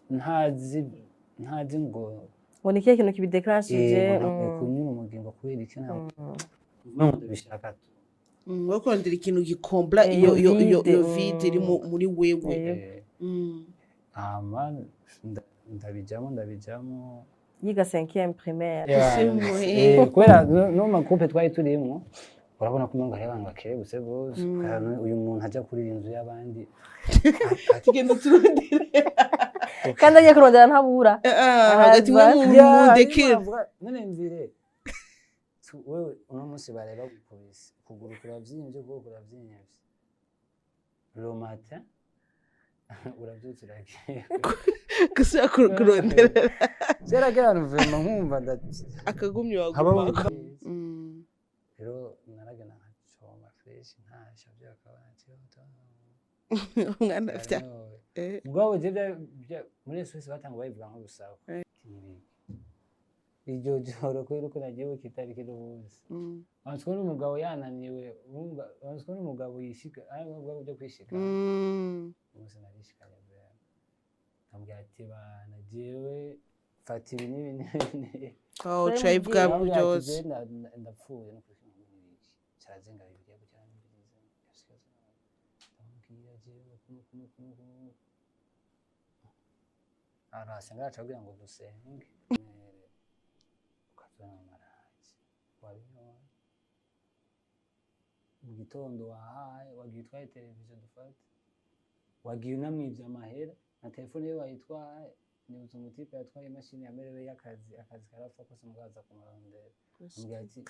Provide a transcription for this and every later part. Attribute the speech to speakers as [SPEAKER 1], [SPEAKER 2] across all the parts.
[SPEAKER 1] Ntazi ngo
[SPEAKER 2] Ngo ni ikihe kintu kibideclenchije?
[SPEAKER 1] Ngo kunyura umugingo kubera iki? Ntabwo ngo ndabishaka tu.
[SPEAKER 3] Wo kurondera ikintu gikombla iyo
[SPEAKER 2] vide,
[SPEAKER 3] iyo vide iri muri wewe.
[SPEAKER 1] Hama ndabijamo.
[SPEAKER 2] Yiga cinquième primaire.
[SPEAKER 3] Ishimwe.
[SPEAKER 1] Kubera no mu makupe twari turimwo, urabona ko umengo hariho abantu bakerebutse gose. Kubera uyu muntu aja kurira inzu y'abandi.
[SPEAKER 3] Tugenda turondere.
[SPEAKER 2] Kandi agiye kurondera ntabura.
[SPEAKER 3] Hagati mwe mundekere.
[SPEAKER 1] None mvire, wewe uno munsi bareba gukubise ukuguru kuravyimbye, ukuboko kuravyimbye, le matin uravyutse uragiye
[SPEAKER 3] gusubira kurondera.
[SPEAKER 1] Vyaragera vraiment nkumva
[SPEAKER 3] akagumye
[SPEAKER 1] nkaba
[SPEAKER 3] waguma.
[SPEAKER 1] Rero naragenda nkacoma fresh, ntasha vyakaba ati
[SPEAKER 3] Umwana vya
[SPEAKER 1] Mugabo je muri Suisse batanga bayivuga nk'urusaku. Iryo joro kubera uko nagiye itariki n'umunsi, wansi kubona umugabo yananiwe, urumva, wansi kubona umugabo yishika ari ubwo byo kwishika. Umunsi narishikanye vraiment, ndamubwira ati: "Bana, jewe fata ibi n'ibi n'ibi n'ibi."
[SPEAKER 3] Aho ucaye bwa
[SPEAKER 1] Ndamubwira ati,
[SPEAKER 3] byose.
[SPEAKER 1] "Je ndapfuye no kubika n'ibiki." Carazenga Bibiliya gutya, ndamubwira jewe kuno kuno kuno kuno ahantu hasenga haca kugira ngo dusenge, ukazana amaraji wabinyoye mu gitondo, wahaye, wagiye utwaye televiziyo, dufate wagiye unamwivye amahera na telefone ye wayitwaye. Nibutse umutipe yatwaye imashini yamerewe y'akazi, akazi karapfa kose, mugabo aza kumurondera, ambwira ati: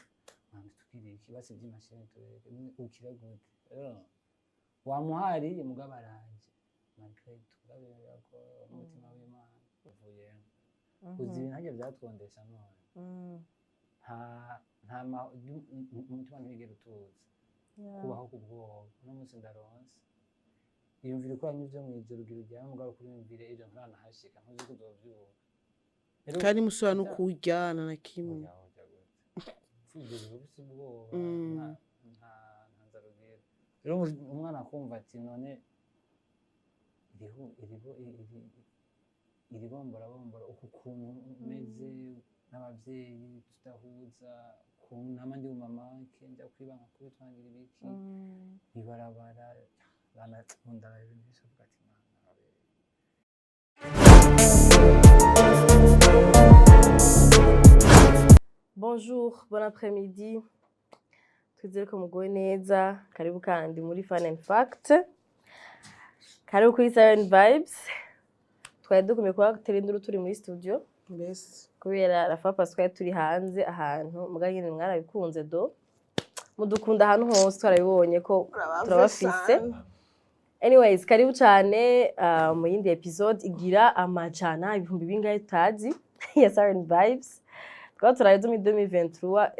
[SPEAKER 1] "Mwana, tugiriye iki? Basi iby'imashini tureke. None ukira gute?" Rero wamuhariye, mugabo araje malgré tout, ko umutima w'Imana uvuyemo uzi ibintu harya byatwondesha none. Nta umutima ntiwigera utuza, kubaho ku bwoba. Uno munsi ndaronse, iyumvire ukoranye ivyo mw'ijoro, ugira uryame, mugabo kuriyumvire ejo nturanahashika, ntuzi ko uzovyuka. Rero
[SPEAKER 3] Kandi musubira no kuryana na kimwe.
[SPEAKER 1] Oya, oya, gute? Ivyo biba bifise ubwoba. Nta nzara ugira. Rero umwana akumva ati: "None iri bomborabombora uku kuntu meze n'abavyeyi tudahuza, ukuntu nama ndi mu mamake, nja kwibanga kubitwangira ibiki ibarabara bana ndaba ibintu byose." Avuga ati: "Mana abe."
[SPEAKER 2] Bonjour, bon après-midi. Twizere ko muguwe neza. Karibu kandi muri Fun and Fact. Karibu kuri Siren Vibes. Twari dukumye kuba induru turi muri studio
[SPEAKER 3] Mbese
[SPEAKER 2] kubera la fois passée twari turi hanze ahantu, muga nyene mwarabikunze do. Mudukunda ahantu hose, twarabibonye ko turabafise. Anyways, karibu cyane mu yindi episode igira amajana ibihumbi bingahe tutazi ya Siren Vibes. Twaba turaye muri 2023,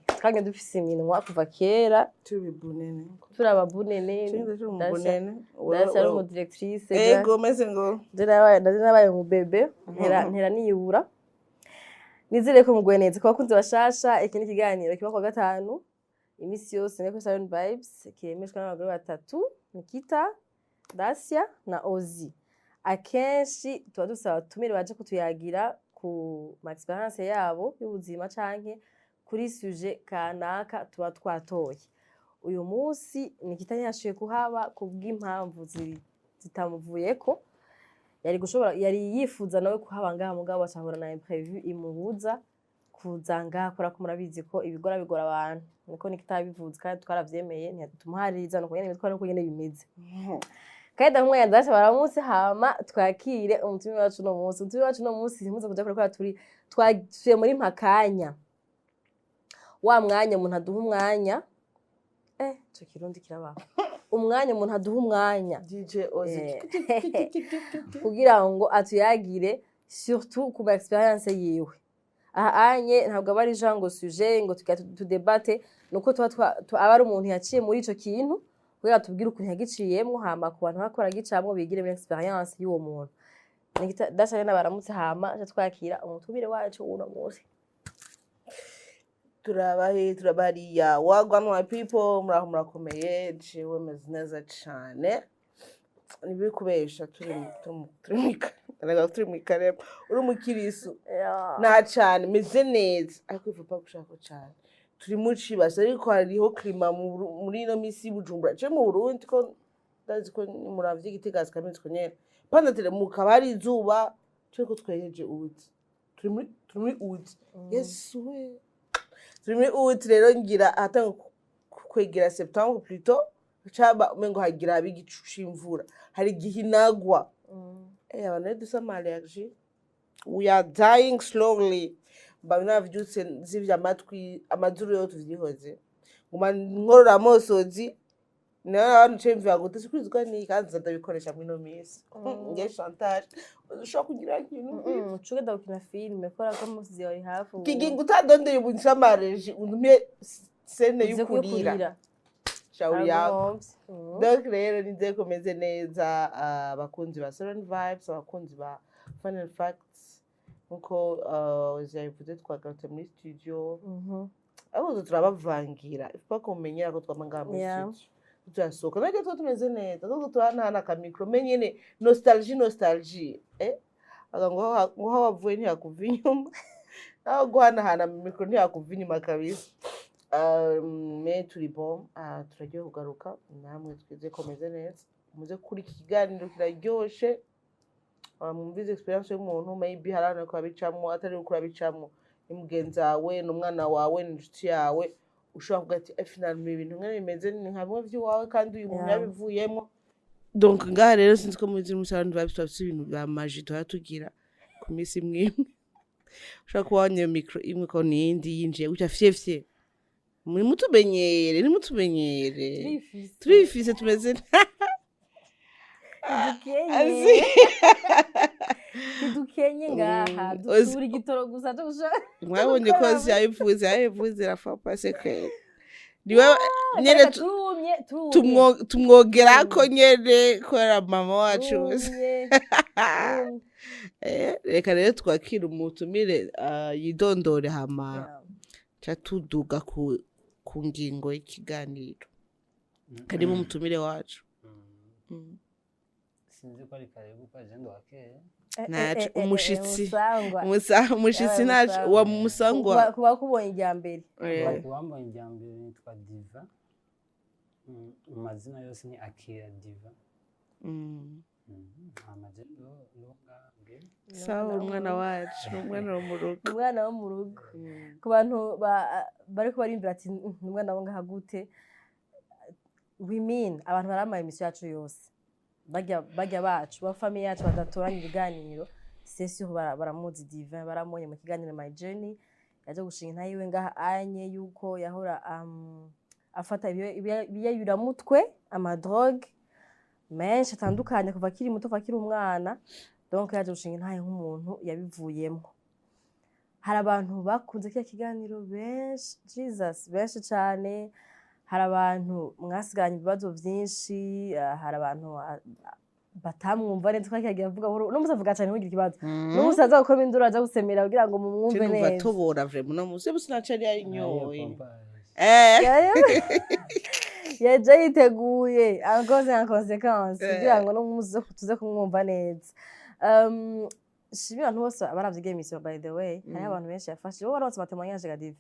[SPEAKER 2] twagiye dufise iminwa kuva kera.
[SPEAKER 3] Turi bunene.
[SPEAKER 2] Turi ababunene.
[SPEAKER 3] Turi mu bunene.
[SPEAKER 2] Dasha ari umudirectrice.
[SPEAKER 3] Ego, meze ngo
[SPEAKER 2] Ndaje nabaye mu bébé, ntera niyubura. Nizere ko muguwe neza. Ku bakunzi bashasha, iki ni ikiganiro kiba kuwa gatanu imisi yose niko Siren Vibes, kiremeshwa n'abagore batatu: Nikita, Dacia na Ozi. Akenshi tuba dusaba abatumire baje kutuyagira ku ma expérience yabo y'ubuzima canke kuri sujet kanaka tuba twatoye. Uyu munsi Nikita ntiyashoboye kuhaba kubw'impamvu zitamuvuyeko. Yari gushobora, yari yifuza nawe kuhaba ngaha, mugabo acahura na imprévu imubuza kuza ngaha, kubera ko murabizi ko ibigora bigora abantu. Niko Nikita yabivuze kandi twaravyemeye, ntiyatumuhaririza, nuko nyene bitwara, nuko nyene bimeze. Kandi ndamwe ndasha baramutse, hama twakire umutumire wacu uno munsi. Umutumire wacu uno munsi, ntimuze kuja kure, kubera turi twasuye muri mpakanya wa mwanya umuntu aduha umwanya, ico Kirundi kirabaho, umwanya umuntu aduha umwanya.
[SPEAKER 3] DJ Ozi.
[SPEAKER 2] Kugira ngo atuyagire surtout ku ma expérience yiwe. Aha anye ntabwo aba ari jean ngo sujet ngo tugira tudebate, nuko tuba aba ari umuntu yaciye muri ico kintu kugira tubwire ukuntu yagiciyemwo, hama ku bantu bariko baragicamwo bigire muri expérience y'uwo muntu. Nikita, Dasha rero baramutse, hama aca twakira umutumire wacu uno munsi.
[SPEAKER 3] Turabahe, turabariya. Wagwan my people, muraho, murakomeye? Jewe meze neza cane. Nibi kubesha, turi mu ikarema, uri umukirisu. Nta cane meze neza, ariko ivupa gushaka cane turi mu cibasa, ariko hariho climat muri ino misi y'Ibujumbura ce mu Burundi, ko ndazi ko muravye Igitega zikameze uko nyene, pandatire mu kabari izuba turiko twegeje août, turi muri août. Yesu we, turi muri août rero, ngira ahatanga kwegera septembre plutôt, caba umengo hagira habe igicu c'imvura, hari igihe inagwa. Abantu rero dufise ama allergie, we are dying slowly. Mba navyutse nzivye amatwi, amazuru yo tuvyihoze, nguma nkorora amosozi, nayo abantu ce mvuga ngo tusikwizwa ni kandi ndabikoresha muri ino minsi. Nge chantage ushobora kugira ikintu.
[SPEAKER 2] Ucugenda gukina filime kubera ko umusizi wawe hafi ubu.
[SPEAKER 3] Kigingo utadondeye ubu nse ama allergie, untumye scène
[SPEAKER 2] Uze
[SPEAKER 3] y'ukurira.
[SPEAKER 2] Kuyokurira.
[SPEAKER 3] Shauri yako.
[SPEAKER 2] Araguhomvye.
[SPEAKER 3] Donc rero nizeye ko meze neza, abakunzi ba Seven Vibes, abakunzi ba Fun and Facts. Nkuko yabivuze, twagarutse muri studio, ahubwo turabavangira ifupa kumenyera ko twama ngaha muri studio, turasohoka nabyo tuba tumeze neza, ahubwo turanahana akamicro menyene, nostalgie, nostalgie, ngo aho wavuye ntihakuva inyuma, naho guhanahana micro ntihakuva inyuma kabisa. Mais turi bon, turagiye kugaruka namwe, twizeye ko meze neza, muze kuri iki kiganiro kiraryoshe. Mwumvize experience y'umuntu, maybe hari abantu bariko babicamwo, atari uko urabicamwo, ni mugenzi wawe, ni umwana wawe, ni inshuti yawe, ushobora kuvuga ati: "Eh, finalement ibintu nkene bimeze ni nka bimwe vy'iwawe, kandi uyu muntu yabivuyemo." Donc ngaha rero sinzi ko muzi muri Salon Vibes turafise ibintu vya magie tuhora tugira ku minsi imwe imwe. Ushobora kuba wanya micro imwe ko niyindi yinjiye gutya fyefye. Muri mutumenyere, nimutumenyere.
[SPEAKER 2] Turifise.
[SPEAKER 3] Turifise, tumeze
[SPEAKER 2] Ntidukenye.
[SPEAKER 3] Azi.
[SPEAKER 2] Ntidukenye ngaha. Dusura igitoro gusa cyo gushaka.
[SPEAKER 3] Mwabonye ko yabivuze, yabivuze la fois passée kweli niwe nyene.
[SPEAKER 2] Turumye, turumye.
[SPEAKER 3] Tumwogerako nyene kubera mama wacu.
[SPEAKER 2] Turumye, turumye.
[SPEAKER 3] Reka rero twakire umutumire, yidondore, hama ca tuduga ku ngingo y'ikiganiro. Karibu umutumire wacu.
[SPEAKER 1] Sinzi ko ari karibu ko agenda wakeye.
[SPEAKER 3] Naco, umushitsi.
[SPEAKER 2] Umusangwa.
[SPEAKER 3] Umushitsi
[SPEAKER 2] Yabaye
[SPEAKER 3] naco
[SPEAKER 2] umusangwa.
[SPEAKER 3] wa musangwa.
[SPEAKER 2] Kuba kubonye irya mbere.
[SPEAKER 1] Uwambonye irya mbere nitwa Diva. Mu mazina yose ni Akira Diva. Hama je ndo ngambwe.
[SPEAKER 3] Sawa, umwana wacu, umwana wo mu rugo.
[SPEAKER 2] Umwana wo mu rugo. Ku bantu bariko bariyumvira ati: "Mm, umwana wo ngaha gute?" We mean abantu baramaye imisi yacu yose, barya barya bacu ba famille yacu badatoranya ibiganiro, c'est sûr baramuzi Divin, baramubonye mu kiganiro My Journey. Yaje gushinga intahe yiwe ngaha anye yuko yahora afata ibiyayuramutwe, amadrogue menshi atandukanye, kuva akiri muto, kuva akiri umwana. Donc yaje gushinga intahe nk'umuntu yabivuyemo. Hari abantu bakunze kiriya kiganiro benshi, Jesus, benshi cane. Hari abantu mwasigaranye ibibazo vyinshi, hari abantu batamwumva neza ko yagiye avuga buhoro. Uno musi avuga cane, ntugire ikibazo. Uno musi aza gukoma induru, aza gusemera kugira ngo mumwumve
[SPEAKER 3] Numva
[SPEAKER 2] neza.
[SPEAKER 3] tobora vraiment, uno musi busi naco yari yarinyoye.
[SPEAKER 1] Yayo.
[SPEAKER 2] Yaje yiteguye en cause et en conséquence kugira ngo no muze tuze kumwumva neza. Shimira abantu bose baravye iyo émission. By the way, hariho abantu benshi yafashije. Wowe waronse amatémoignage ga Diva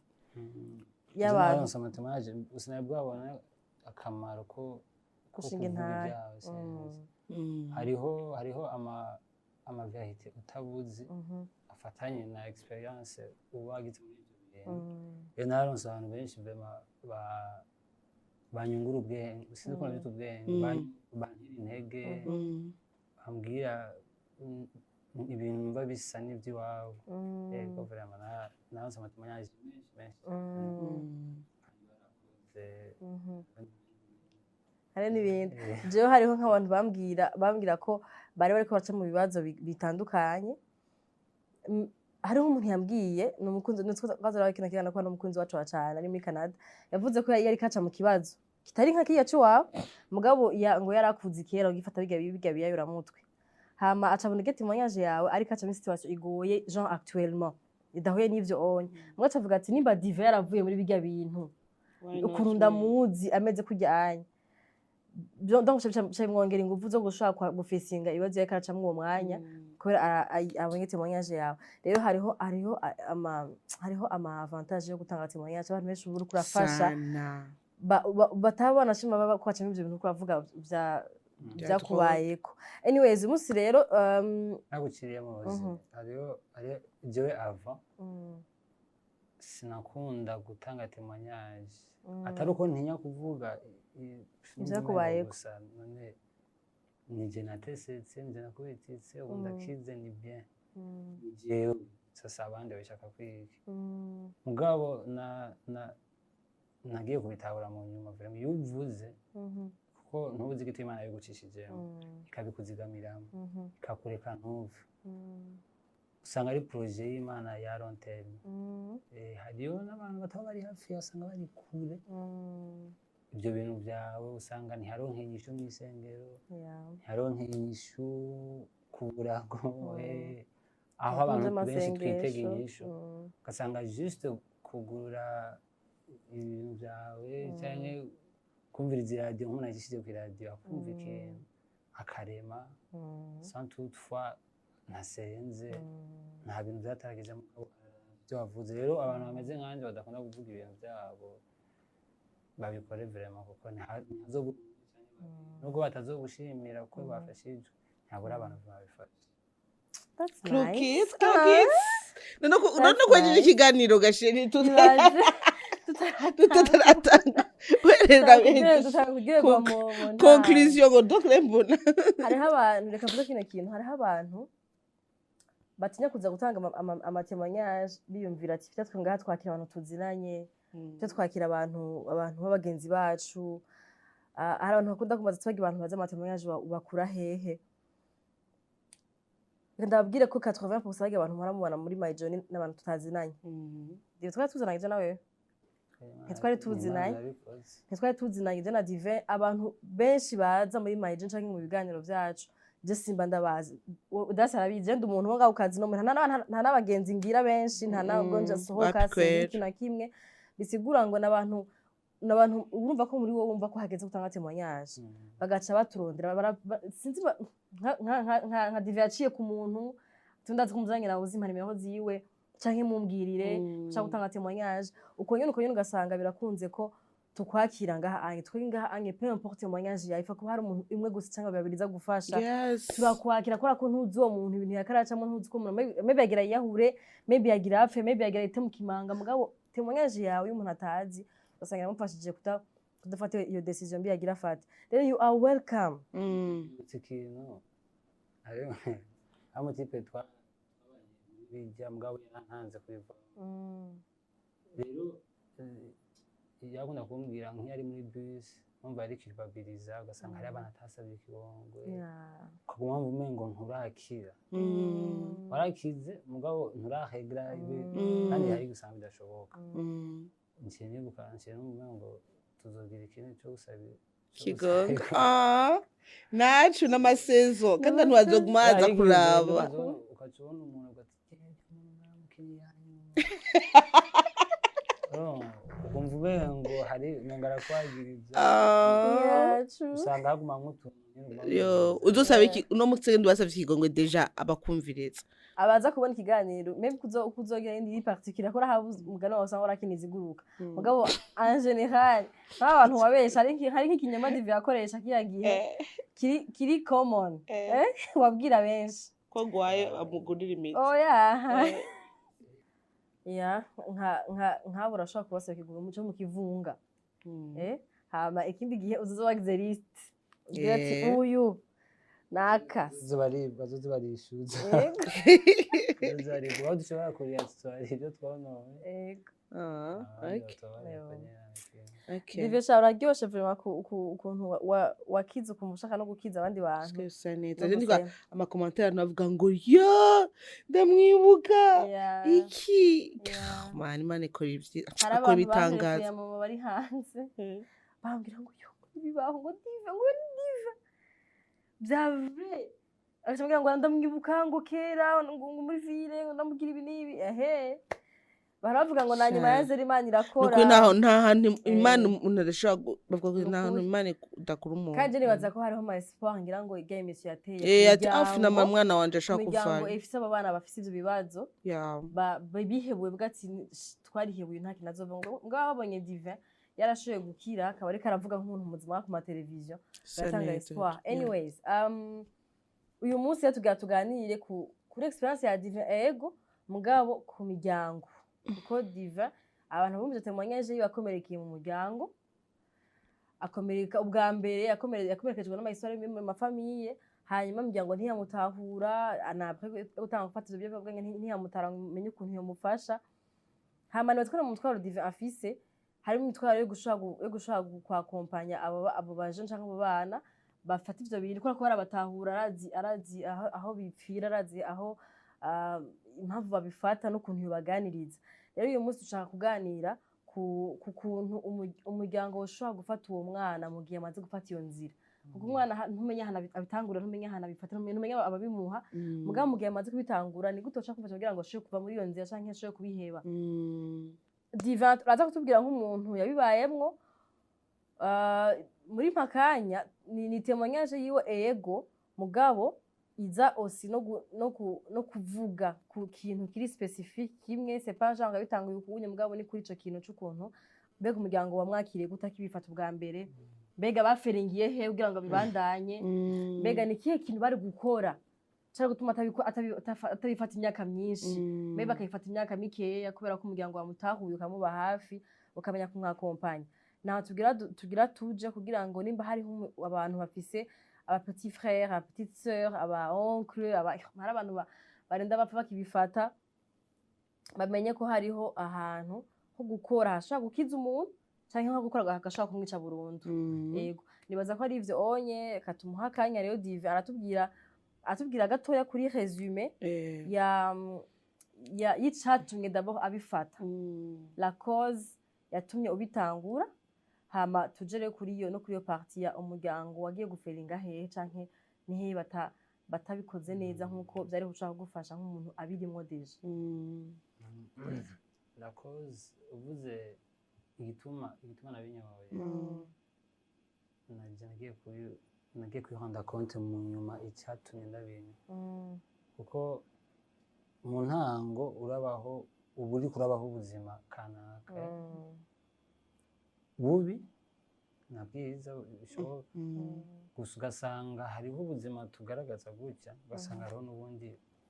[SPEAKER 2] y'abantu?
[SPEAKER 1] Naronse amatémoignage, sinari bwabona akamaro ko
[SPEAKER 2] Gushinga
[SPEAKER 1] kuvuga
[SPEAKER 2] intahe.
[SPEAKER 1] ibyawe, sinzi. Hariho ama vérité utabuzi afatanye na experience uba wagize muri ibyo bintu. Rero naronse abantu benshi vraiment banyungura ubwenge, sinzi ukuntu bita ubwenge, bantera intege, bambwira ibintu numva bisa n'iby'iwabo. Yego, vraiment naronse amatémoignage menshi menshi. Barakoze.
[SPEAKER 2] Hari n'ibindi. Jewe hariho nk'abantu bambwira ko bari bariko baca mu bibazo bitandukanye. Hariho umuntu yambwiye, ni umukunzi twazora kino kiganiro, ko n'umukunzi wacu wa cane ari muri Canada, yavuze ko yari kaca mu kibazo kitari nka kiriya c'iwawe, mugabo ngo yarakuze kera ugifata biga biyayuramutwe, hama aca abona témoignage yawe, ariko aca muri situation igoye, genre actuellement idahuye n'ivyo onye. Mugabo aca avuga ati: "Nimba Diva yaravuye muri birya bintu, ukuntu ndamuzi ameze kurya anya." Donc ca bimwongera inguvu zo gushobora gufisinga ibibazo yariko aracamwo uwo mwanya, kubera abonye témoignage yawe. Rero hariho ama avantage yo gutanga témoignage. Abantu benshi ubu uriko urafasha
[SPEAKER 3] Sana.
[SPEAKER 2] bataba banashima baba ko bacamo ivyo bintu uriko uravuga vya
[SPEAKER 3] Bya
[SPEAKER 2] vyakubayeko. Anyways, uyu munsi rero
[SPEAKER 1] Naguciriye mu buzima, hariho jewe ava sinakunda gutanga témoignage, atari uko ntinya kuvuga
[SPEAKER 2] Ivyakubayeko.
[SPEAKER 1] Gusa none nije natesetse, nije nakubititse, ubu ndakize, ni bien, ni jewe sasa, abandi bashaka kwiga. Mugabo na nagiye kubitahura mu nyuma, vraiment, iyo uvuze, kuko ntubuzi igituma Imana yabigucishijemo, ikabikuzigamiramo, ikakureka ntuve, usanga ari projet y'Imana ya long terme. Hariho n'abantu bataba bari hafi, usanga bari kure. Ibyo bintu byawe usanga ntiharonke inyishu mw'isengero, ntiharonke inyishu ku burago, aho abantu benshi twitega inyishu, ugasanga juste kugura ibintu byawe cyangwa kumviriza iradiyo, nk'umuntu agishyize ku iradiyo akumva ikintu akarema, sans toutefois ntasenze, nta bintu byatarageze mugabo ibyo wavuze. Rero abantu bameze nkanjye badakunda kuvuga ibintu byabo, babikore vraiment, kuko nubwo batazogushimira ko bafashijwe, ntabura abantu babifasha.
[SPEAKER 2] That's
[SPEAKER 3] Clue
[SPEAKER 2] nice.
[SPEAKER 3] Kids, Clue Kids. None
[SPEAKER 2] That's
[SPEAKER 3] kwejeje
[SPEAKER 2] nice.
[SPEAKER 3] ikiganiro gasheri
[SPEAKER 2] Ibaze.
[SPEAKER 3] tutaratanga werera
[SPEAKER 2] Tutangurwa mu ntara.
[SPEAKER 3] Conclusion ngo donc mbona.
[SPEAKER 2] Hariho abantu, reka mvuge kino kintu, hariho abantu batinya kuza gutanga ama témoignage, biyumvira ati peut-être ngaha twakira abantu tuzinanye, peut twakira abantu b'abagenzi bacu. Ah, hari abantu bakunda kubaza ati abantu baza ama témoignage bakura hehe? Reka ndababwire ko 80% y'abantu muhora mubona muri My Journey n'abantu tutazinanye. Dive, twari tuzananye ivyo nawe? Ntitwari tuzinanye. Ntitwari tuzinanye ivyo na Divin. Abantu benshi baza muri My Journey canke mu biganiro vyacu, je simba ndabazi. Udasi arabizi, je ndi umuntu wo ngaho kazi no nta n'abagenzi ngira benshi, nta nabwo nja sohoka,
[SPEAKER 3] Wapi
[SPEAKER 2] sinzi
[SPEAKER 3] kwera.
[SPEAKER 2] ikintu na kimwe. Bisigura ngo n'abantu urumva ko muri wowe wumva ko hageze gutanga témoignage, bagaca baturondera, sinzi nka Dive yaciye ku muntu tundazi ko muzanye nawe uzimpa nimero ziwe canke mumbwirire ushaka gutanga témoignage. Uko nyene ugasanga birakunze ko tukwakira ngaha anye, twebwe ngaha anye, peu importe témoignage yawe, ifa kuba hari umuntu imwe gusa cyangwa babiri iza gufasha, turakwakira, kubera ko ntuzi uwo muntu ibintu yakaracamo, ntuzi ko umuntu maybe yagira yiyahure, maybe yagira apfe, maybe yagira ite mu kimanga. Mugabo témoignage yawe y'umuntu atazi, ugasanga iramufashije kudafata iyo décision mbi yagira afate. Rero you are welcome.
[SPEAKER 1] Iki kintu hariho umu type twabanye bijya, mugabo yarantanze kubivamo. Rero yakunda kumbwira nk'iyo ari muri bus, numva ari culpabiliza, ugasanga hari abana atasabye ikibongwe, ukaguma wumva umengo nturakira, warakize mugabo nturahegra ibi, kandi hari gusanga bidashoboka. Nciye nibuka, nciye numva ngo tuzogira ikintu cyo gusaba cyo
[SPEAKER 3] Kigongo.
[SPEAKER 1] gusaba.
[SPEAKER 3] Ah, nacu n'amasezo kandi abantu bazoguma baza
[SPEAKER 1] Hari igihe
[SPEAKER 3] kuraba.
[SPEAKER 1] Ukaca ubona umuntu ugati umuntu naramukeneye hanyuma. Oh, ukumva umengo hari umengo arakwagiriza.
[SPEAKER 3] Ah.
[SPEAKER 2] Yacu.
[SPEAKER 1] Usanga haguma nk'utuntu nyene uguma
[SPEAKER 3] Yo,
[SPEAKER 1] wibaza.
[SPEAKER 3] uzosaba iki uno munsi? Ndi wasavye ikigongwe déjà, abakumviriza.
[SPEAKER 2] Abaza kubona ikiganiro, maybe kuzogira indi particulier ko habuze umugani wawe, usanga warakiniza iguruka. Mugabo en général nk'abantu wabesha, hari nk'ikinyoma Dive yakoresha kiriya gihe kiri common, wabwira benshi.
[SPEAKER 3] Ko gwaye amugurira imiti.
[SPEAKER 2] Oya, ya nka nk'abo urashobora kubasaba ikiguru cyo mu kivunga. Hama ikindi gihe uzoza wagize liste, ugira ati uyu naka.
[SPEAKER 1] Bazoze barishyuza.
[SPEAKER 2] Yego.
[SPEAKER 1] Bazoze barishyuza aho dushobora kurira, tutubara ibyo twononye.
[SPEAKER 2] Yego.
[SPEAKER 3] Ah,
[SPEAKER 1] abandi
[SPEAKER 3] okay.
[SPEAKER 1] batabarika
[SPEAKER 2] Yo.
[SPEAKER 1] nyene.
[SPEAKER 3] Okay.
[SPEAKER 2] Divyo sha, uraryoshe vraiment ukuntu wakize, ukuntu ushaka no gukiza abandi bantu.
[SPEAKER 3] Twese neza.
[SPEAKER 2] No
[SPEAKER 3] Je ndiko
[SPEAKER 2] gusenga.
[SPEAKER 3] ama commentaire abantu bavuga ngo yo ndamwibuka iki. Man, Imana ikora
[SPEAKER 2] Hari
[SPEAKER 3] ikora
[SPEAKER 2] abantu
[SPEAKER 3] ibitangaza.
[SPEAKER 2] banterefeye mama bari hanze, bambwira ngo yo bibaho, ngo Dive, ngo ni Dive bya vrai, agaca ambwira ngo ndamwibuka, ngo kera ngo muri ville, ngo ndamubwira ibi n'ibi, ehe. Baravuga ngo na nyuma ya zero Imana irakora.
[SPEAKER 3] Nukuri ntaho, nta hantu Imana umuntu adashobora bavuga ko nta hantu
[SPEAKER 2] Nukuri.
[SPEAKER 3] Imana idakura umuntu.
[SPEAKER 2] Kandi je nibaza ko hariho ama espoir, ngira ngo irya émission yateye
[SPEAKER 3] Ati afu na
[SPEAKER 2] miryango-
[SPEAKER 3] mwana wanje ashaka
[SPEAKER 2] imiryango
[SPEAKER 3] kuvayo.
[SPEAKER 2] ifise abo bana bafise ivyo bibazo, bihebuye bwa ati: "Twarihebuye, nta kintu azova." Ngo babonye Divin yarashoboye gukira, akaba ariko aravuga nk'umuntu muzima ku mateleviziyo, biratanga
[SPEAKER 3] neza.
[SPEAKER 2] espoir. Anyways, uyu munsi rero tugira tuganire kuri expérience ya Divin, ego, mugabo ku miryango, kuko Divin abantu bumvise témoignage yiwe, yakomerekeye mu muryango, akomereka ubwa mbere, yakomerekejwe n'ama histoires mu ma familles, hanyuma imiryango ntiyamutahura, anapre gutanga gufata ivyo biyovyabwenge, ntiyamutahura ngo umenye ukuntu yomufasha. Hama nibaza ko mu mutwaro Divin afise harimo imitwaro yo gushobora kwakompanya abo baje canke abo bana bafata ivyo bintu, kubera ko barabatahura, arazi aho bipfira, arazi aho impamvu babifata n'ukuntu yobaganiriza. Rero uyu munsi dushaka kuganira ku kuntu umuryango ushobora gufata uwo mwana mu gihe amaze gufata iyo nzira, kuko umwana ntumenya ahantu abitangura, ntumenya ahantu abifata, ntumenya ababimuha. Mugabo mu gihe amaze kubitangura, ni gute ushaka kumufasha kugira ngo ashobore kuva muri iyo nzira canke ashobore kubiheba? Divin uraza kutubwira nk'umuntu yabibayemwo. Muri mpakanya ni témoignage yiwe, ego, mugabo iza aussi no kuvuga ku kintu kiri spécifique kimwe. C'est pas genre yabitanguye ukunye, mugabo ni kuri ico kintu c'ukuntu mbega umuryango wamwakiriye gute akibifata ubwa mbere, mbega baferingiye he kugira ngo bibandanye, mbega ni ikihe kintu bari gukora cari gutuma atabifata imyaka myinshi, mbega bakayifata imyaka mikeya, kubera ko umuryango wamutahuye, ukamuba hafi, ukamenya kumwakompanya. Naho tugira tuje kugira ngo nimba hariho abantu bafise aba petit frère, aba petite sœur, aba oncle, aba hari abantu barinda bapfa bakibifata, bamenye ko hariho ahantu ho gukora hashobora gukiza umuntu canke nko gukora gashobora kumwica burundu. Yego, nibaza ko ari ivyo onye katumuha akanya. Rero Dive aratubwira gatoya kuri résumé ya y'icatumye d'abord abifata, la cause yatumye ubitangura, hama tuje rero kuri iyo no kuri iyo partie ya umuryango wagiye guferinga hehe canke ni hehe batabikoze neza nk'uko vyari gushaka kugufasha nk'umuntu abirimwo déjà.
[SPEAKER 1] La cause, uvuze igituma nabinyoye, naje nagiye kwirenda compte mu nyuma icyatumye ndabinywa, kuko mu ntango urabaho, uba uriko urabaho ubuzima kanaka, bubi na bwiza bishoboka, gusa ugasanga hariho ubuzima tugaragaza gutya, ugasanga hariho n'ubundi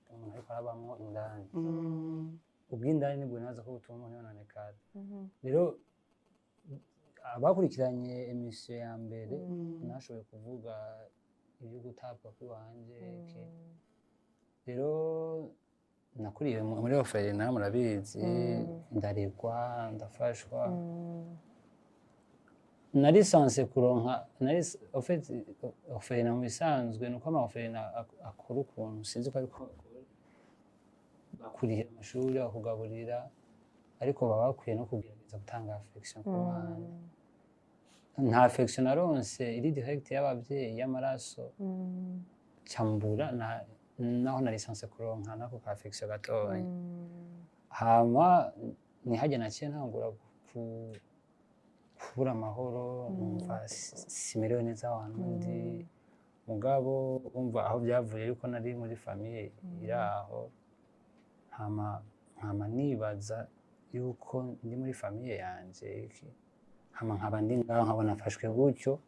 [SPEAKER 1] umuntu ariko arabamwo indani. Ubw'indani nibwo nibaza ko butuma umuntu yononekara. Rero abakurikiranye émission ya mbere, nashoboye kuvuga ibyo gutabwa kw'iwanje iki. Rero nakuriye muri orphelinat, murabizi, ndaregwa, ndafashwa. Nari censé kuronka, nari en fait orphelinat mu bisanzwe nuko ama orphelinat akora ukuntu, sinzi ko ariko bakurihira amashuri, bakugaburira, ariko baba bakwiye no kugerageza gutanga affection ku bana. Nta affection naronse iri direct y'abavyeyi y'amaraso, cambura naho nari censé kuronka nako ka affection gatoya. Hama nihajya naciye ntangura kubura amahoro, numva simerewe neza aho hantu ndi. Mugabo umva aho byavuye yuko nari muri famille iri aho, hama nkama nibaza yuko ndi muri famille yanje iki, hama nkaba ndi ngaho, nkabona mfashwe gutyo,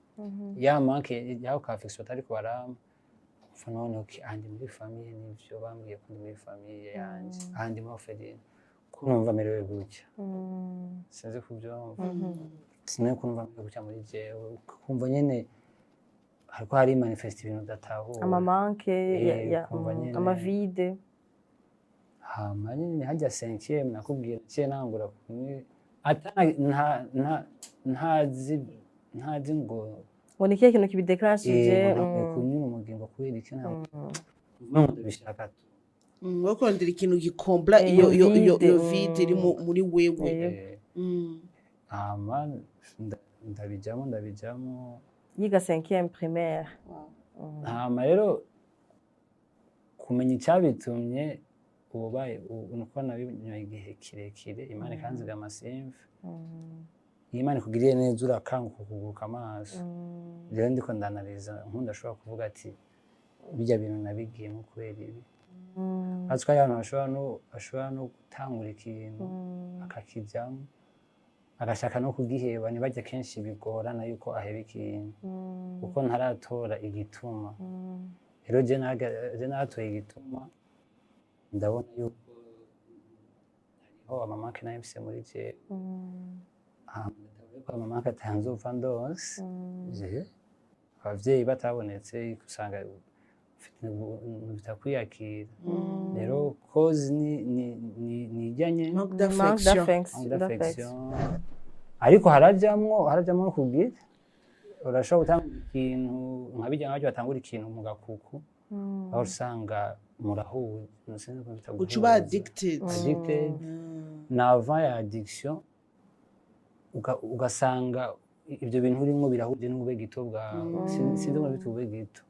[SPEAKER 1] ya manque y'ako ka affection batariko barampa. Umva none okay, aha ndi muri famille, nivyo bambwiye ko ndi muri famille yanje, aha ndi muri orphelinat, ko numva merewe gutya, sinzi kubyumva, sinzi ko numva merewe gutya muri jewe, kumva nyene hariko hari manifeste ibintu udatahura.
[SPEAKER 2] Ama manques.
[SPEAKER 1] Kumva nyene.
[SPEAKER 2] Ama vides.
[SPEAKER 1] Hama nyene hajya cinquième nakubwira, naciye nangura kumwe ata ntazi ngo
[SPEAKER 2] Ngo ni ikihe kintu kibidekranshije?
[SPEAKER 1] Ngo ntakwiye kunyura umugingo kubera iki, ntabwo ngo ndabishaka tu.
[SPEAKER 3] Wo kurondera ikintu gikombla iyo
[SPEAKER 2] vide,
[SPEAKER 3] iyo vide iri muri wewe.
[SPEAKER 1] Hama ndabijamo.
[SPEAKER 2] Yiga cinquième primaire.
[SPEAKER 1] Hama rero kumenya icyabitumye, Ubaye nuko nabinyoye igihe kirekire, Imana ikanzigama simve. Iyo Imana ikugiriye neza, urakanguka, ukuguruka amaso. Rero ndiko ndanaliza, nkunda ashobora kuvuga ati bijya bintu nabigiyemo kubera ibi. Azi ko hari abantu bashobora no gutangura ikintu, akakijyamo, agashaka no kugiheba. Ntibajya kenshi bigorana yuko aheba ikintu kuko ntaratora igituma. Rero je naratoye igituma, ndabona yuko hariho ama manques nayo mfise muri jewe. Hama ndavuga ko ama manques atanzopfa ndonse je abavyeyi batabonetse, usanga ufite kwiyakira. Rero cause ni ijyanye
[SPEAKER 3] Manque
[SPEAKER 2] Manque
[SPEAKER 3] d'affection.
[SPEAKER 2] d'affection.
[SPEAKER 1] Manque d'affection, ariko harajamwo no kugira urashobora gutanga ikintu nka bijya nk'abaryo batangura ikintu mu gakuku, aho usanga murahuye, sinzi ukuntu bita.
[SPEAKER 3] Uca uba
[SPEAKER 1] Guhuza.
[SPEAKER 3] addicted.
[SPEAKER 1] Addicted. Na avant ya addiction, ugasanga ibyo bintu urimo birahuje n'ubube gito bwawe. Sinzi ngo bita ubube gito,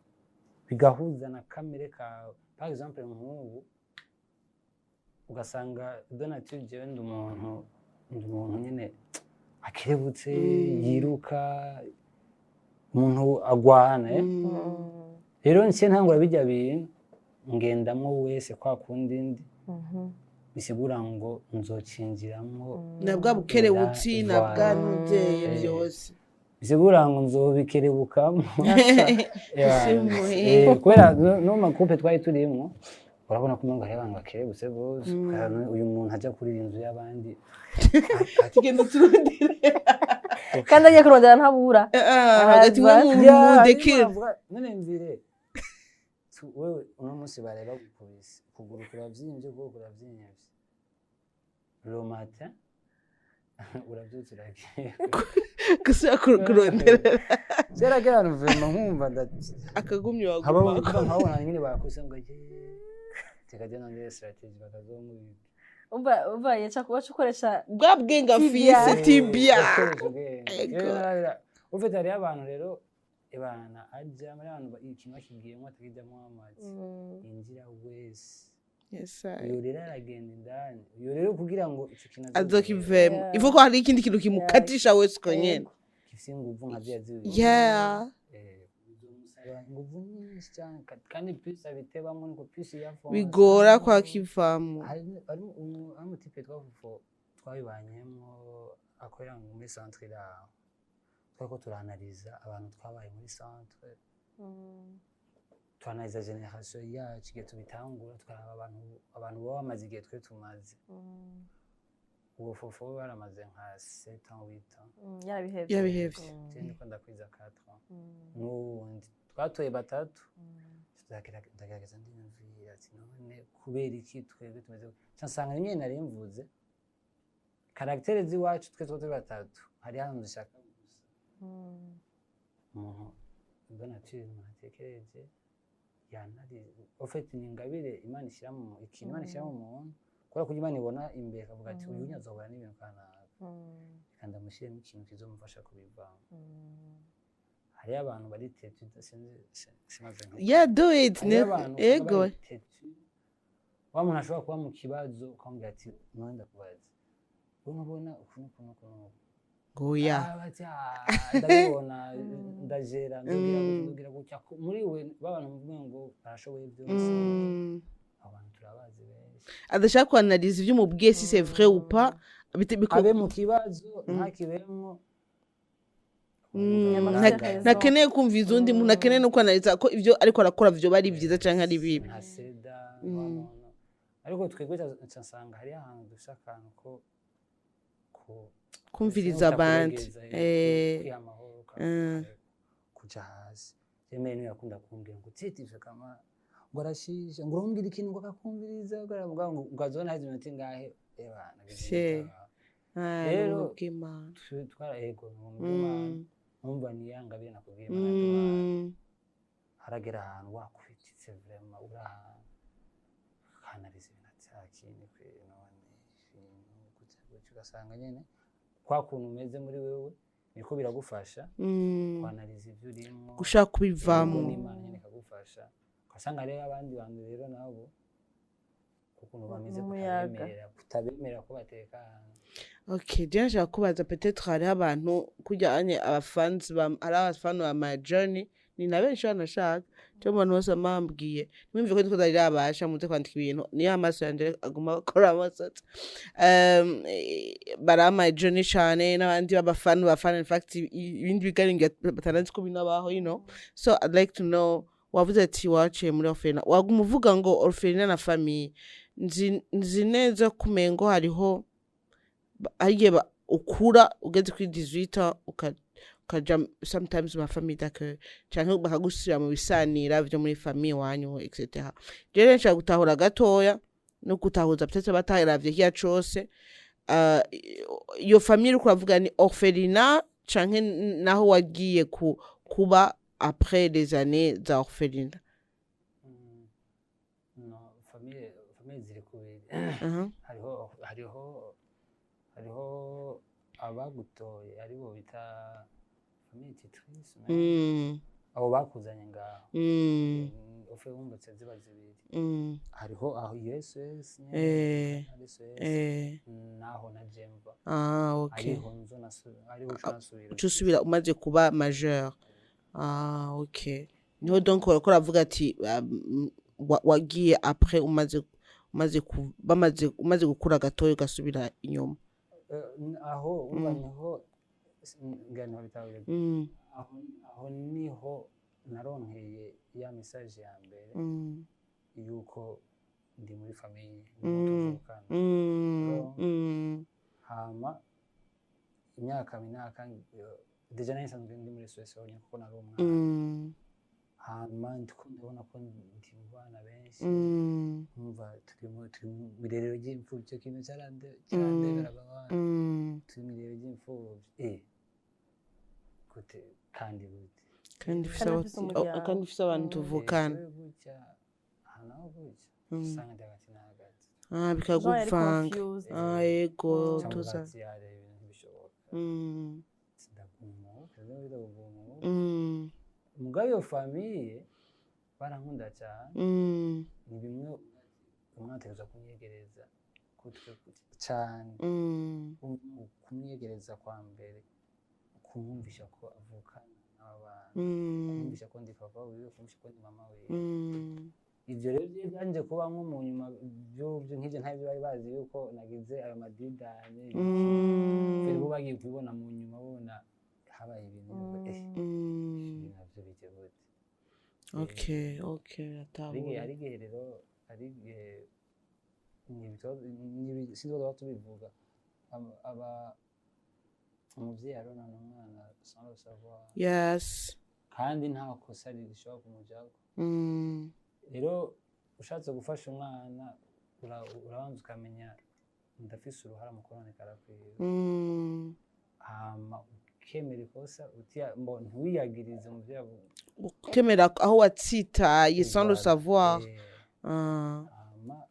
[SPEAKER 1] bigahuza na kamere kawe. Par exemple, nk'ubu ugasanga de nature jewe ndi umuntu nyine akerebutse, yiruka, umuntu agwana, eh? Rero nsiye ntangura bijya bintu, ngendamwo wese kwa kundi ndi, bisigura ngo nzocinjiramwo.
[SPEAKER 3] Na bwa bukerebutsi na bwa nuzeye byose.
[SPEAKER 1] Bisigura ngo nzobikerebukamo.
[SPEAKER 3] Simuhe.
[SPEAKER 1] Kubera no mu ma couples twari turimwo, urabona ko umengo hariho abantu bakerebutse gose. Uyu muntu aja kurira inzu y'abandi.
[SPEAKER 3] Tugenda turondere.
[SPEAKER 2] Kandi agiye kurondera ntabura.
[SPEAKER 3] Hagati we mu
[SPEAKER 1] Ya,
[SPEAKER 3] mundekere.
[SPEAKER 1] ariko bavuga, none mvire wewe uno munsi bareba gukubise ukuguru kuravyimbye, ukuboko kuravyimbye, le matin uravyutse uragiye
[SPEAKER 3] gusubira kurondera.
[SPEAKER 1] Cyaragera ahantu vraiment nkumva
[SPEAKER 3] akagumye
[SPEAKER 1] nkababona
[SPEAKER 3] waguma.
[SPEAKER 1] Nkabona nyine bakuse ngo tukajya nongere strategy bakazonkubita.
[SPEAKER 2] Umva yaca kuba ukoresha
[SPEAKER 3] bwa bwenge afise tibia.
[SPEAKER 1] Bakoresha ubwenge.
[SPEAKER 3] Ego.
[SPEAKER 1] Rero ufite hariyo abantu rero ibana ajya muri abantu ikintu bakigiyemo atakijyamo amazi, yinjira wese.
[SPEAKER 3] Yes, I.
[SPEAKER 1] Uyu rero aragenda indani, uyu rero kugira ngo ico kintu
[SPEAKER 3] azokivemo.
[SPEAKER 2] Yeah.
[SPEAKER 3] Ivuga ko hari ikindi kintu kimukatisha wese uko nyene.
[SPEAKER 1] Gifise inguvu nka ziriya zibiri. Bizomusaba inguvu nyinshi cyane, kandi plus abitebamwo niko plus yafonsa.
[SPEAKER 3] Bigora kwakivamo.
[SPEAKER 1] Hari umu type twafufo twabibanyemwo, akorera muri centre iraho, twariko turanaliza abantu twabaye muri centre, turanaliza génération yacu igihe tubitangura, tukaraba abantu baba bamaze igihe twe tumaze. Uwo fofo we baramaze nka 7 ans, 8 ans.
[SPEAKER 2] Yarabihevye.
[SPEAKER 3] Yabihevye.
[SPEAKER 1] Je ndiko ndakwiza 4 ans n'uwundi twatoye batatu. Ndagerageza ndiyumvira ati none kubera iki twebwe tumeze gutya? Nsanga nyine nari mvuze caractères z'iwacu twe turi batatu, hari ahantu dushaka gusa. Umuntu de nature, umuntu atekereje yanarize, au fait ni ingabire Imana ishyira mu ikintu Imana ishyira mu muntu, kubera ko Imana ibona imbere ikavuga ati uyu nyazohura n'ibintu kanaka, reka ndamushyiremo ikintu kizomufasha kubivamo. Hariyo abantu bari têtus, sinzi simaze nka
[SPEAKER 3] Yeah, do it.
[SPEAKER 1] hariyo abantu usanga
[SPEAKER 3] Ego.
[SPEAKER 1] bari têtus. Wa muntu ashobora kuba mu kibazo, ukamubwira ati none ndakubaza, wowe ntubona ukuntu ukuntu ukuntu?
[SPEAKER 3] Goya.
[SPEAKER 1] Ah, bati, "Ah, ndabibona, ndajera, ndogira gutya, ndogira gutya." Muri we babantu muvuga ngo barashoboye byose. Abo bantu turabazi benshi.
[SPEAKER 3] Adashaka kuanaliza ivyo umubwiye si c'est vrai ou pas.
[SPEAKER 1] Abe mu kibazo ntakibemwo.
[SPEAKER 3] Ntakeneye kumva undi muntu, akeneye no kwanaliza ko ivyo ariko arakora vyoba ari vyiza canke ari bibi.
[SPEAKER 1] Nka seda wa muntu, ariko twebwe nca nsanga hariyo ahantu dufise akantu ko
[SPEAKER 3] kumviriza abandi.
[SPEAKER 1] Kwiha amahoro, kuja hasi. Jemeye niwe yakunda kumbwira ngo titive kama ngo arashisha, ngo urambwira ikintu ngo akakumviriza, ngo aravuga ngo azona hezi iminota ingahe ebana.
[SPEAKER 3] She. Ah,
[SPEAKER 1] Rero-
[SPEAKER 3] ubuntu bw'Imana.
[SPEAKER 1] Twara ego ni ubuntu bw'Imana. Numva ni ya ngabire nakubwiye Imana yaduhaye. Haragera ahantu wakubititse vraiment, uri ahantu ukanariza ibintu ati nta kindi kwe none ibintu gutya gutya, ugasanga nyene kwa kuntu umeze muri wewe niko biragufasha kwanariza ibyo urimo.
[SPEAKER 3] Gushaka kubivamo.
[SPEAKER 1] Yego, n'Imana nyene ikagufasha. Ugasanga rero abandi bantu rero nabo kuko Ukuntu bameze,
[SPEAKER 2] N'umuyaga.
[SPEAKER 1] kutabemerera ko batekana.
[SPEAKER 3] Okay, je nshaka kubaza, peut-être hariho abantu kujyanye abafans ba, hari abafans ba My Journey, ni na benshi banashaka cyo mu bantu bose bambwiye, nimwumve ko ndiko ndarabasha muze kwandika ibintu, niyo amaso yanje aguma akora amasatsi, bara My Journey cane n'abandi b'abafan ba Fun and Fact, ibindi biganiro batanazi ko binabaho. So I'd like to know, wavuze ati waciye muri orphelinat, waguma uvuga ngo orphelinat na famille, nzi neza kumengo hariho hari igihe ukura ugeze kuri 18 ans ukaja sometimes mu famille d'accueil canke bakagusubira mu bisanira vyo muri famille wanyu, etc. Rero nshaka gutahura gatoya no gutahuza peut-être bataravye kiya cose, iyo famille uriko uravuga ni orphelinat canke naho wagiye kuba après les années za orphelinat?
[SPEAKER 1] No, famille ziri kubiri. Hariho abagutoye, aribo bita famille tutrice, abo bakuzanye ngaho. Ufe wumbutse ziba zibiri. Hariho aho USS nyene, ari SOS, naho na Jemva.
[SPEAKER 3] Ah, okay.
[SPEAKER 1] Ariho nzo ariho uca nasubira.
[SPEAKER 3] Uca usubira umaze kuba majeur. Ah, okay, niho donc wariko uravuga ati wagiye après umaze bamaze umaze gukura gatoya ugasubira inyuma.
[SPEAKER 1] Aho umva niho ngira niho bitahuriye. Aho niho naronkeye ya message ya mbere yuko ndi muri famille, tuvukana. Hama imyaka déjà nari nsanzwe ndi muri SOS nyine kuko nari umwana. Hama ndiko ndabona ko ndi mu bana benshi, nkumva turi mu irerero ry'imfuvyi. Icyo kintu cyarandeberaga abana. Turi mu irerero ry'imfuvyi, gute kandi gute?
[SPEAKER 3] Kandi ufise
[SPEAKER 2] Kandi ufise umuryango.
[SPEAKER 3] Kandi ufise abantu tuvukana.
[SPEAKER 1] Jewe gutya, aha naho gutya, usanga ndi hagati na hagati.
[SPEAKER 3] Ah,
[SPEAKER 2] Jean yari
[SPEAKER 3] bikaguvanga.
[SPEAKER 2] confused.
[SPEAKER 3] Ah, yego.
[SPEAKER 1] Cyangwa
[SPEAKER 3] Tuza
[SPEAKER 1] ati yare ibintu ntibishoboka. Ndagumuka, ndagumuka. Mugabo iyo famille barankunda cyane. Ni bimwe umwana ategerezwa kumwegereza kutwe cyane. Kumwegereza kwa mbere, kumwumvisha ko avukana n'aba bana, kumwumvisha ko ndi papa wiwe, kumwumvisha ko ndi mama wiwe. Ibyo rero byanje kuba nko mu nyuma byo nk'ibyo ntabyo bari bazi yuko nagize ayo madidane. Bo bagiye kubibona mu nyuma, babona habaye ibintu yuko ibi navyo bije gute?
[SPEAKER 3] Okay, atahura.
[SPEAKER 1] Hari igihe rero, hari igihe sinzi ko tuba tubivuga, aba umuvyeyi aronana umwana sans le savoir. Kandi nta kosa rishobora kumujako. Rero ushatse gufasha umwana, urabanza ukamenya ndafise uruhara mu kononekara kwiwe. Hama ukemera ikosa, mbo ntiwiyagirize mu byo yavuze.
[SPEAKER 3] Ukemera aho watsitaye sans le savoir. Ah.
[SPEAKER 1] Hama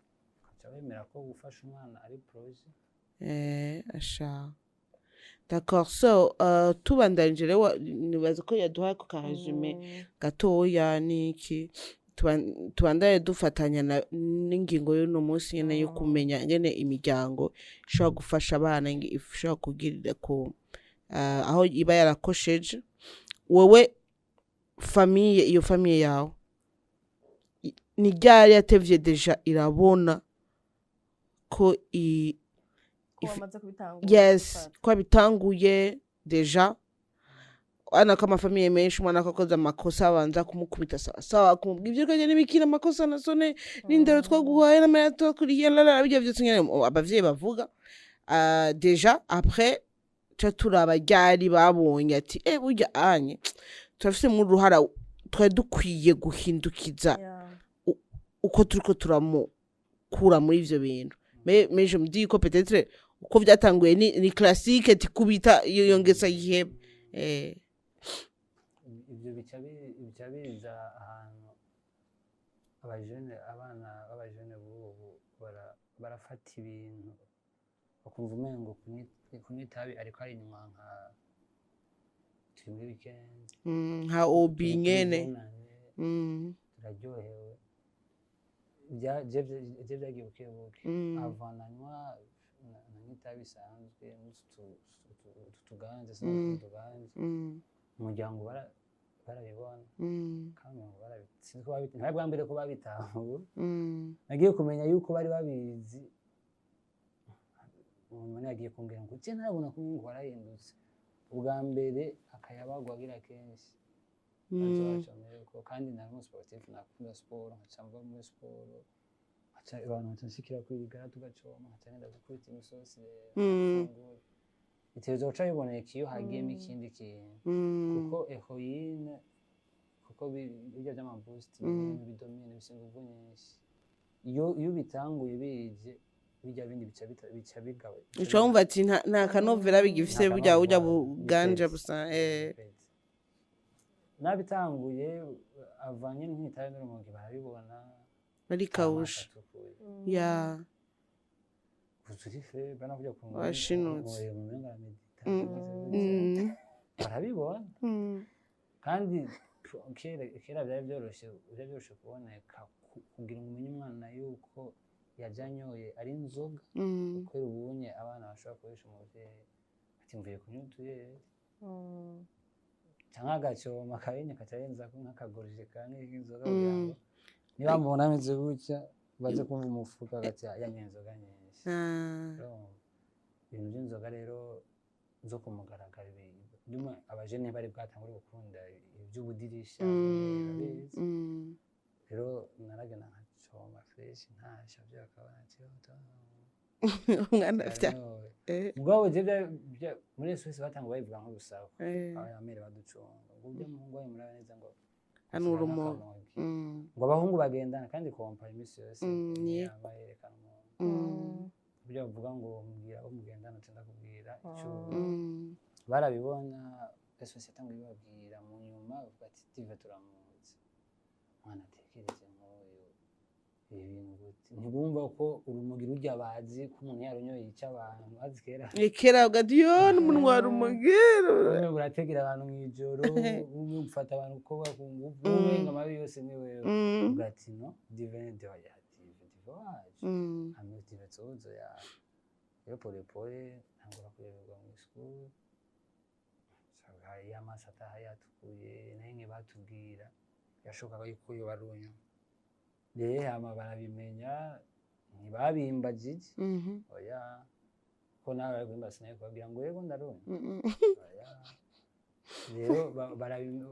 [SPEAKER 1] ukaca wemera ko gufasha umwana ari projet.
[SPEAKER 3] Asha, d'accord. So tubandanije rero, nibaza ko yaduhaye ako ka résumé gatoya niki, tubandanye dufatanya n'ingingo y'uno munsi nyene yo kumenya ingene imiryango ishobora gufasha abana, ishobora kugirira ku aho iba yarakosheje. Wewe famille, iyo famille yawe ni ryari yatevye déjà irabona ko
[SPEAKER 2] Ko wamaze kubitangura?
[SPEAKER 3] Yes, ko abitanguye déjà. Ana ko amafamiye menshi, umwana ko akoze amakosa abanza kumukubita sawa sawa, kumubwira ibyo kajya n'ibikira amakosa na sone n'indero twaguhaye n'amara twakuriye lalala, bijya byose nyene abavyeyi bavuga. Déjà après ca turaba ryari babonye ati burya anye turafise mu ruhara, twari dukwiye guhindukiza uko turiko turamukura muri ivyo bintu. Mais je me dis ko peut-être uko vyatanguye ni classique tikubita iyo yongesa yiheba.
[SPEAKER 1] Ibyo bica biza ahantu abajene, abana b'abajene b'ubu barafata ibintu bakumva umengo kunywa itabi ariko arinywa nka turi muri weekend,
[SPEAKER 3] nka obi
[SPEAKER 1] turi kuri
[SPEAKER 3] nyene.
[SPEAKER 1] bonane, turaryohewe. Je byagiye buke buke. Avant nanywa nanywa itabi bisanzwe n'utu tuganze, n'utu tuganze. Umuryango barabibona. Kandi ngo sinzi ko ntibari bwa mbere ko babitahuye. Nagiye kumenya yuko bari babizi umuntu yagiye kumbwira ngo je ntabona ko ngo warahindutse ubwa mbere, akayabagwa agira kenshi. Azobacomeyeko kandi nari umu sportif, nakunda siporo, nkaca mva muri siporo, nkaca abantu nkaca nshikira kwigara, tugacoma, nkaca ngenda gukubita imisosi rero nkafungura. Bitegerezwa guca biboneka iyo hagiyemo ikindi kintu, kuko héroïne, kuko birya vy'ama boost, ibintu bidomine bifise inguvu nyinshi. Iyo bitanguye bije, birya bindi bica bigaba.
[SPEAKER 3] Uca wumva ati nta kanovera bigifise, burya buganja busa.
[SPEAKER 1] Nabitanguye avanye nk'itabi n'urumogi barabibona.
[SPEAKER 3] Barikawusha.
[SPEAKER 1] Amaso atukuye.
[SPEAKER 3] Ya.
[SPEAKER 1] Gusa uri faible no kujya ku
[SPEAKER 3] Washinutse.
[SPEAKER 1] Umenga aramedita. Barabibona. Kandi kera byari byoroshe kuboneka, kugira ngo umenye umwana yuko yajanyoye ari inzoga. Kubera ubunye abana bashobora gukoresha umuvyeyi ati mvuye kunywa utuyeri canke agacoma kabinya kacarenzako nk'akagorije kamwe k'inzoga, kugira ngo niba mubona ameze gutya baze kumva umufuka agati yanyoye inzoga nyinshi. Urumva? Ibintu by'inzoga rero zo kumugaragaro, nyuma abajene bari bwatangure gukunda iby'ubudirisha, urabizi. Rero naragenda nkacoma fresh, ntasha byakabona ati "Oh,
[SPEAKER 3] Umwana afite
[SPEAKER 1] yanyoye." Mugabo je muri Suisse batanga babivuga nk'urusaku. Abamere baducunga ngo ujya muhungu wawe murabe neza ngo
[SPEAKER 3] Hano
[SPEAKER 1] ashyira
[SPEAKER 3] urumogi.
[SPEAKER 1] n'akamogi. Ngo abahungu bagendana kandi kompa iminsi yose yama yerekana umuntu. Ibyo bavuga ngo mbwira abo mugendana ati ndakubwira ico. Barabibona, SOS yatanguye ibabwira mu nyuma, bavuga ati Dive turamuzi, umwana atekereze nk'uyu, ibi bintu gute? Ntibumva ko urumogi rurya, bazi ko umuntu yarunyoye yica abantu, bazi kera.
[SPEAKER 3] Kera ugati yo n'umunwa wa rumogi.
[SPEAKER 1] Umwe urategera abantu mw'ijoro, umwe ufata abantu ko ku nguvu, umwe amabi yose ni wewe. Uvuga ati no Dive ni Dive ya Dive, Dive wacu. Hama Dive tuzo ya rero pole pole ntangura kuyoberwa mu ishuri, usanga y'amaso ataha yatukuye, nayo mwe batubwira yashobokaga yuko yoba arunywa. Rero hama barabimenya, ntibabimbagije. Oya, ko nawe bari kubimba sinari kubabwira ngo yego ndarunywa. Oya. Rero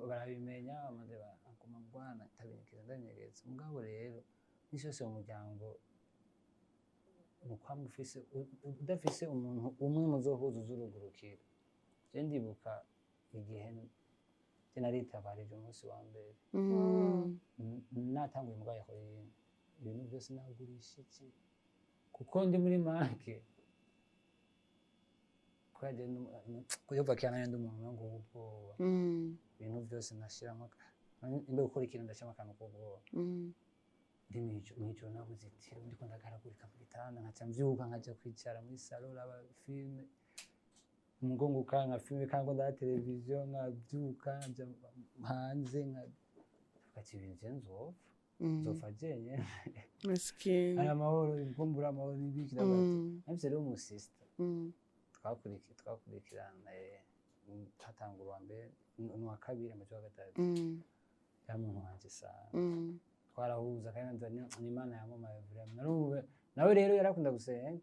[SPEAKER 1] barabimenya, bamaze baguma ngwana ndabinyegeza, ndabinyegeza. Mugabo rero misi yose mu muryango ni ukwama ufise udafise umuntu umwe muzohuza uzurugurukira. Je ndibuka igihe je naritabarije umunsi wa mbere. Natanguye mugabo yakoreye ibintu byose, nagurisha iki kuko ndi muri manque, kubera je kuva kera nari ndi umuntu ngo w'ubwoba. Ibintu byose nashiramo, nimba gukora ikintu ndashiramo akantu k'ubwoba. Ndi mw'ijoro nabuze itiro, ndiko ndagaragurika ku gitanda, nkaca mvyuka nkaja kwicara muri salon raba filme, umugongo ukanka filme kandi ndaba televiziyo, nkavyuka nkaja hanze, nkavuga ati ibintu je nzopfa, nzopfa jenyene.
[SPEAKER 3] Masikini.
[SPEAKER 1] Aya mahoro kumbura amahoro n'ibiki, ndavuga ati nafise rero umusista twakurikirana, hatangura uwa mbere n'uwa kabiri, amaze uwa gatatu. Ya muntu wanje sana. Twarahuza kandi ni Imana yamumaye vraiment. Narumva nawe rero yarakunda gusenga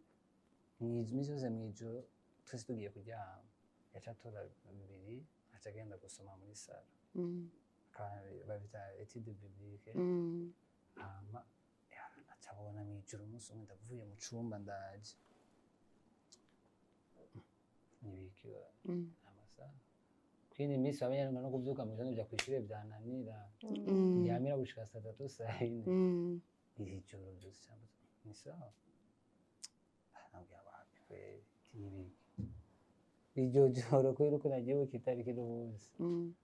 [SPEAKER 1] imisi yose mw'ijoro twese tugiye kuryama yaca atora bibiri, aca agenda gusoma muri salon. Babita étude biblique. Hama aca abona mw'ijoro umunsi umwe ndavuye mu cumba ndaje, nibiki amasaha kwindi minsi bamenye no kuvyuka mu gitondo, vya kw'ishure vyananira, ndyamira gushika saa tatu, saa yine. Iri joro vyose ni sawa, nabwiye wapi kweli nibiki iryo joro kubera uko nagiye itariki n'umunsi.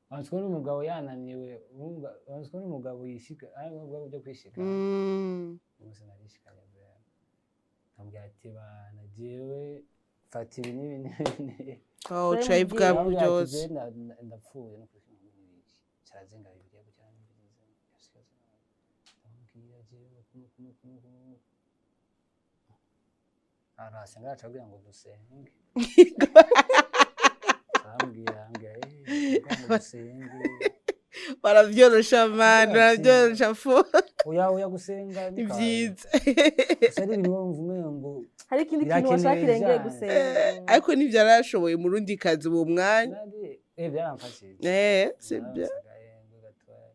[SPEAKER 1] Wansi kubona umugabo yananiwe, urumva, wansi kubona umugabo yishika ari ubwo byo kwishika. Umunsi narishikanye vraiment, ndamubwira ati bana jewe fata ibi n'ibi n'ibi n'ibi.
[SPEAKER 3] Oh, ucaye bwa
[SPEAKER 1] Ndamubwira ati,
[SPEAKER 3] byose.
[SPEAKER 1] "Jewe ndapfuye no kwishima n'ibiki." Carazenga Bibiliya gutya, ndamubwira jewe Nuku nuku nuku nuku. Ahantu hasenga baca kugira ngo dusenge, arambwira kugira ngo dusenge.
[SPEAKER 3] Baravyorosha man, baravyorosha fo.
[SPEAKER 1] Oya oya, gusenga
[SPEAKER 3] ni vyiza.
[SPEAKER 1] Gusa ari ibintu wumva umengo
[SPEAKER 2] Hari ikindi kintu washaka
[SPEAKER 1] birakenewe
[SPEAKER 2] kirengeye
[SPEAKER 1] vyane.
[SPEAKER 2] gusenga.
[SPEAKER 3] Ariko ntivyarashoboye murundi kazi uwo mwanya.
[SPEAKER 1] Nari byaramfashije.
[SPEAKER 3] C'est bien.
[SPEAKER 1] Nararonse agahenge gatoya.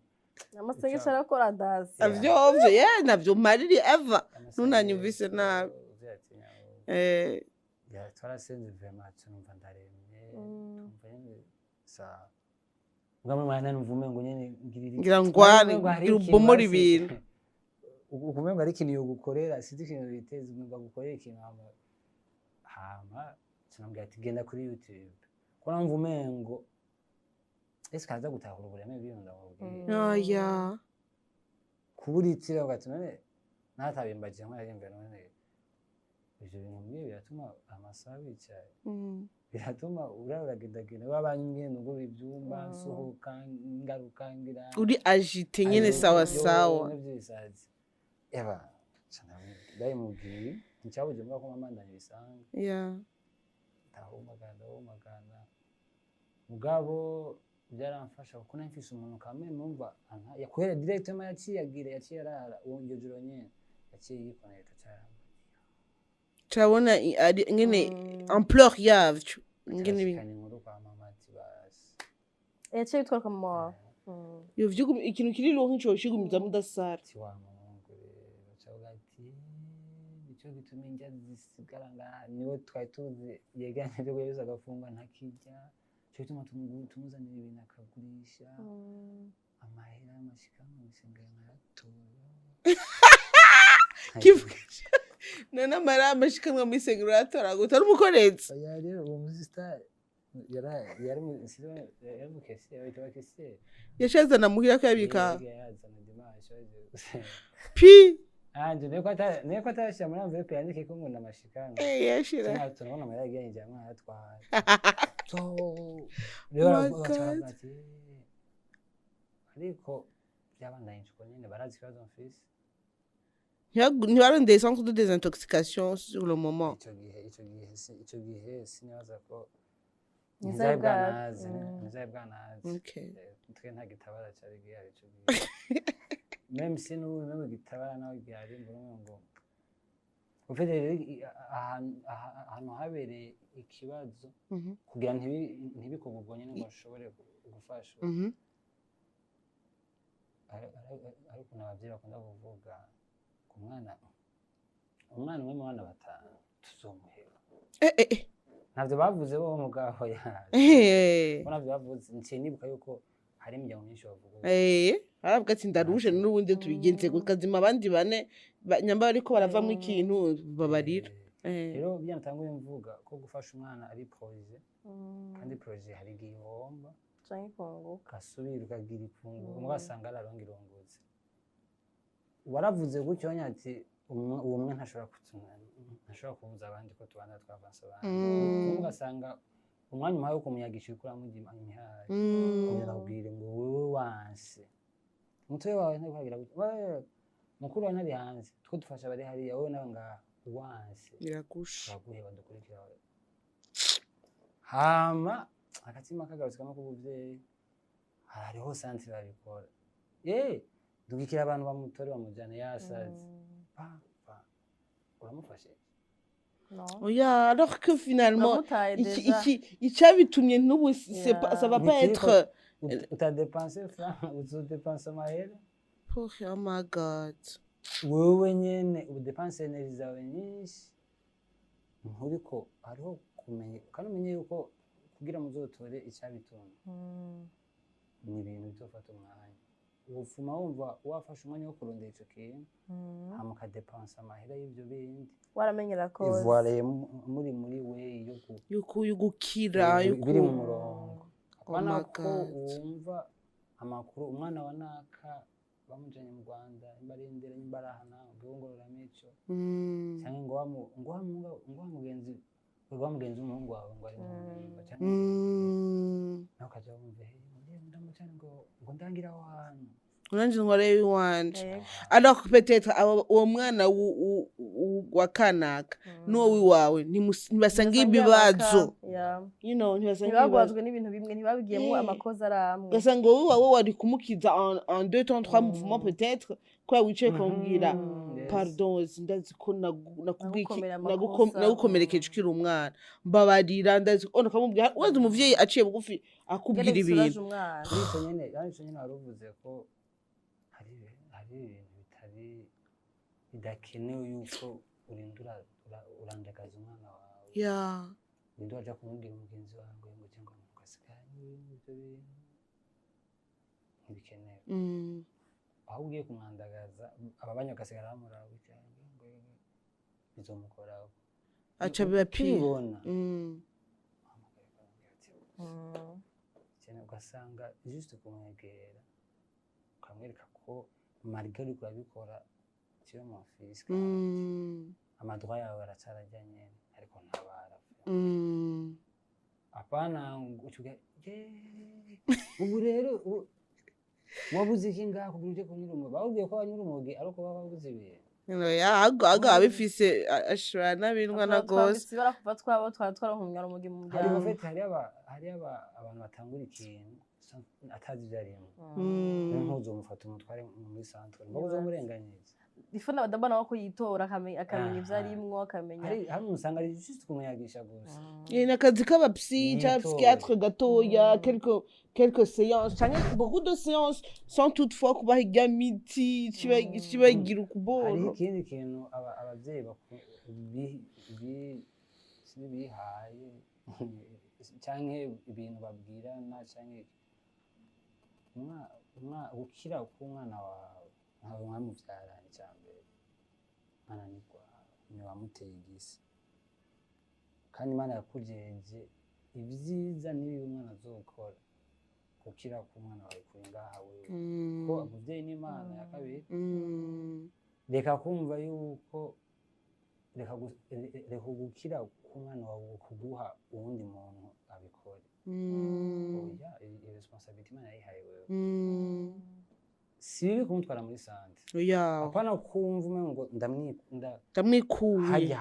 [SPEAKER 2] Amasengesho arakora ndazi.
[SPEAKER 3] Avyovyo ye navyo mariri eva ntunanyumvise nabi.
[SPEAKER 1] Uzatinya. Ya, twarasenze vraiment, numva ndaremye. Numva nyene sa mbwa mu mwanya numva umengo nyene ngirira
[SPEAKER 3] Ngira ngwane,
[SPEAKER 1] umengo hari
[SPEAKER 3] ngira
[SPEAKER 1] ikintu
[SPEAKER 3] ubomore
[SPEAKER 1] basi-
[SPEAKER 3] ibintu.
[SPEAKER 1] Ukumengo hari ikintu yogukorera, sinzi ikintu biteze umengo agukorera ikintu, hama sinambwira ati genda kuri YouTube, ko numva umengo ese kaza gutahura ubureme bw'ibintu ndamubwiye.
[SPEAKER 3] Oya.
[SPEAKER 1] Kubura itira ugati none natabimbagiye nko yarimbe none ivyo bintu mbwiye biratuma amasaha wicaye, biratuma uraragendagenda wabanye nugura ivyumba, nsohoka ngaruka ngira
[SPEAKER 3] Uri agité nyene.
[SPEAKER 1] Ayo,
[SPEAKER 3] Sawa
[SPEAKER 1] yo,
[SPEAKER 3] sawa.
[SPEAKER 1] n'ivy'ibisazi eba ndabimubwiye nticyabuje mbwa ko mamandanye bisanzwe. Ndahumagana ndahumagana, mugabo byaramfasha kuko nari mfise umuntu kamwe numva yakwera directement, yaciye agira yaciye arara uwo iryo joro nyene yaciye yikonekta cyane.
[SPEAKER 3] Turabona ari nyene ampleur yavyo ingene
[SPEAKER 1] Cyashikanye inkuru kwa mama ati basi.
[SPEAKER 2] Yaciye bitwara kwa mama wawe.
[SPEAKER 3] Iyo ikintu kiri lourd nk'ico kigumiza mudasara.
[SPEAKER 1] Ati wa muhungu rero cavuga ati nico gituma indya zisigara ngaha, niwe twari tuzi yegeranya ibyo kurya byose agafungwa ntakirya, nico gituma tumuzanira ibintu akagurisha amahera y'amashikanwa ngisengera nkayatora.
[SPEAKER 3] Kivuga none amara amashikanwa muri sengero urayatora gute ari umukorezi?
[SPEAKER 1] Oya, rero uwo musista yari mu caissier, bayita ba caissier.
[SPEAKER 3] Yashazana muhira akayabika.
[SPEAKER 1] Yagiye yazana dimanche bagiye gusenga.
[SPEAKER 3] Pi.
[SPEAKER 1] Anje niko atashyira muri envelope yandike ko ngo namashikanwa.
[SPEAKER 3] Yashira.
[SPEAKER 1] Tunabona amahera yagiye yinjira mwayatwaye. So rero
[SPEAKER 3] My
[SPEAKER 1] baravuga
[SPEAKER 3] God.
[SPEAKER 1] baravuga ati ariko byabandanyije uko nyene barazi ikibazo mfise.
[SPEAKER 3] Ntibarondeye centre de désintoxication sur le moment?
[SPEAKER 1] Ico gihe sinibaza ko
[SPEAKER 2] Ntizari
[SPEAKER 1] ntizari bwanaze. Ntizari bwanaze. Twe nta gitabara cari gihari ico gihe, même si n'ubu même gitabara naho gihari mbona ngo ufite rero ahantu habereye ikibazo kugira ntibikorwe ubwo nyene ngo bashobore gufashwa. Hari ukuntu abavyeyi bakunda kuvuga ku mwana, umwana umwe mu bana batanu tuzomuheba. Ntavyo bavuze bo mugabo ya bo ntavyo bavuze, nciye nibuka yuko hari imiryango myinshi bavuga uko.
[SPEAKER 3] Baravuga ati ndarushe n'ubundi tubigenze gutya kazima abandi bane nyamba bariko baravamwo ikintu babarira.
[SPEAKER 1] Rero bya natanguye mvuga ko gufasha umwana ari projet, kandi projet hari igihe ihomba
[SPEAKER 2] Canke ikunguka.
[SPEAKER 1] Ugasubira ukagira ikungu, ugasanga araronga irongotse. Waravuze gutyo nyine ati uwo umwe ntashobora ntashobora kubuza abandi ko tubana twavanse abandi. Ugasanga umwanya umuhaye wo kumuyagisha uriko uramurya imihaye kugira akubwire ngo wewe wanse mutoyi wawe ntabwo gutya, wewe mukuru wawe ntari hanze, two dufasha abari hariya, wowe nawe ngaha wanse.
[SPEAKER 3] Biragusha.
[SPEAKER 1] Turaguheba dukurikira hama agatima kagarutse kamwe k'ubuvyeyi, hariho centre babikora ye dugikira abantu bamutore bamujane yasaze pa pa uramufashe.
[SPEAKER 2] No.
[SPEAKER 3] Oya, alors que finalement
[SPEAKER 2] Uramutaye
[SPEAKER 3] iki
[SPEAKER 2] déjà.
[SPEAKER 3] iki icyabitumye n'ubu c'est pas ça va pas
[SPEAKER 1] Ntikiriko
[SPEAKER 3] être
[SPEAKER 1] utadepanse franc uzodepanse amahera.
[SPEAKER 3] Oh my God.
[SPEAKER 1] Wewe nyene udepanse énergie zawe nyinshi nturiko hariho kumenya, kandi umenye yuko kugira muzotore icyabitumye ni ibintu bizofata umwanya, wopfuma wumva wafashe umwanya wo kurondera ico kintu, hama ukadepansa amahera y'ivyo bindi.
[SPEAKER 2] Waramenyera cause.
[SPEAKER 1] Voilà, muri we yo
[SPEAKER 3] yuko yugukira yuko
[SPEAKER 1] biri mu murongo.
[SPEAKER 3] Oh
[SPEAKER 1] Apana
[SPEAKER 3] my
[SPEAKER 1] ko
[SPEAKER 3] God.
[SPEAKER 1] wumva amakuru umwana wa naka bamujanye mu Rwanda, nimba ari Ndera, nimba ari aha naho ngo ngororamicyo cyangwa ngo wa mugenzi ngo wa mugenzi w'umuhungu wawe ngo ari mu mpimba cyangwa nawe ukaja wumva hey ndamujanye ngo ndangira aho hantu.
[SPEAKER 3] Ngo nanje ntwareyo iwanje.
[SPEAKER 2] Eh.
[SPEAKER 3] Alors que peut-être uwo mwana wa kanaka n'uwo wiwawe ntibasangiye ibibazo. Ntibasangiye ibibazo.
[SPEAKER 2] Ntibagwajwe n'ibintu bimwe, ntibabigiyemo amakosa ari amwe.
[SPEAKER 3] Ugasanga wowe wawe wari kumukiza en deux temps trois mouvements, peut-être kubera wicaye ukamubwira: "Pardon, ndazi ko nakubwiye
[SPEAKER 2] Nagukomera amakosa.
[SPEAKER 3] Nagukomerekeje ukiri umwana, mbabarira." Ndazi ko ukamubwira wenda umuvyeyi aciye bugufi akubwira
[SPEAKER 2] Ingene bisuraje
[SPEAKER 3] ibintu.
[SPEAKER 2] umwana.
[SPEAKER 1] Kuri icyo nyene, yani ico nyene wari uvuze ko hari ibintu bitari bidakenewe yuko urinda urandagaza umwana wawe, urinda uraja kumubwira umugenzi wawe ngo cyangwa ngo ugasigara ibyo bintu ntibikenewe. Aho ugiye kumwandagaza, ababanyi bagasigara bamuraba gutya, ngo bizomukoraho.
[SPEAKER 3] Aca biba pire.
[SPEAKER 1] Ukibona uhamagaye ukamubwira ati, cyane ugasanga juste kumwegera ukamwereka ko malgré uriko urabikora, tu es mon fils kandi ama droits yawe aracarajya nyene, ariko ntabara. Apana ngo ucuge: "Yeee, ubu rero wabuze iki ngaho kugira uje kunyura urumogi?" Bakubwiye ko abanyura urumogi ari uko baba babuze ibintu.
[SPEAKER 3] Oya, ahubwo abifise ashobora n'abindwa na gose.
[SPEAKER 2] Ibara kuva twaba twara twaronka urumogi mu
[SPEAKER 1] Hari
[SPEAKER 2] muryango.
[SPEAKER 1] En fait, hari abantu batangura ikintu atazi ibyo arimo. Ntuzomufata umutware muri centre mbogo uzomurenganyiriza.
[SPEAKER 2] Ifu ndabona ko yitora akamenya ivyo arimwo, akamenya.
[SPEAKER 1] Hari umuntu usanga ari juste kumuyagisha gusa.
[SPEAKER 3] Ni akazi k'aba psy cyangwa
[SPEAKER 1] Nitore.
[SPEAKER 3] psychiatre gatoya, quelques séances canke beaucoup de séances, sans toutefois kubaha irya miti kibagira
[SPEAKER 1] Hariho
[SPEAKER 3] ukuboro.
[SPEAKER 1] ikindi kintu abavyeyi sinzi bihaye canke ibintu babwirana canke gukira k'umwana wawe ntabwo mwamuvyaranye. Ica mbere, umwana ni rwawe, ni wamuteye igisi, kandi Imana yakujeje ibyiza n'ibibi umwana azokora. Gukira k'umwana wawe kuri ngaha wewe, ko umuvyeyi n'Imana ya kabiri. Reka kumva yuko reka gukira k'umwana wawe kuguha uwundi muntu abikore. Oya, iyo responsabilité Imana yayihaye wewe. Si bibi kumutwara muri centre.
[SPEAKER 3] Oya.
[SPEAKER 1] Apana kumva umengo ngo ndamwikunda
[SPEAKER 3] Ndamwikuye.
[SPEAKER 1] Harya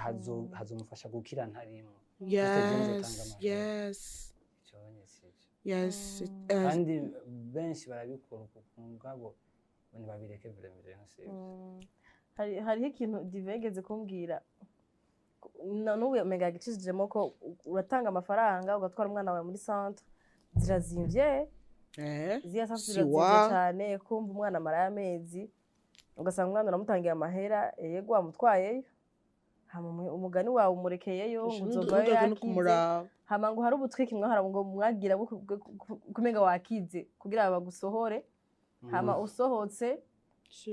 [SPEAKER 1] hazomufasha gukira ntarimwe. Amahera. Ico nyene sico. Kandi benshi barabikora uko, mugabo ntibabireke vraiment, jewe sivyo.
[SPEAKER 2] Hariho ikintu Dive yigeze kumbwira n'ubu umenga yagicishijemo, ko uratanga amafaranga ugatwara umwana wawe muri centre, zirazimvye. Ziriya centre
[SPEAKER 3] Si
[SPEAKER 2] zirazimvye
[SPEAKER 3] wa.
[SPEAKER 2] cane. Kumva umwana amarayo amezi, ugasanga umwana uramutangiye amahera, yego wamutwayeyo, hama umugani wawe umurekeyeyo ngo uzovayo
[SPEAKER 3] Ntuzoge no
[SPEAKER 2] yakize.
[SPEAKER 3] kumuraba.
[SPEAKER 2] Hama ngo hari ubutwiki mwahora ngo mwagira bwo kumenga wakize kugira bagusohore, hama usohotse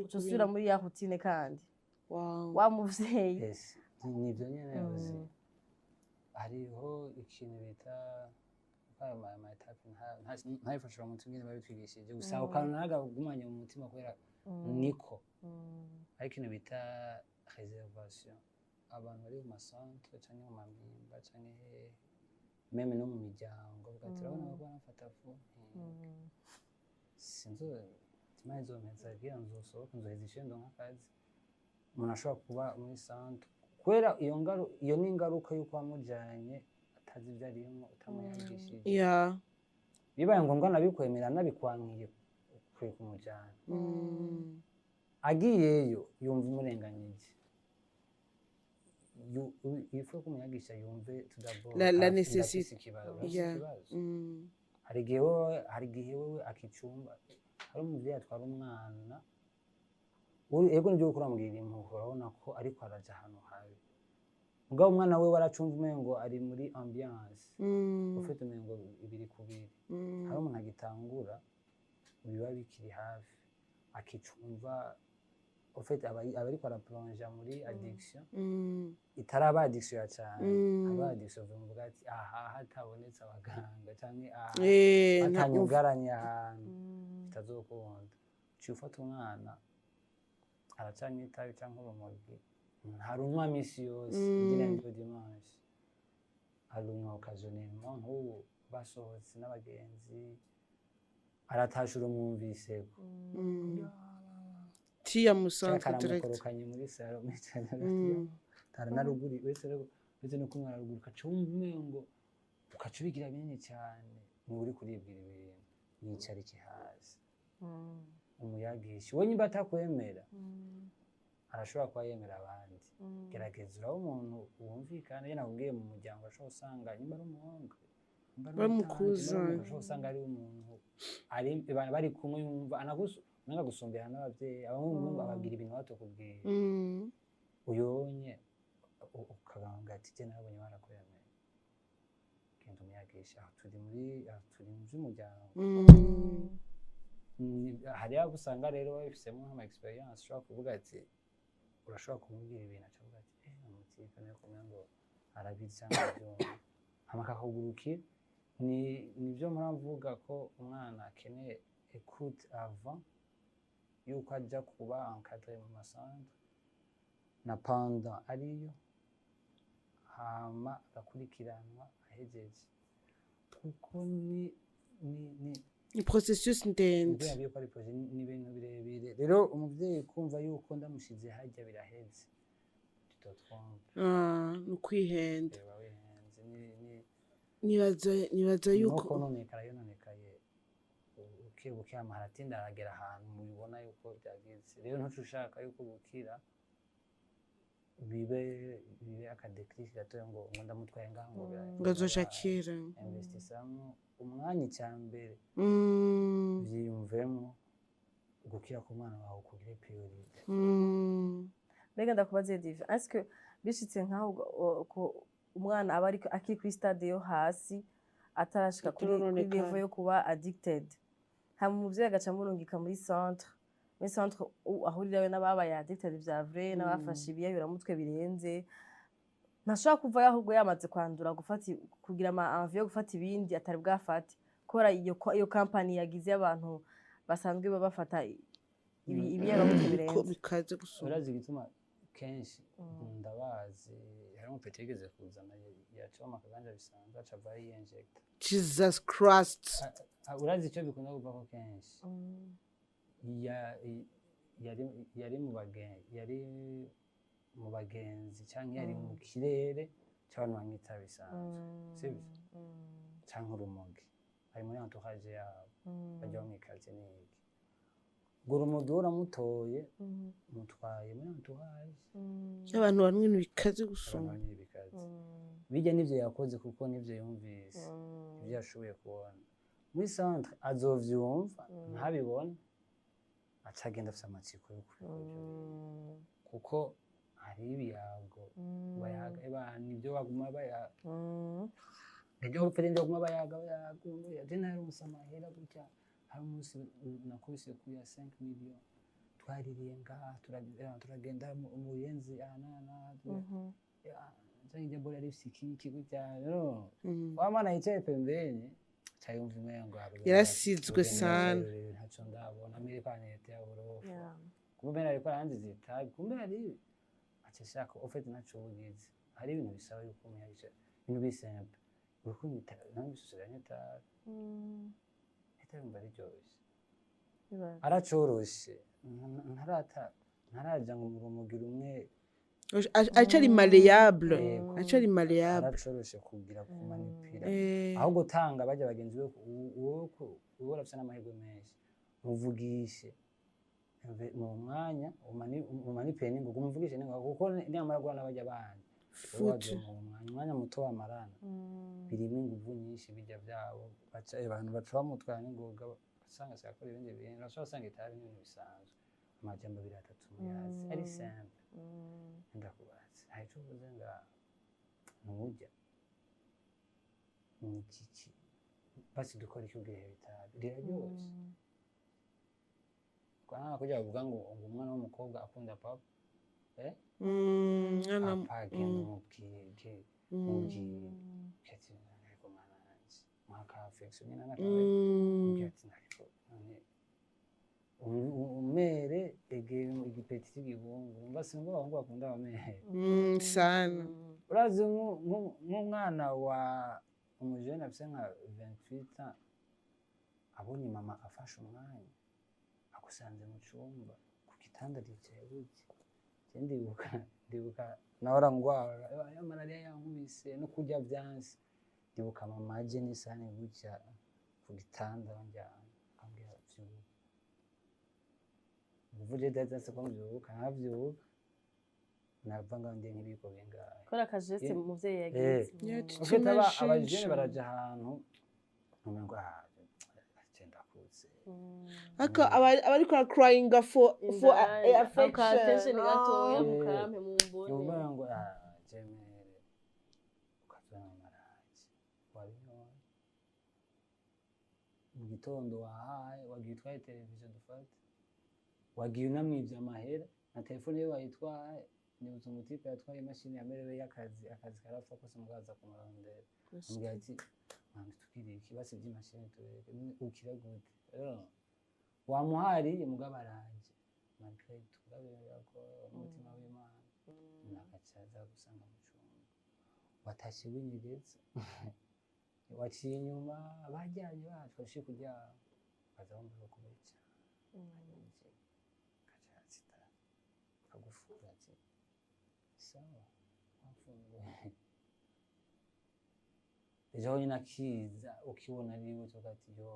[SPEAKER 2] uca usubira muri ya routine kandi wa muvyeyi.
[SPEAKER 1] Yes, nivyo nyene yavuze. Hariho ikintu bita ayo ma étapes, ntayifashira mu mutima ingene babitwigishije gusa, ako kantu nagagumanye mu mutima kubera niko hari ikintu bita réservation. Abantu bari mu ma centres canke mu mampimba canke hehe, même no mu miryango, bavuga ati: "Urabona ko barafata fu sinzo Imana izompeza kugira nzosohoke, nzoheza ishure, ndonke akazi." Umuntu ashobora kuba muri centre kubera iyo iyo ni ingaruka y'uko wamujanye atazi ibyo arimwo, utamuyigishije. Bibaye ngombwa nabikwemera, nabikwankiye, ukwiye kumujyana. Agiyeyo yumva umurenganyije. Il faut ko umuyagisha yumve tout d'abord
[SPEAKER 3] La
[SPEAKER 1] ndafise
[SPEAKER 3] nécessité.
[SPEAKER 1] ikibazo, urafise ikibazo. Hari igihe wewe akicumba hari umuvyeyi atwara umwana. Ego nivyo uriko uramubwira impuhwe, urabona ko ariko araja ahantu habi, mugabo umwana wewe aracumva umengo ari muri ambiance, ufite umengo ibiri kubiri. Hari umuntu agitangura, biba bikiri hafi, akicumva ufite aba ariko araplonja muri addiction itaraba addiction ya cane. Haba addiction uvuga ati aha hatabonetse abaganga canke aha batanyugaranye ahantu bitazokunda. Uciye ufata umwana aracanywa itabi canke urumogi, ntarunywa misi yose, du lundi au dimanche, arunywa occasionnellement, nk'ubu basohotse n'abagenzi. Aratasha, urumwumviseko.
[SPEAKER 3] Tiya mu centre direct.
[SPEAKER 1] Karamukorokanye muri salon mwicaye hagati yabo, taranaruguru uretse no kumwe araruguru, ukaca wumva umengo ukaca ubigira binini cyane, niwe uri kuribwira ibintu. Yicarike hasi, umuyagisha. We nyimba atakwemera, arashobora kuba yemera abandi. Gerageza urabe umuntu wumvikana. Iyo nakubwiye mu muryango, ashobora usanga nyimba ari umuhungu, nimba ari
[SPEAKER 3] Bamukuza.
[SPEAKER 1] umutante, ashobora usanga ari umuntu ari bari kumwe, yumva anagusu umenga gusumbira n'ababyeyi. Abahungu ababwira ibintu batokubwira. Uyonye ukavuga ati: "Je nabonye barakwemeye, genda umuyagisha." Aho turi muri, aho turi mu by'umuryango. Hariho abo usanga rero babifisemo nk'ama expérience, ushobora kuvuga ati, urashobora kumubwira ibintu acavuga ati: "Eh, umutipe niyo kumwe ngo arabizi cyangwa arabyumva," hama akakugurukira. Ni nibyo mpora ko umwana akeneye écoute avant yuko ajya kuba encadré mu ma centre, na pendant ariyo, hama agakurikiranwa ahejeje, kuko ni
[SPEAKER 3] Ni processus ndende.
[SPEAKER 1] Nibyo yabwiye ko ari projet, ni ibintu birebire. Rero umuvyeyi kumva yuko ndamushize hajya biraheze, tu te trompes.
[SPEAKER 3] Ah, ni ukwihenda.
[SPEAKER 1] Reba, wihenze ni
[SPEAKER 3] Nibaza
[SPEAKER 1] no
[SPEAKER 3] yuko
[SPEAKER 1] kononekara, yononekaye buke buke, hama haratinda aragera ahantu mubibona yuko byagize. Rero ntuce ushaka yuko gukira bibe aka déclic gatoya ngo ndamutwaye ngaha ngo
[SPEAKER 3] ngo azoshakira.
[SPEAKER 1] Investissamo umwanya icya mbere, vyiyumvemo gukira ku mwana wawe kugire priorité.
[SPEAKER 2] Mbega ndakubaze Diva, est-ce que bishitse nkaho ko umwana aba ariko akiri kuri stade yo hasi, atarashika kuri
[SPEAKER 3] Atarononekara.
[SPEAKER 2] level yo kuba addicted, hama umuvyeyi agaca amurungika muri centre ahurirayo n'ababaye addicted vya vrai, n'abafashe ibiyayuramutwe birenze, ntashobora kuvayo ahubwo yamaze kwandura, gufata kugira ama envie yo gufata ibindi atari bwafate, kubera iyo company yagize abantu basanzwe bafata ibiyayuramutwe
[SPEAKER 3] Ko
[SPEAKER 2] birenze?
[SPEAKER 3] Bikaze gusumba.
[SPEAKER 1] Urazi igituma kenshi ndabazi, harimo petit yigeze kuzana, yacoma akaganja bisanzwe, aca avayo yiyinjecta.
[SPEAKER 3] Jesus Christ!
[SPEAKER 1] Urazi icyo bikunda kuvako kenshi? Yari mu bagenzi cyangwa yari mu kirere cy'abantu banywa itabi bisanzwe, sibyo, cyangwa urumogi, ari muri entourage yabo bajya bamwikaze n'iki, ubwo urumogi uramutoye, mutwaye muri entourage
[SPEAKER 3] Y'abantu banywa ibintu bikaze
[SPEAKER 1] abantu
[SPEAKER 3] gusumba.
[SPEAKER 1] banywa ibikaze bijya, n'ivyo yakoze kuko nivyo yumvise, ibyo yashoboye kubona muri centre azovyumva ntabibone, aca agenda afise amatsiko yo kubikora ivyo bintu, kuko hari ibiyago bayaga eba nibyo baguma bayaga, nibyo pere, nibyo baguma bayaga bayaga. Je naronse amahera gutya, hari umunsi nakubise ku ya 5 millions, twaririye ngaha, turagenda mu Buyenzi aha n'aha n'aha, canke irya bora yari ifise iki gutya no wa mwana yicaye pembeni aca yumva umengo
[SPEAKER 3] Yarasizwe
[SPEAKER 1] urugendo
[SPEAKER 3] sana.
[SPEAKER 1] rurerure, ntaco ndabona mbere kwa nete ya burofa, kumbe ariko aranziza itabi, kumbe hari aca ashaka au fait ntaco ubugize. Hari ibintu bisaba yuko umuyagisha ibintu bi simple, uriko unywa itabi nawe bisusiranye itabi, itabi yumva riryoshe, aracoroshe, ntarata ntaraja ngo mu rumogi rumwe.
[SPEAKER 3] Acari malléable.
[SPEAKER 1] Yego.
[SPEAKER 3] Acari malléable.
[SPEAKER 1] Aracoroshe kugira kumanipira. Ahubwo tanga bajya bagenzi be, wowe urafise n'amahirwe menshi, muvugishe mu mwanya umanipire n'ingoga, umuvugishe n'ingoga, kuko niyamara guhura n'abajya bandi wowe
[SPEAKER 3] Futu.
[SPEAKER 1] wazomuha umwanya muto wamarana birimo inguvu nyinshi, bijya byabo baca abantu baca bamutwara n'ingoga, usanga akora ibindi bintu, urashobora gusanga itabi n'ibintu bisanzwe, amajambo abiri atatu muyazi ari simple. Ndakubaza, hari ico uvuze nga nturya ni iki? Basi dukora iki ubwira itabi riraryoshe kwa kugira bavuga ngo umwana w'umukobwa akunda papa, eh.
[SPEAKER 3] Mwana.
[SPEAKER 1] Papa agenda umubwire, mubwire ati: "Ariko mwana wanje, mwaka affection nyine n'akawe," mubwire ati: "Ariko none umere egera igi petit cy'igihungu." Umva, sinumva abahungu bakunda abamere.
[SPEAKER 3] Sana.
[SPEAKER 1] Urazi nk'umwana wa umujene afise nka 28 ans. Abonye mama afashe umwanya, agusanze mu cumba ku gitanda, aricaye gutya. Je ndibuka nahora ngwara ya malariya yankubise no kurya vyanse. Ndibuka mama aje n'isahani gutya ku gitanda banjyana, akambwira: "Vyuka." Ubu je vyanse ko mvyuka, nkavyuka nava ngaho ndiye nk'ibiyiko bingahe.
[SPEAKER 2] Kora akajeste umuvyeyi yagize.
[SPEAKER 3] Yeah,
[SPEAKER 1] Ufite aba abajene
[SPEAKER 3] attention.
[SPEAKER 1] baraja ahantu umengo: "Ah, je ndakutse."
[SPEAKER 3] Ariko abariko ara crying for
[SPEAKER 2] Indani,
[SPEAKER 3] affection.
[SPEAKER 2] aka attention gatoya, mukampe mumbone.
[SPEAKER 1] Yumva ngo: "Ah, jemere," ukazana amaraje wabinyoye mu gitondo, wahaye, wagiye utwaye televiziyo dufate, wagiye unamwivye amahera na telefone ye wayitwaye. Nibutse umutipe yatwaye imashini yamerewe y'akazi, akazi karapfa kose, mugaza kumurondera, ambwira ati: "Mwana, tubwire ikibasi by'imashini tureke ukira gute?" Rero wamuhariye, mugabo araje malgré tout ko umutima w'Imana, umuntu agaca aza gusanga mu cumba watashe winyegetse, waciye inyuma bajyanye bacu waciye kuryama, ukaza wumva bakubica, agaca sita akagufura ati: "Sawa, wafunguye." Ejo nyine akiza ukibona ariwe, tuvuga ati: "Yo,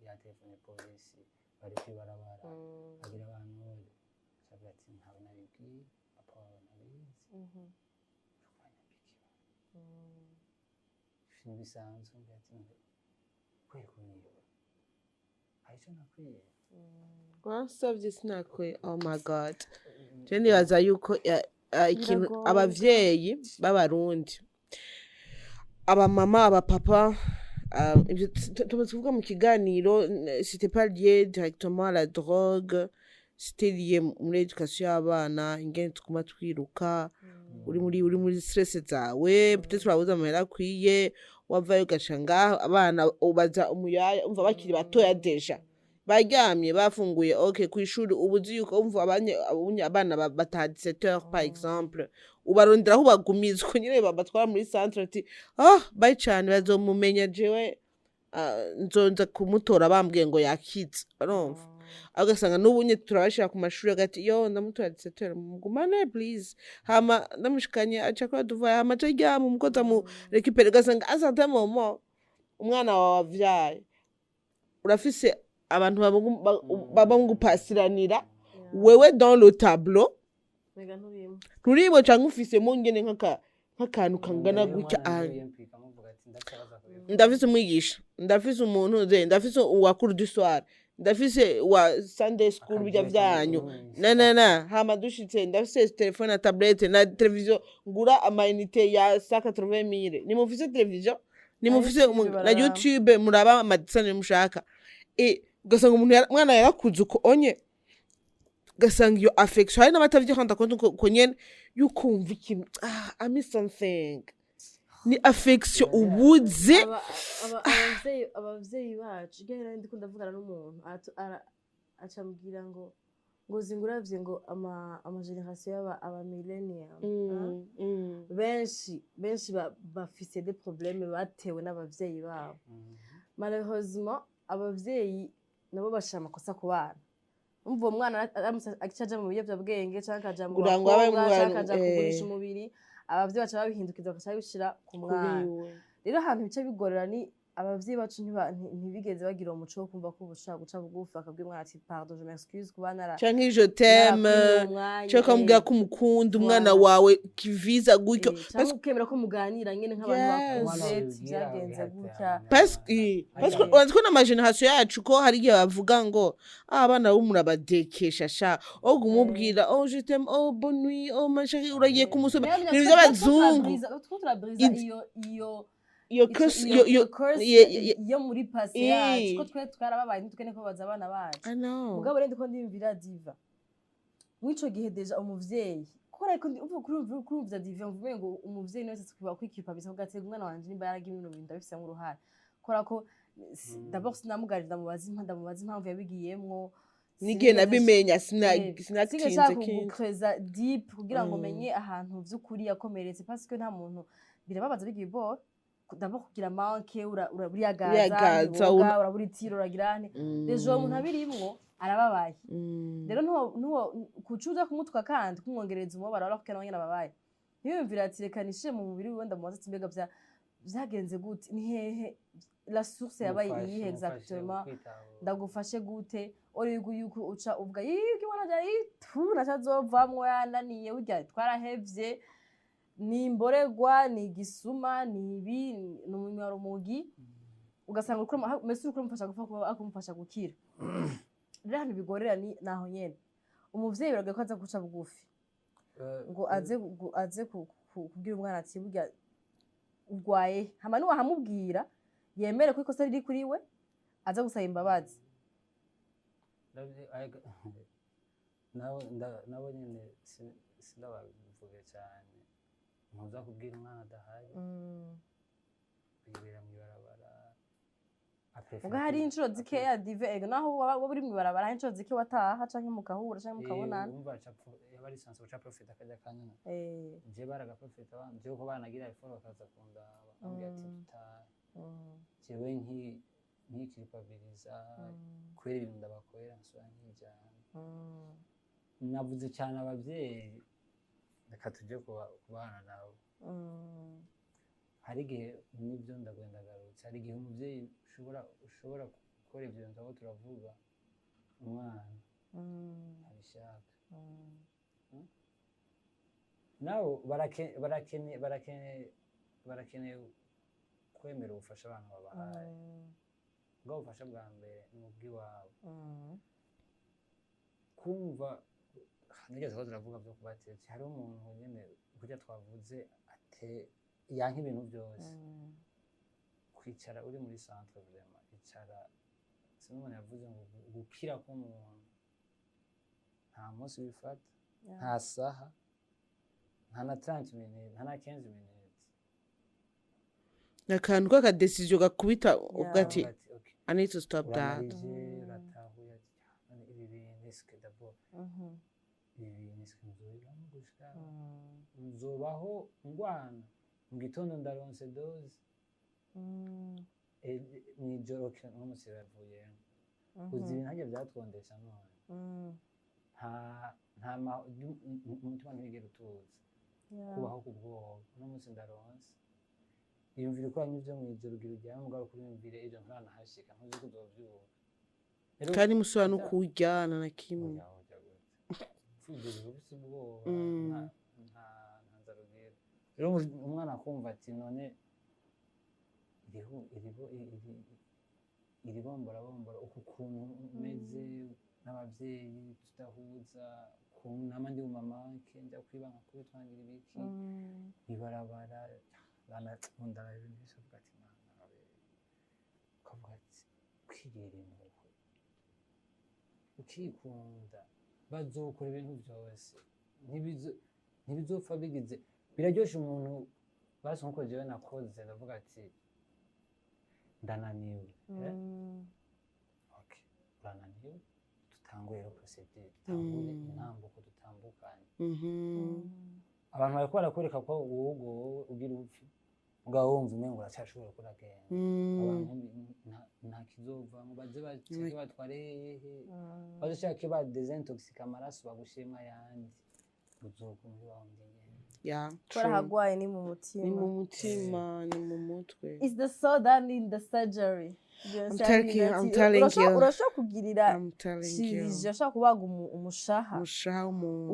[SPEAKER 1] ya telefone polisi bari kwibarabara." Agira abantu acavuga ati: "Ntawe nabibwiye, papa wawe ntabizi." Ibintu bisanzwe. Mbwira ati: "Kwe kunyiba hari ico nakwiye?"
[SPEAKER 3] Wansavye sinakwe. Oh my God, je nibaza yuko ikintu
[SPEAKER 2] Biragoye.
[SPEAKER 3] abavyeyi b'Abarundi, abamama, abapapa, ibyo tumaze kuvuga mu kiganiro, c'était pas lié directement à la drogue, c'était lié muri éducation y'abana, ingene tuguma twiruka, uri muri stress zawe, peut-être urabuze amahera akwiye, wavayo ugaca ngaho abana ubaza umuyaya, umva bakiri batoya déjà baryamye, bafunguye, ok, kw'ishuri uba uzi yuko umva abanye abana bataha 17 heures par exemple, ubarondera aho ubagumizwa nyene, babatwara muri centre, ati: "Ah, bye cane, bazomumenya, jewe nzoza kumutora bambwiye ngo yakize." Urumva, aho ugasanga n'ubu nye turabashira ku mashuri hagati yo ndamutora 17 heures, mugumane please, hama ndamushikanye aca kuri duvaye, hama aca aryama, umukozi amu récupère. Ugasanga à certain moment umwana wawe wavyaye urafise abantu babamugupasiranira wewe dans le tableau.
[SPEAKER 2] Mbega nturimo.
[SPEAKER 3] Nturimo canke ufisemo ngene nk'akantu kangana gutya. Ndafise umwigisha, ndafise umuntu ze, ndafise uwa cours du soir, ndafise uwa Sunday school, bijya vyanyu na na na, hama dushitse ndafise telefone na tablette na televiziyo, ngura ama unités ya 180 mille, nimufise televiziyo, nimufise
[SPEAKER 2] YouTube
[SPEAKER 3] na
[SPEAKER 2] bararaba.
[SPEAKER 3] YouTube, muraba amadisane mushaka. E ugasanga umuntu umwana yarakuze uko onye, ugasanga iyo affection, hari n'abatavyihanda konti uko nyene, yuko wumva ikintu: "Ah, I miss something." Ni affection ubuze.
[SPEAKER 2] Abavyeyi bacu, igihe nari ndiko ndavugana n'umuntu, acambwira ngo zinguravye ngo ama génération y'aba aba millennium, benshi benshi bafise des problèmes batewe n'abavyeyi babo. Malheureusement abavyeyi nabo bashira amakosa ku bana. Umva, uwo mwana aramutse aca aja mu biyovyabwenge canke akaja mu
[SPEAKER 3] Kugira ngo abe
[SPEAKER 2] bakobwa canke akaja kugurisha umubiri, abavyeyi baca babihindukiza, bagaca babishira ku mwana. Rero ahantu bica bigorera ni abavyeyi bacu ntibigeze bagira umuco wo kumva ko ushobora guca bugufi, bakabwira umwana ati: "Pardon, je m'excuse kuba nara
[SPEAKER 3] Canke "Je t'aime",
[SPEAKER 2] narakwiye umwanya."
[SPEAKER 3] canke ukamubwira ko umukunda umwana
[SPEAKER 2] Voilà.
[SPEAKER 3] wawe kiviza gutyo.
[SPEAKER 2] Canke ukemera ko muganira nyene nk'abantu bakuze, ati: "Vyagenze gutya."
[SPEAKER 3] Parce que urazi ko n'ama génération yacu ko hari igihe bavuga ngo: "Ah, abana bo murabadekesha sha." Oh, kumubwira: "Oh, je t'aime, oh, bonne nuit, oh ma chérie," uragiye kumusoma, ibintu by'abazungu.
[SPEAKER 2] Two turaburiza iyo
[SPEAKER 3] iyo curse, iyo
[SPEAKER 2] curse yo muri passé yacu, ko twe twarababaye, ntitugende kubabaza abana bacu.
[SPEAKER 3] I know.
[SPEAKER 2] Mugabo rero ndiko ndiyumvira Diva mw'ico gihe déjà umuvyeyi, kuko ariko kurumva Diva mvume ngo umuvyeyi niwe wese kuba kwikipa bisa kugatega umwana wanje nimba yaragiye ibintu bintu ndabifisemo uruhare, kubera ko d'abord sinamugarira, ndamubaza impamvu yabigiyemwo.
[SPEAKER 3] N'igihe nabimenya sinatinze
[SPEAKER 2] sinashaka
[SPEAKER 3] kindi.
[SPEAKER 2] Gukreza deep kugira ngo menye ahantu vy'ukuri yakomeretse, parce que nta muntu birababaza bigiye bor. D'abord kugira manque, uriyagaza,
[SPEAKER 3] Uriyagaza,
[SPEAKER 2] ntiwoga, urabura itiro, uragira nte. Déjà uwo muntu abirimwo arababaye. Rero ntuwo kuca uja kumutwa kandi kumwongereza umubabaro, urabona ko nawe nyene ababaye, ntiyumvire ati: "Reka nishire mu mubiri wiwe, ndamubaza ati: mbega vyagenze gute? Ni hehe la source yabaye
[SPEAKER 1] Mufashe,
[SPEAKER 2] iyihe
[SPEAKER 1] mufashe
[SPEAKER 2] exactement?
[SPEAKER 1] Kwitahura.
[SPEAKER 2] Ndagufashe gute?" Ori yuko uca uvuga yibwe mwana ja itu naca azovamwo yananiye, burya twarahevye, ni imboregwa, ni igisuma, ni ibi, ni umunywarumogi, ugasanga uriko mbese uriko uramufasha gupfa kuba akumufasha gukira. Rero ahantu bigorera ni naho nyene umuvyeyi biragoye ko aza guca bugufi ngo aze kubwira umwana ati: "Burya urwaye." Hama niwahamubwira, yemere ko ikosa riri kuri we, aza gusaba imbabazi.
[SPEAKER 1] Nabo nyene sindabavuge cyane, ntuza kubwira umwana adahari, bibera mw'ibarabara.
[SPEAKER 2] Ubwo hari inshuro zikeya dive, ego, naho waba uri mw'ibarabara, hari inshuro zike wataha canke mugahura canke mukabonana.
[SPEAKER 1] Umva, yaba ari sanse guca profita akajya kanyana. Je baragaprofita, je ko banagira effort bakaza kundaba, ambwira ati: "Dutahe." Jewe nkikiripabiliza kubera ibintu ndabakorera, nsubira nkijana. Navuze cyane ababyeyi, reka tujye kubana nabo. Hari igihe n'ibyo ndagenda ndagarutse, hari igihe umubyeyi ushobora gukora ibyo bintu aho turavuga umwana abishaka. Nabo barakeneye kwemera ubufasha abantu babahaye. Ubwo bufasha bwa mbere ni ubw'iwabo. Kumva nigeze ko turavuga byo kubatetse, hariho umuntu nyene kurya twavuze ate yanka ibintu byose. Kwicara uri muri centre, vraiment icara, sinzi, yavuze ngo gukira k'umuntu nta munsi wifata, nta saha, nta na 30 minutes, nta na 15 minutes.
[SPEAKER 3] Akantu k'aka décision gakubita uvuga ati:
[SPEAKER 1] Uvuga ati: "Okay."
[SPEAKER 3] "I need to stop that."
[SPEAKER 1] Uramarije, uratahuye ati: "None ibi bintu, eske d'abord ibi bintu, eske nzobibamo gushika nzobaho ngwana? Mu gitondo ndaronse dose, mw'ijoro n'umunsi biravuyemo." Uzi ibintu harya byatwondesha none, nta umutima ntiwigera utuza. Kubaho ku bwoba, uno munsi ndaronse, iyumvire ukoranye ivyo mw'ijoro, ugira uryame, mugabo kuriyumvire ibyo nturanahashika, ntuzi ko uzovyuka. Rero
[SPEAKER 3] Kandi musubira no kuryana na kimwe.
[SPEAKER 1] Oya, oya, gute? Ufite ufise ubwoba, nta nzara ugira. Rero umwana akumva ati: "None iri bomborabombora uku kuntu meze n'abavyeyi tudahuza, ukuntu nama ndi mu mamanke, njya kwiba, nkakubitwa, twangira ibiki ibarabara bana nkunda ibintu byose." Avuga ati: "Mana we." Ukavuga ati kwigirira impuhwe, ukikunda, bazokora ibintu byose, ntibizopfa bigize biraryoshe. Umuntu basi nkuko jewe nakoze, ndavuga ati: "Ndananiwe." Okay, urananiwe, dutangure rero procédure, dutangure intambuko, dutambukanye. Abantu bariko barakwereka ko wowe wowe ugira upfe, mugabo wumva umengo uracyashobora kuragenda. Abantu nta kizovamo, baze baceke batware hehe, baze ba désintoxique amaraso, bagushiremo ayandi, uzoguma uri wa wundi nyene.
[SPEAKER 3] Yeah, true.
[SPEAKER 2] Twarahagwaye, ni mu mutima.
[SPEAKER 3] Ni mu mutima, ni mu mutwe.
[SPEAKER 2] It's the soul that need the surgery.
[SPEAKER 3] I'm telling you, I'm telling you.
[SPEAKER 2] Urashobora kugirira
[SPEAKER 3] I'm telling you.
[SPEAKER 2] chirurgie, urashobora kubaga umushaha,
[SPEAKER 3] umushaha w'umuntu,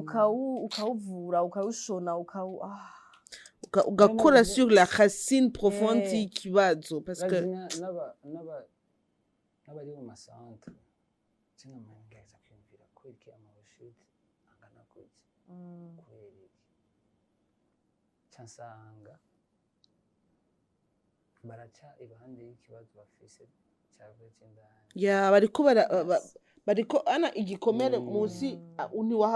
[SPEAKER 2] ukawuvura, ukawushona, ukawu ah.
[SPEAKER 3] Ugakora sur la racine profonde y'ikibazo, parce que
[SPEAKER 1] Urazi n'abari mu ma centres sinamwengereza kwiyumvira kubera iki ama rechutes angana gutya, kubera iki? Ca nsanga baraca iruhande y'ikibazo bafise cavuye c'indani.
[SPEAKER 3] Ya, bariko bariko ana igikomere munsi,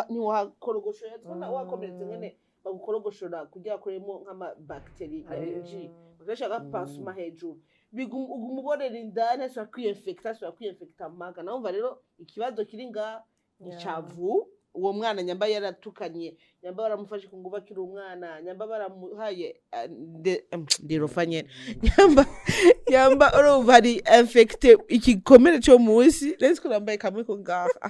[SPEAKER 3] ntiwahakorogoshora, tubona wakomeretse ngene bagukorogoshora kugira bakuremo nk'ama bactéries yinjiye, bagashaka pansement hejuru, uguma uborera indani, asubira kwiyinfecta, asubira kwiyinfecta mpaka nawe. Umva rero, ikibazo kiri ngaha ni cavu uwo mwana nyamba yaratukanye. Nyamba baramufashe ku nguvu akiri umwana, nyamba baramuhaye ndirofa nyene, nyamba urumva ari infecté, igikomere cyo munsi rero ko nambaye kamwe ko ngaha.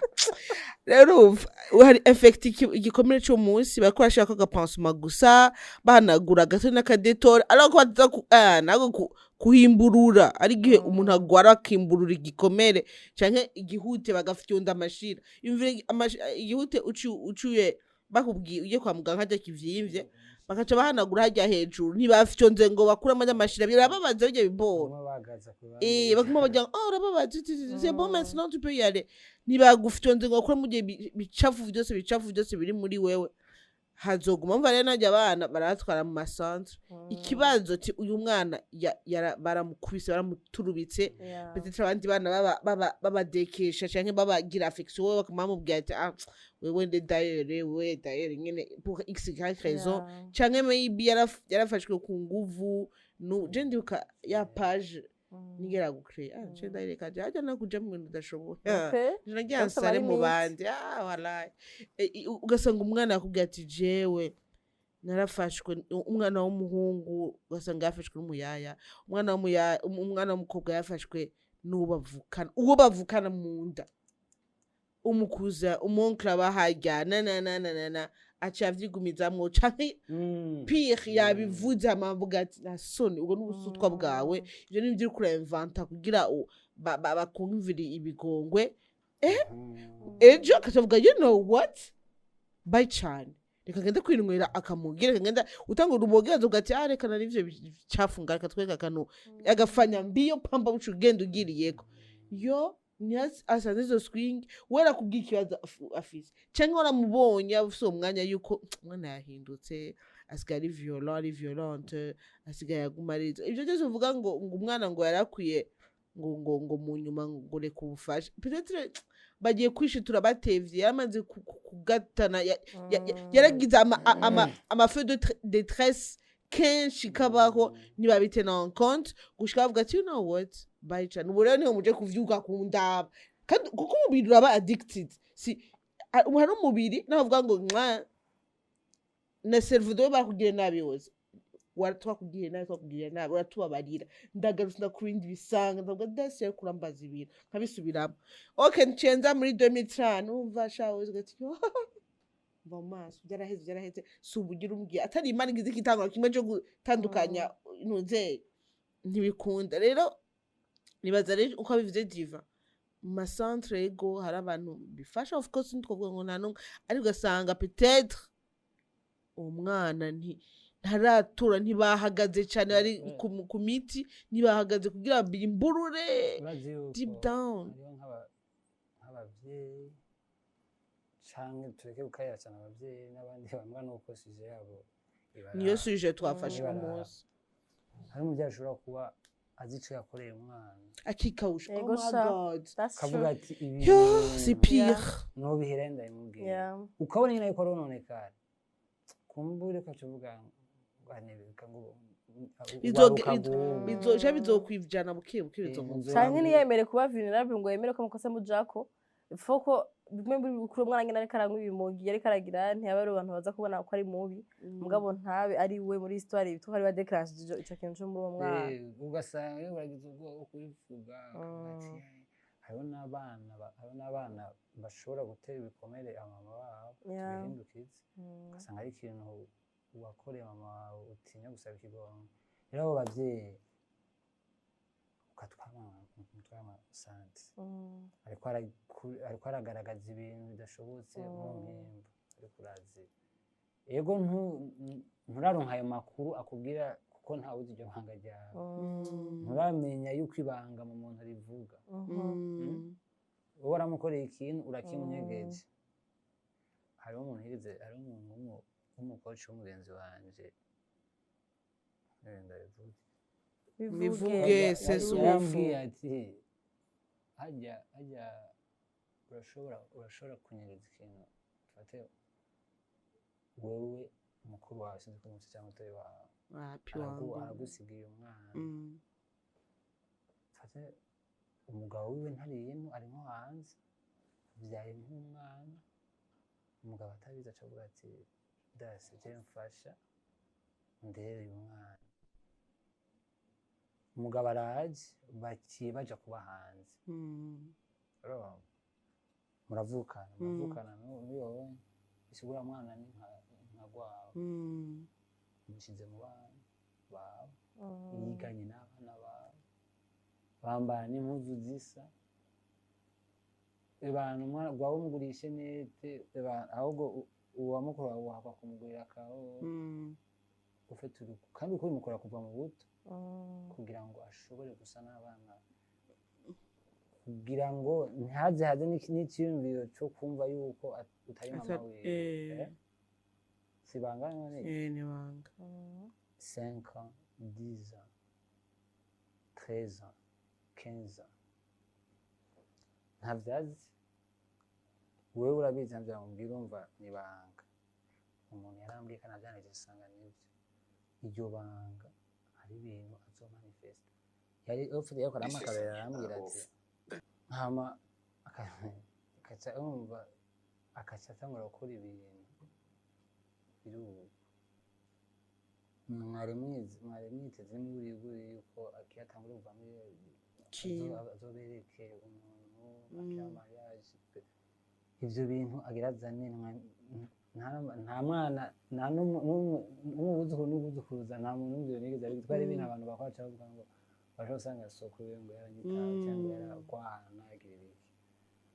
[SPEAKER 3] Rero urumva hari infecté igikomere cyo munsi, bariko barashirako agapansement gusa, bahanagura gato n'aka Dettol, ariko ko bataza nako kuhimburura. Ari igihe umuntu agwara akimburura igikomere canke igihute, bagafyonda amashira. Imvire igihute ucuye, bakubwiye ujye kwa muganga hajya kivyimvye, bakaca bahanagura hajya hejuru, ntibafyonze ngo bakuramo amashira. Birababaza bijya bibora.
[SPEAKER 1] Baguma bagaza ku ruhande.
[SPEAKER 3] Baguma bagira ngo oh, urababaza, c'est bon, maintenant tu peux y aller. Ntibagufyonze ngo bakuremo ibyo bicafu byose, bicafu byose biri muri wewe hazoguma. Mva rero najya abana barabatwara mu masantre, ikibazo ti uyu mwana baramukubise, baramuturubitse. Peut-être abandi bana babadekesha canke babagira affection, wowe bakama bamubwira ati: "Ah, wewe nde d'ailleurs, wewe d'ailleurs nyene pour x y raison." Canke maybe yarafashwe ku nguvu. Nu je ndibuka ya page nigera gucrea, ah, je ndayireka, je hajya no kuja mu bintu udashoboye. Je nagiye
[SPEAKER 2] Byose
[SPEAKER 3] ansare
[SPEAKER 2] aba ari
[SPEAKER 3] mu
[SPEAKER 2] imiti.
[SPEAKER 3] bandi. Ah, wallahi. Ugasanga umwana yakubwiye ati: "Jewe narafashwe." Umwana w'umuhungu ugasanga yafashwe n'umuyaya, umwana w'umuyaya, umwana w'umukobwa yafashwe n'uwo bavukana, uwo bavukana mu nda, umukuza, umuonkla abaharya na na na na na na, aca avyigumizamwo, canke pire yabivuze, amavuga ati: "Nta soni, ubwo n'ubusutwa bwawe, ivyo ni ivyo uriko urainventa kugira bakumvire ibigongwe." Ejo akacavuga: "You know what, bye cane, reka ngende kwinywera akamugira, reka ngenda utanga urumogi." Azovuga ati: "Ah, reka nari ivyo bicafu, reka tweka akantu agafanya mbiyo pamba." Buca ugenda ugiriyeko yo niyo asanze izo swing, we arakubwira ikibazo afise, canke waramubonye afise uwo mwanya yuko umwana yahindutse, asigaye ari violent, ari violente, asigaye aguma ariza. Ivyo byose uvuga ngo umwana ngo yarakwiye ngo mu nyuma ngo reka ubufasha, peut-être bagiye kwishitura batevye, yaramaze kugatana, yaragize ama feux de détresse kenshi kabaho, ntibabitena en compte gushika bavuga ati: "You know what, bye cane." Ubu rero niho muje kuvyuka kundaba, kandi kuko umubiri uraba addicted, si hari umubiri navuga ngo mwa na cerveau bakugiriye nabi yose, twakugiriye nabi, twakugiriye nabi, uratubabarira. Ndagarutse, ndakurinda ibisanga, ndavuga dasi yari kurambaza ibintu nkabisubiramo. Okay, ncenza muri 2030, umva shawe ugati mva mu maso, byaraheze, byaraheze. Si ubugira umbwiye atari Imana igize ikitangura kimwe cyo gutandukanya ntuze, ntibikunda. Rero nibaza rero uko abivuze Diva, mu macentre ego hari abantu bifasha, of course, ntitwavuga ngo nta n'umwe, ariko ugasanga peut-être uwo mwana ntaratura, ntibahagaze cyane, bari ku miti, ntibahagaze kugira bimburure
[SPEAKER 1] Urazi yuko
[SPEAKER 3] deep down.
[SPEAKER 1] Hariho nk'abavyeyi, canke tureke gukarira cyane abavyeyi n'abandi bambwa nuko sujet yabo ibaraba.
[SPEAKER 3] Niyo sujet twafashe uno
[SPEAKER 1] Ibaraba.
[SPEAKER 3] munsi.
[SPEAKER 1] Hari umuvyeyi ashobora kuba azi ico yakoreye umwana,
[SPEAKER 3] akikawusha. Oh
[SPEAKER 2] Ego
[SPEAKER 3] my
[SPEAKER 2] sha.
[SPEAKER 3] God.
[SPEAKER 2] That's
[SPEAKER 1] akavuga
[SPEAKER 2] true.
[SPEAKER 1] ati: "Ibi
[SPEAKER 3] Yo, c'est pire.
[SPEAKER 1] nobihera ndabimubwira." Ukabona nyine yuko arononekara, kumbure ukaca uvuga ngo anebeka ngo
[SPEAKER 3] Bizoja bizokwijana buke buke, bizomuva.
[SPEAKER 2] Canke ntiyemere kuba vulnerable, ngo yemere ko amakosa amujako foko bimwe muri kuri umwana nyine ariko aranywa ibimogi, ariko aragira ntiyaba ari abantu baza kubona ko ari mubi, mugabo ntabe ari we muri histoire bitwa ko ari badéclenche ico kintu co muri uwo mwana.
[SPEAKER 1] Ugasanga rero uragize ubwoba bwo kubivuga, ukavuga ati: Hariho n'abana bashobora gutera ibikomere abamama babo." Tubihindukize, ugasanga ari ikintu wakoreye mama wawe utinya gusaba ikigongo. Rero abo bavyeyi ukatwara amacentre, ariko aragaragaza ibintu bidashobotse mu mpimba, ariko urazi yego nturaronka ayo makuru akubwira, kuko ntawuzi iryo banga ryawe, nturamenya yuko ibanga mu muntu rivuga. Wowe waramukoreye ikintu urakimunyegeje. Hariho umuntu yigeze, hariho umuntu w'umukoci w'umugenzi wanje, ndabivuge.
[SPEAKER 3] Bivuge, sesa ubufu.
[SPEAKER 1] Yarambwiye ati: Hajya urashobora kunyereza ikintu, tufate wewe mukuru wawe, sinzi ko umusi cyangwa mutoyi wawe,
[SPEAKER 3] Wapi wangu.
[SPEAKER 1] aragusigiye umwana, fate umugabo wiwe ntariyemo, ari nko hanze, abyaye nk'umwana, umugabo atabizi, aca avuga ati Dasi je mfasha ndere uyu mwana. Umugabo araje, baciye baja kuba hanze. Urumva? Muravukana, muravukana n'uyo we bisigura mwana ni nka gwawe. Umushize mu bana bawe, yiganye n'abana bawe, bambara n'impuzu zisa. Abantu umwana gwawe umugurishe nete ahubwo uwa mukuru wawe wahakwa kumugurira akaho. Ufite urugo kandi uko ubimukora kuva mu buto kugira ngo ashobore gusa n'abana, kugira ngo ntihaze haze n'iciyumviro cyo kumva yuko utari mama wiwe. Eh? Si bangana none?
[SPEAKER 3] Eh, ni banga.
[SPEAKER 1] 5 ans, 10 ans, 13 ans, 15 ans, ntavyazi. Wewe urabizi, ntavyo bamubwira. Urumva ni banga. Umuntu yarambwiye kandi avyanditse, usanga nivyo. Iryo banga hari ibintu azomanifesta. Yari ufite yariko arampakarira, arambwira ati hama akaca urumva akaca atangura gukora ibintu biri ubu. Mwari mwiteze n'uburiburi yuko akiyatangura kuva muri
[SPEAKER 3] Kintu.
[SPEAKER 1] Azobereke umuntu akira mariage, ivyo bintu agira azane nta mwana, nta n'umwuzukuru n'ubuzukuruza, nta muntu n'umwe nigeze abizi ko hari ibintu abantu bakora cyangwa bavuga ngo bashobora gusanga sokuru we ngo yaranyitaye cyangwa yaragwana agira ibiki.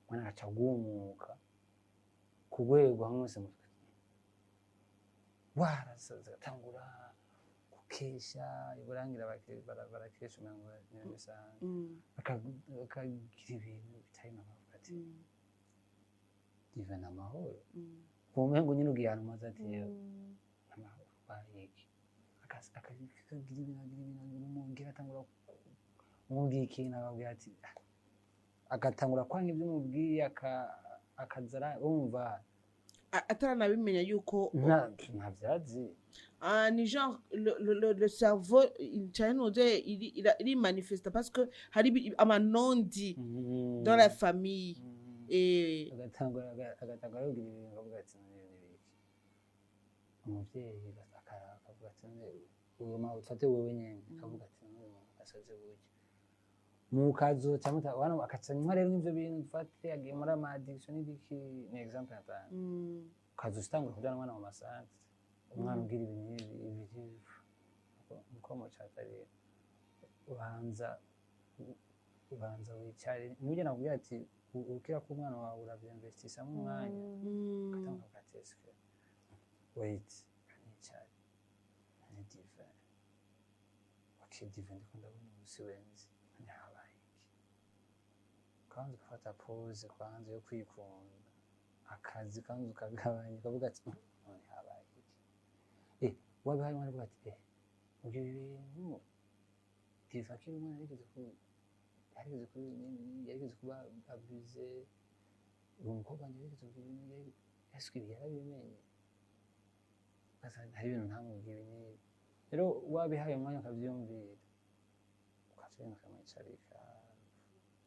[SPEAKER 1] Umwana agaca agumuka ku rwego hamwe hose warasaze, agatangura gukesha iburangira, barakesha umengo ni ibintu bisanzwe. Akagira ibintu bitari mama, avuga ati "Dive, ni amahoro?" Umengo nyine ugiye ahantu maze ati "Yewe, amahoro baye iki?" Akagira ibintu, agira ibintu, agira umubwira, atangura umubwiye ikintu akabwira ati "Ah." Agatangura kwanga ibyo umubwiye, akaza wumva
[SPEAKER 3] Ataranabimenya yuko
[SPEAKER 1] nta vyazi.
[SPEAKER 3] Ah, ni genre le cerveau cyane iri manifesta parce que hari amanondi dans la famille et
[SPEAKER 1] agatangura kugira ibintu, akavuga ati "None ibi ni ibiki?" Umuvyeyi akavuga ati "None uwo ufate wewe nyene." Akavuga ati "None uyu muntu asaze burya mukazo cyangwa wana." Akaca nywa rero nk'ivyo bintu, dufate agiye muri ama addiction n'ibiki, ni exemple natanga. Ukaza utangura kujyana umwana mu masantere, umwana ubwira ibi n'ibi ibi uko mucata. Rero ubanza wicare, nibyo nakubwira ati ukira ko umwana wawe uravyinvestisamo umwanya. Ugatanga ukavuga ati "Eske wait, nicare ni Divin, okay Divin, ndiko ndabona ubu si wenzi, none habaye iki?" Kwanza ugafata pause kwanza yo kwikunda, akazi kwanza ukagabanya, ukavuga ati "None habaye iki?" Wabihaye umwana, uvuga ati ibyo bintu Diva akiri umwana yarigeze kuba abusé, uwo mukobwa wanjye yarigeze kugira ibi n'ibi, ese ibi yarabimenye?" Ugasanga hari ibintu ntamubwiye ibi n'ibi. Rero wabihaye umwanya ukavyumvira, ukagenda ukamwicarika.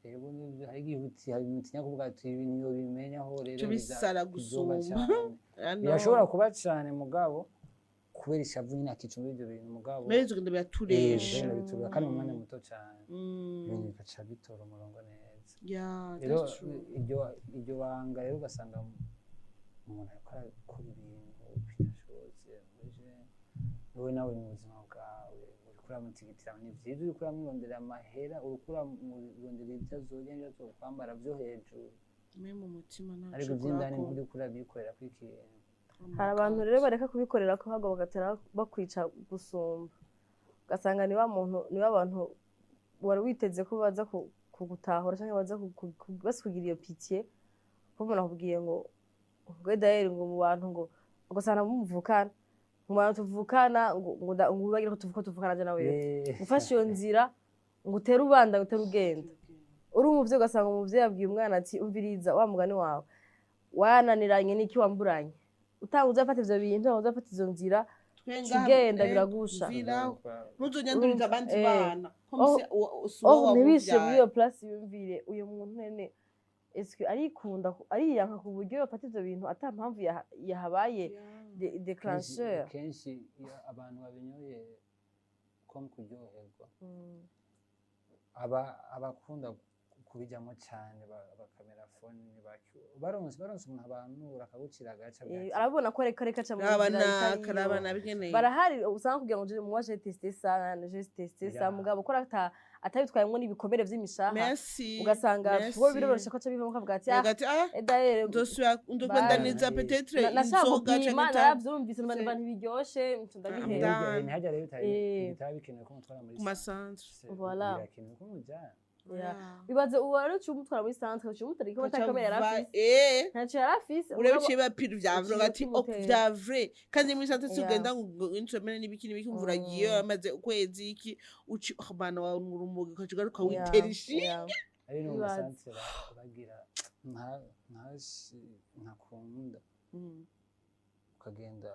[SPEAKER 1] Rero nivyo, hari igihe uti hari ibintu utinya kuvuga ati ibi niyo bimenyaho rero
[SPEAKER 3] Ca bisara
[SPEAKER 1] bizoba
[SPEAKER 3] gusumba.
[SPEAKER 1] cane.
[SPEAKER 3] Ah, no.
[SPEAKER 1] Birashobora kuba cane, mugabo kubera ishavu nyine akica muri ibyo bintu, mugabo
[SPEAKER 3] mbere tugenda biraturesha.
[SPEAKER 1] Bigenda biturura kandi mu mwanya muto cane, ibintu bigaca bitora umurongo neza. Rero
[SPEAKER 3] That's true.
[SPEAKER 1] Iryo banga rero ugasanga umuntu ariko arakora ibintu bidashobotse muri jeune, wowe nawe mu buzima bwawe uriko uramutigitira, ni vyiza, uriko uramwirondera amahera, uriko uramurondera ibyo azorya n'ibyo azokwambara vyo hejuru,
[SPEAKER 3] Mais mu mutima ntaco
[SPEAKER 1] ariko ivy'indani
[SPEAKER 3] ukorako.
[SPEAKER 1] nturiko urabikorera ko ikintu.
[SPEAKER 3] Oh my
[SPEAKER 2] Hari abantu
[SPEAKER 3] God.
[SPEAKER 2] rero bareka kubikorera ko ahubwo bagatera bakwica gusumba, ugasanga ni wa muntu, ni wa bantu wari witeze ko baza kugutahura cyangwa baza basi kugira iyo pitié, ko umuntu akubwiye ngo dayeri ngo mu bantu ngo ugasanga muvukana, mu bantu tuvukana ngo wibagire ko tuvuka tuvukana je nawe ufashe iyo nzira ngo utere ubanda, ngo utere ugenda uri umuvyeyi, ugasanga umuvyeyi abwiye umwana ati "Umviriza wa mugani wawe wananiranye n'iki wamburanye, utanga uzafata ivyo bintu, uzafata izo nzira."
[SPEAKER 3] Twe ngaha,
[SPEAKER 2] ugenda biragusha.
[SPEAKER 3] mvira, ntuzonyandurize abandi bana. Comme
[SPEAKER 2] Oh,
[SPEAKER 3] si si
[SPEAKER 2] oh,
[SPEAKER 3] wowe
[SPEAKER 2] ntibishe muri
[SPEAKER 3] wamubyaye.
[SPEAKER 2] iyo place, yumvire uyu muntu nene eske arikunda, ariyanka ku buryo yofata ivyo bintu ata mpamvu yahabaye. Déclencheur.
[SPEAKER 1] Kenshi iyo abantu babinyoye ko mu kuryoherwa, aba abakunda kubijyamo cyane bakamera foni, baronse umuntu abanura akagucira agaca.
[SPEAKER 2] Arabona ko reka aca mu
[SPEAKER 3] Raba
[SPEAKER 2] nzira itari
[SPEAKER 3] naka, raba
[SPEAKER 2] iyo.
[SPEAKER 3] Nabigeneye.
[SPEAKER 2] Barahari usanga kugira ngo moi j'ai testé ça, j'ai testé ça, mugabo ko atabitwayemwo n'ibikomere vy'imishaha,
[SPEAKER 3] Merci.
[SPEAKER 2] ugasanga
[SPEAKER 3] Merci.
[SPEAKER 2] wowe biroroshe ko aca bivamo kavuga ati ah,
[SPEAKER 3] Ati ah,
[SPEAKER 2] et d'ailleurs
[SPEAKER 3] ndosubira ndokubandaniza peut-être
[SPEAKER 2] nashaka
[SPEAKER 3] inzoga
[SPEAKER 2] gupima,
[SPEAKER 3] canke itabi.
[SPEAKER 2] naravyumvise, numva ntibiryoshe, nca ndabiheba.
[SPEAKER 3] Done.
[SPEAKER 1] Ntihajya rero
[SPEAKER 2] Eh.
[SPEAKER 1] bitaba bikenewe ko mutwara muri
[SPEAKER 3] Ku masantre.
[SPEAKER 2] Voilà.
[SPEAKER 1] Birakenewe ko mujyana.
[SPEAKER 2] Yeah. Bibaze ubu rero uciye umutwara muri centre, uciye umutwara ko atakomere yari afise.
[SPEAKER 3] Eh.
[SPEAKER 2] Ntaco yari afise.
[SPEAKER 3] Urebe ciye bapira vya vrai,
[SPEAKER 2] Uciye
[SPEAKER 3] ati ok,
[SPEAKER 2] ukimutera.
[SPEAKER 3] vya vrai, kandi muri centre
[SPEAKER 2] Yeah.
[SPEAKER 3] tugenda ngo insomene n'ibiki n'ibiki, umvura agiye amaze ukwezi iki, uci bana wawe urumogi ukaca ugaruka witera ishinge.
[SPEAKER 1] Ari no mu
[SPEAKER 2] Bibaze.
[SPEAKER 1] masantere bagira ntakunda ukagenda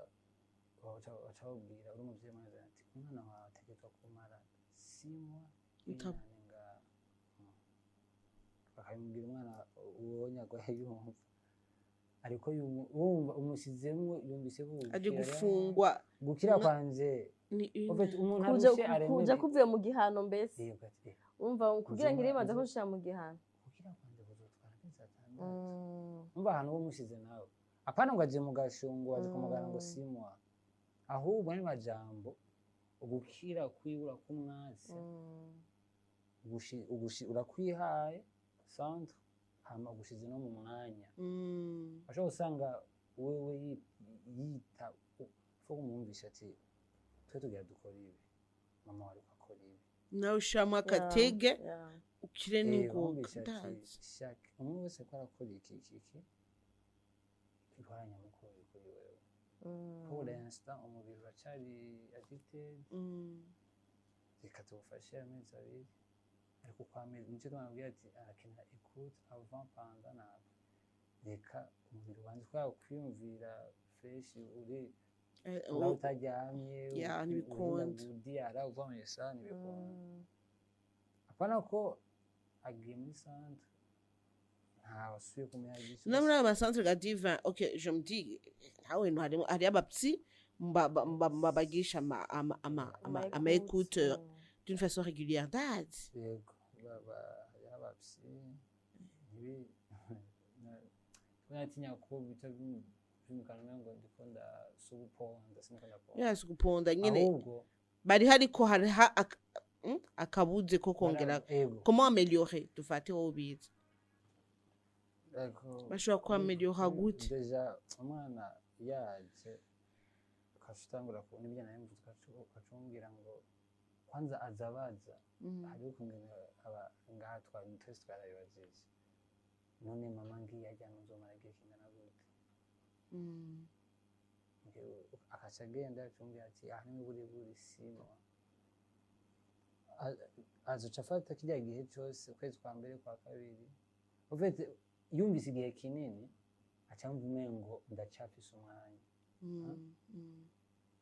[SPEAKER 1] baca babwira uri umuvyeyi mwiza ati umwana wawe ategeka kumara 6 mois inane ngaha. Bakabimubwira umwana ubonye agwaye yumva ariko wumva umushyizemwo, yumvise ko
[SPEAKER 3] aje
[SPEAKER 1] gukira
[SPEAKER 3] gufungwa.
[SPEAKER 1] Gukira kwanje
[SPEAKER 3] ni
[SPEAKER 1] En fait, umuntu
[SPEAKER 2] kuja
[SPEAKER 1] arushe
[SPEAKER 2] kuja
[SPEAKER 1] aremereye.
[SPEAKER 2] Kuvuye mu gihano mbese.
[SPEAKER 1] Yego, ati,
[SPEAKER 2] umva kugira ngo irimaze
[SPEAKER 1] Nzima-
[SPEAKER 2] ko nshira mu gihano.
[SPEAKER 1] Gukira kwanje kuzotwara amezi 6. Umva ahantu uba umushyize nawe, apana ngo aje mu gashungu, aje kumugana ngo 6 mois, ahubwo ni majambo ugukira kwibura k'umwasi urakwihaye centre, hama ugushize no mu mwanya ashobora gusanga wewe yita fo kumwumvisha ati twe tugira dukora ibi, mama wari akora ibi.
[SPEAKER 3] Nawe ushiramo akatege ukire n'ingoga.
[SPEAKER 1] Wumvisha ati
[SPEAKER 3] Ndazi.
[SPEAKER 1] Shaka umwe wese ko arakora iki iki iki, ikora nyamukuru iri kuri wewe. Pour l'instant umubiri uracyari addicted. Reka tuwufashe amezi 2, ariko kwa mezi nicyo tumabwira ati arakenera écoute avant, pendant na après. Reka umubiri wanjye kubera kwiyumvira fresh uri uraho utaryamye,
[SPEAKER 3] Ya, ntibikunda.
[SPEAKER 1] urinda gudiyara uva mu isa, ntibikunda. Apana ko agiye muri centre ntawasubiye kumenya byinshi.
[SPEAKER 3] No muri ayo masantere ga divin, ok, je me dis ntawe harimo hariyo aba psy babagisha ama écoute d'une façon régulière, ndazi.
[SPEAKER 1] Yego, hariho aba psy ntibi natinya ko bica bimukana umengo ndiko ndasuguponda, siniko ndaponda.
[SPEAKER 3] Yes, guponda nyene.
[SPEAKER 1] Ahubwo
[SPEAKER 3] bari hariko hariha akabuze ko kongera.
[SPEAKER 1] Ego.
[SPEAKER 3] Comment améliorer, dufate wowe ubizi?
[SPEAKER 1] Ego.
[SPEAKER 3] Bashobora kuameliora gute?
[SPEAKER 1] Déjà umwana yaje ukaca utangura kubona ibyo nawe mvuze, ukaca umubwira ngo kwanza aza abaza hariho ukungene aba ngaha twari twese twarabibajije: none mama ngiye ajyana uzomara igihe kingana gute? Akaca agenda acumbwira ati aha ni buri buri 6 mois, azoca afata kirya gihe cose, ukwezi kwa mbere, kwa kabiri. En fait, yumvise igihe kinini aca yumva umengo ndacafise umwanya.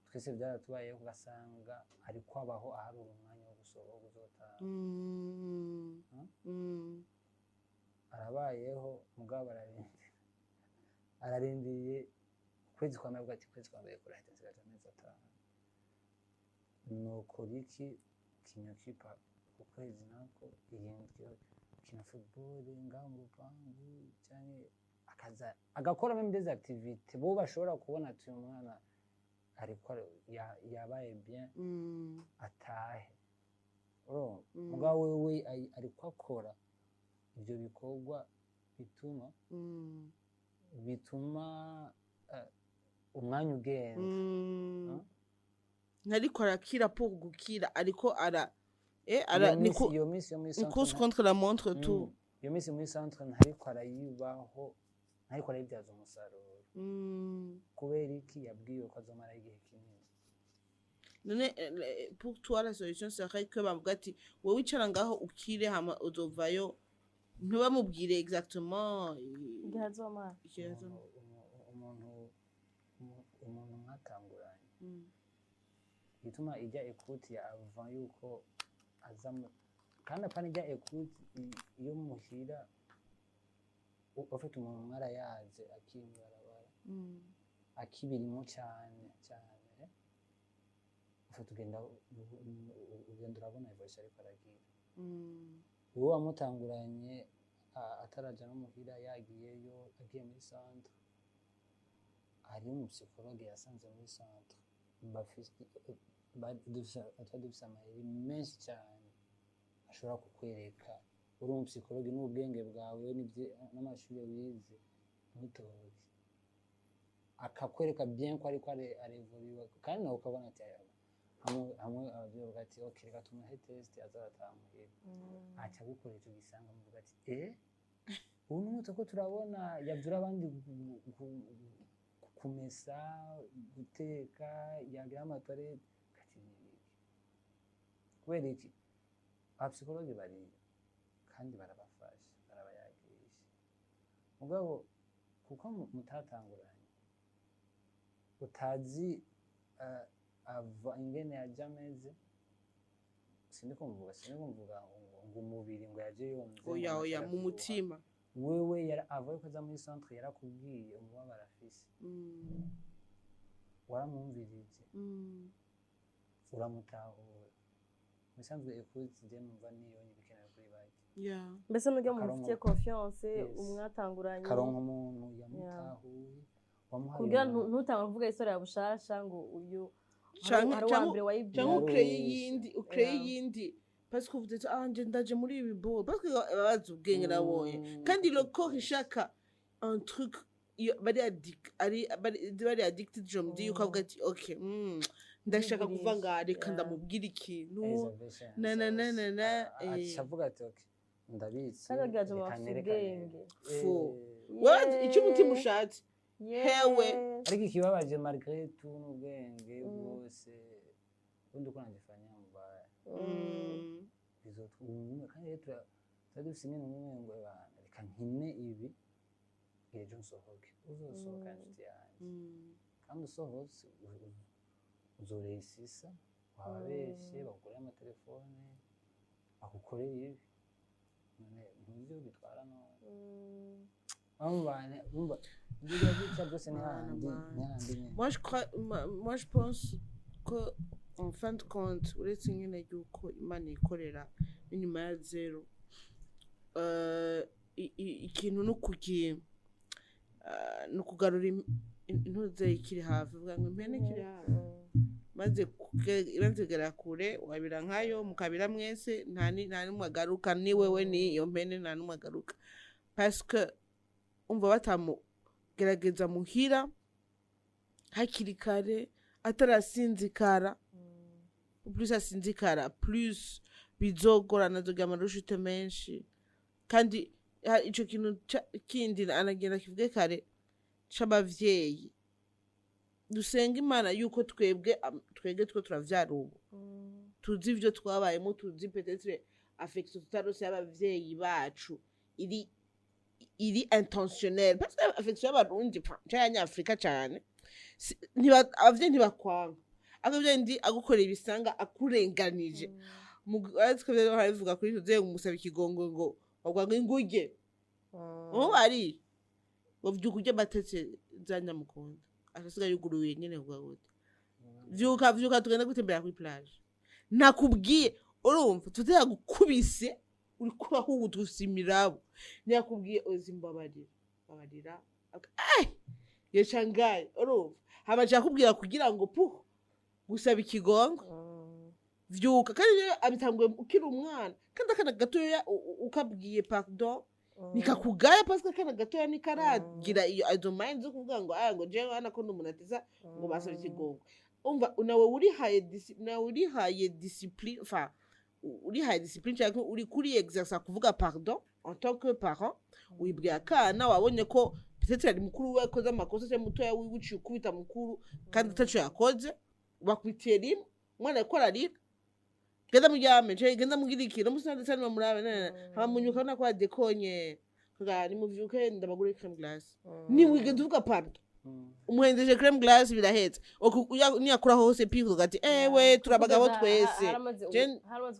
[SPEAKER 1] Twese byaratubayeho, ugasanga ariko abaho aharura umwanya wo gusohoka, wo kuzotaha. Arabayeho mugabo ararindira, ararindiriye ukwezi kwa mbere, avuga ati ukwezi kwa mbere kurahita, nsigaje amezi 5, nokora iki kinyokipa ukwezi nako irindwi, kina football ngaho mu rupangu canke akaza agakora même des activités bo bashobora kubona ati uyu mwana ariko yabaye bien, atahe. Urumva? Mugabo wewe ariko akora ivyo bikorwa bituma bituma umwanya ugenda.
[SPEAKER 3] Ntariko arakira pour gukira, ariko ara ara
[SPEAKER 1] Iyo
[SPEAKER 3] ni
[SPEAKER 1] minsi iyo minsi yo muri
[SPEAKER 3] une
[SPEAKER 1] centre
[SPEAKER 3] course contre la montre tout.
[SPEAKER 1] Iyo minsi muri centre ntariko arayibaho, ntariko arayibyaza umusaruro. Kubera iki? Yabwiwe ko azomara igihe kinini.
[SPEAKER 3] None pour toi la solution serait que bavuga ati wowe wicara ngaho ukire, hama uzovayo, ntibamubwire exactement
[SPEAKER 2] igihe azomara.
[SPEAKER 3] Igihe azomara.
[SPEAKER 1] Umuntu mwatanguranye, igituma ijya écoute ya avant yuko aza kandi apana ijya écoute iyo muhira, ufite umuntu mwarayaze akiri mw'ibarabara. Akibirimo cyane cyane, ufata ugenda urabona évolution ariko aragira. Uwo wamutanguranye ataraja no muhira, yagiyeyo, agiye muri centre, hariho umupsychologue yasanze muri centre. Twari dufise amayeri menshi cyane ashobora kukwereka. Uri umupsychologue n'ubwenge bwawe n'amashuri wize, ntutoke, akakwereka bien ko ariko arevoluwa, kandi nawe ukabona ati aya, hamwe abavyeyi bavuga ati: "Ok, reka tumuhe test, azarataha muhira." Aca agukora ico gisanga, muvuga ati: "Eh, ubu n'umutwe ko turabona yavyura abandi kumesa, guteka, yagira amatoilette." Ati: "Ni ibiki?" Kubera iki? Abapsychologue bariyo kandi barabafasha, barabayagisha. Mugabo kuko mutatanguranye, utazi ava ingene yaje ameze, sindiko mvuga ngo umubiri ngo yaje yonze, ngo
[SPEAKER 3] Oya, oya,
[SPEAKER 1] amaze
[SPEAKER 3] mu
[SPEAKER 1] arabyibuha.
[SPEAKER 3] mutima.
[SPEAKER 1] Wewe ava yuko aza muri centre, yarakubwiye umubabaro afise, waramwumvirije, uramutahura. Musanzwe écoute, je numva niyo bikenewe kuri bake.
[SPEAKER 2] Mbese nujya muntu
[SPEAKER 1] Akarongo.
[SPEAKER 2] ufitiye confiance,
[SPEAKER 1] Yes.
[SPEAKER 2] umwatanguranye,
[SPEAKER 1] Karonka umuntu yamutahuye, wamuhaye
[SPEAKER 2] kugira ntutangure kuvuga isura ya bushasha ngo uyu hari uwa mbere wayibwiye.
[SPEAKER 3] Canke ukreye
[SPEAKER 1] Yarose.
[SPEAKER 3] iyindi, ukreye iyindi, parce que uvuze ati: "Ah, nje ndaje muri ibi bo", parce que babazi ubwenge nabonye. Kandi le corps ishaka un truc, iyo bari addict, ari bari addicted, je me dis yuko avuga ati: "Ok, ndashaka kuva ngaha, reka ndamubwira ikintu." Na, na, na, na, na, eh.
[SPEAKER 1] Aca avuga ati: "Ok, ndabitse,
[SPEAKER 2] Kandi bagira ngo
[SPEAKER 1] reka
[SPEAKER 2] bafite
[SPEAKER 1] nerekane."
[SPEAKER 2] ubwenge.
[SPEAKER 3] Fo. Wewe icyo umutima ushatse. Hewe.
[SPEAKER 1] Ariko ikibabaje, malgré tout n'ubwenge bwose, ubundi uko najifanya mbaya, bizotwumwe. Kandi rero tuba dufise nyene umwe ngo: "Bana, reka nkine ibi, ejo nsohoke." Uzosohoka, inshuti yanjye, kandi usohotse uzoresisa wababeshe, bagukorere amatelefone, bagukorere ibi. None ntuzi iyo bitwara. None urumva ibyo bica byose ni hahandi, ni hahandi nyene.
[SPEAKER 3] Moi, je crois, moi, je pense que en fin de compte, uretse nyine yuko Imana ikorera inyuma ya zéro, ikintu ni ukugarura intuze ikiri hafi, uvuga ngo impene ikiri hafi, maze imaze kugera kure, wabira nkayo, mukabira mwese, nta n'umwe agaruka, ni wewe ni iyo mpene, nta n'umwe agaruka, parce que umva batamugerageza muhira hakiri kare, atarasinzikara. Plus asinzikara, plus bizogorana, azogira amarushite menshi. Kandi ico kintu kindi anagenda kivuge kare c'abavyeyi, dusenga Imana yuko twebwe twebwe two turavyara ubu, tuzi ivyo twabayemo, tuzi peut-être affection tutarose y'abavyeyi bacu iri intentionnelle, parce que affection y'Abarundi, pfa, canke y'Abanyafrika cane, abavyeyi ntibakwanga. Ariko ndi agukorera ibisanga akurenganije, ariko rero barabivuga kuri tuze umusaba ikigongo, ngo bavuga ngo inguge ubu ari ngo vyuka urye batetse za nyamukunda, asigaye yuguruye nyene, kuvuga gute: "Vyuka, vyuka, tugende gutembera kuri plage." Nakubwiye, urumva tutayagukubise, uriko urahuta imirabo, ntiyakubwiye uzi mbabarira, babarira, eh yeshangaye, urumva hama akubwira kugira ngo puh gusaba ikigongo, vyuka. Kandi rero abitanguye ukiri umwana, kandi akana gatoya ukabwiye pardon nikakugaya, parce que akana gatoya nikaragira iyo izo mind zo kuvuga ngo aya, ngo jewe hana ko umuntu ateza ngo basaba ikigongo. Umva, nawe urihaye nawe urihaye discipline, enfin urihaye discipline cyangwa uri kuri exercer kuvuga pardon en tant que parent, wibwiye akana wabonye ko peut-être ari mukuru we akoze amakosa, cyangwa mutoya wiwe, uciye ukubita mukuru kandi ataco yakoze, bakwitiye rimwe, umwana ariko ararira: "Genda muryame, ce genda mugire iki no musanze cyane murabe." Hama munyuka ubona ko yadekonye, kaga nimuvyuke ndabagure crème glace. Niwigeze uvuga pardon, umuhenzeje crème glace, birahetse. Niyakura hose pire ugati ewe turabagabo twese.
[SPEAKER 2] Haramaze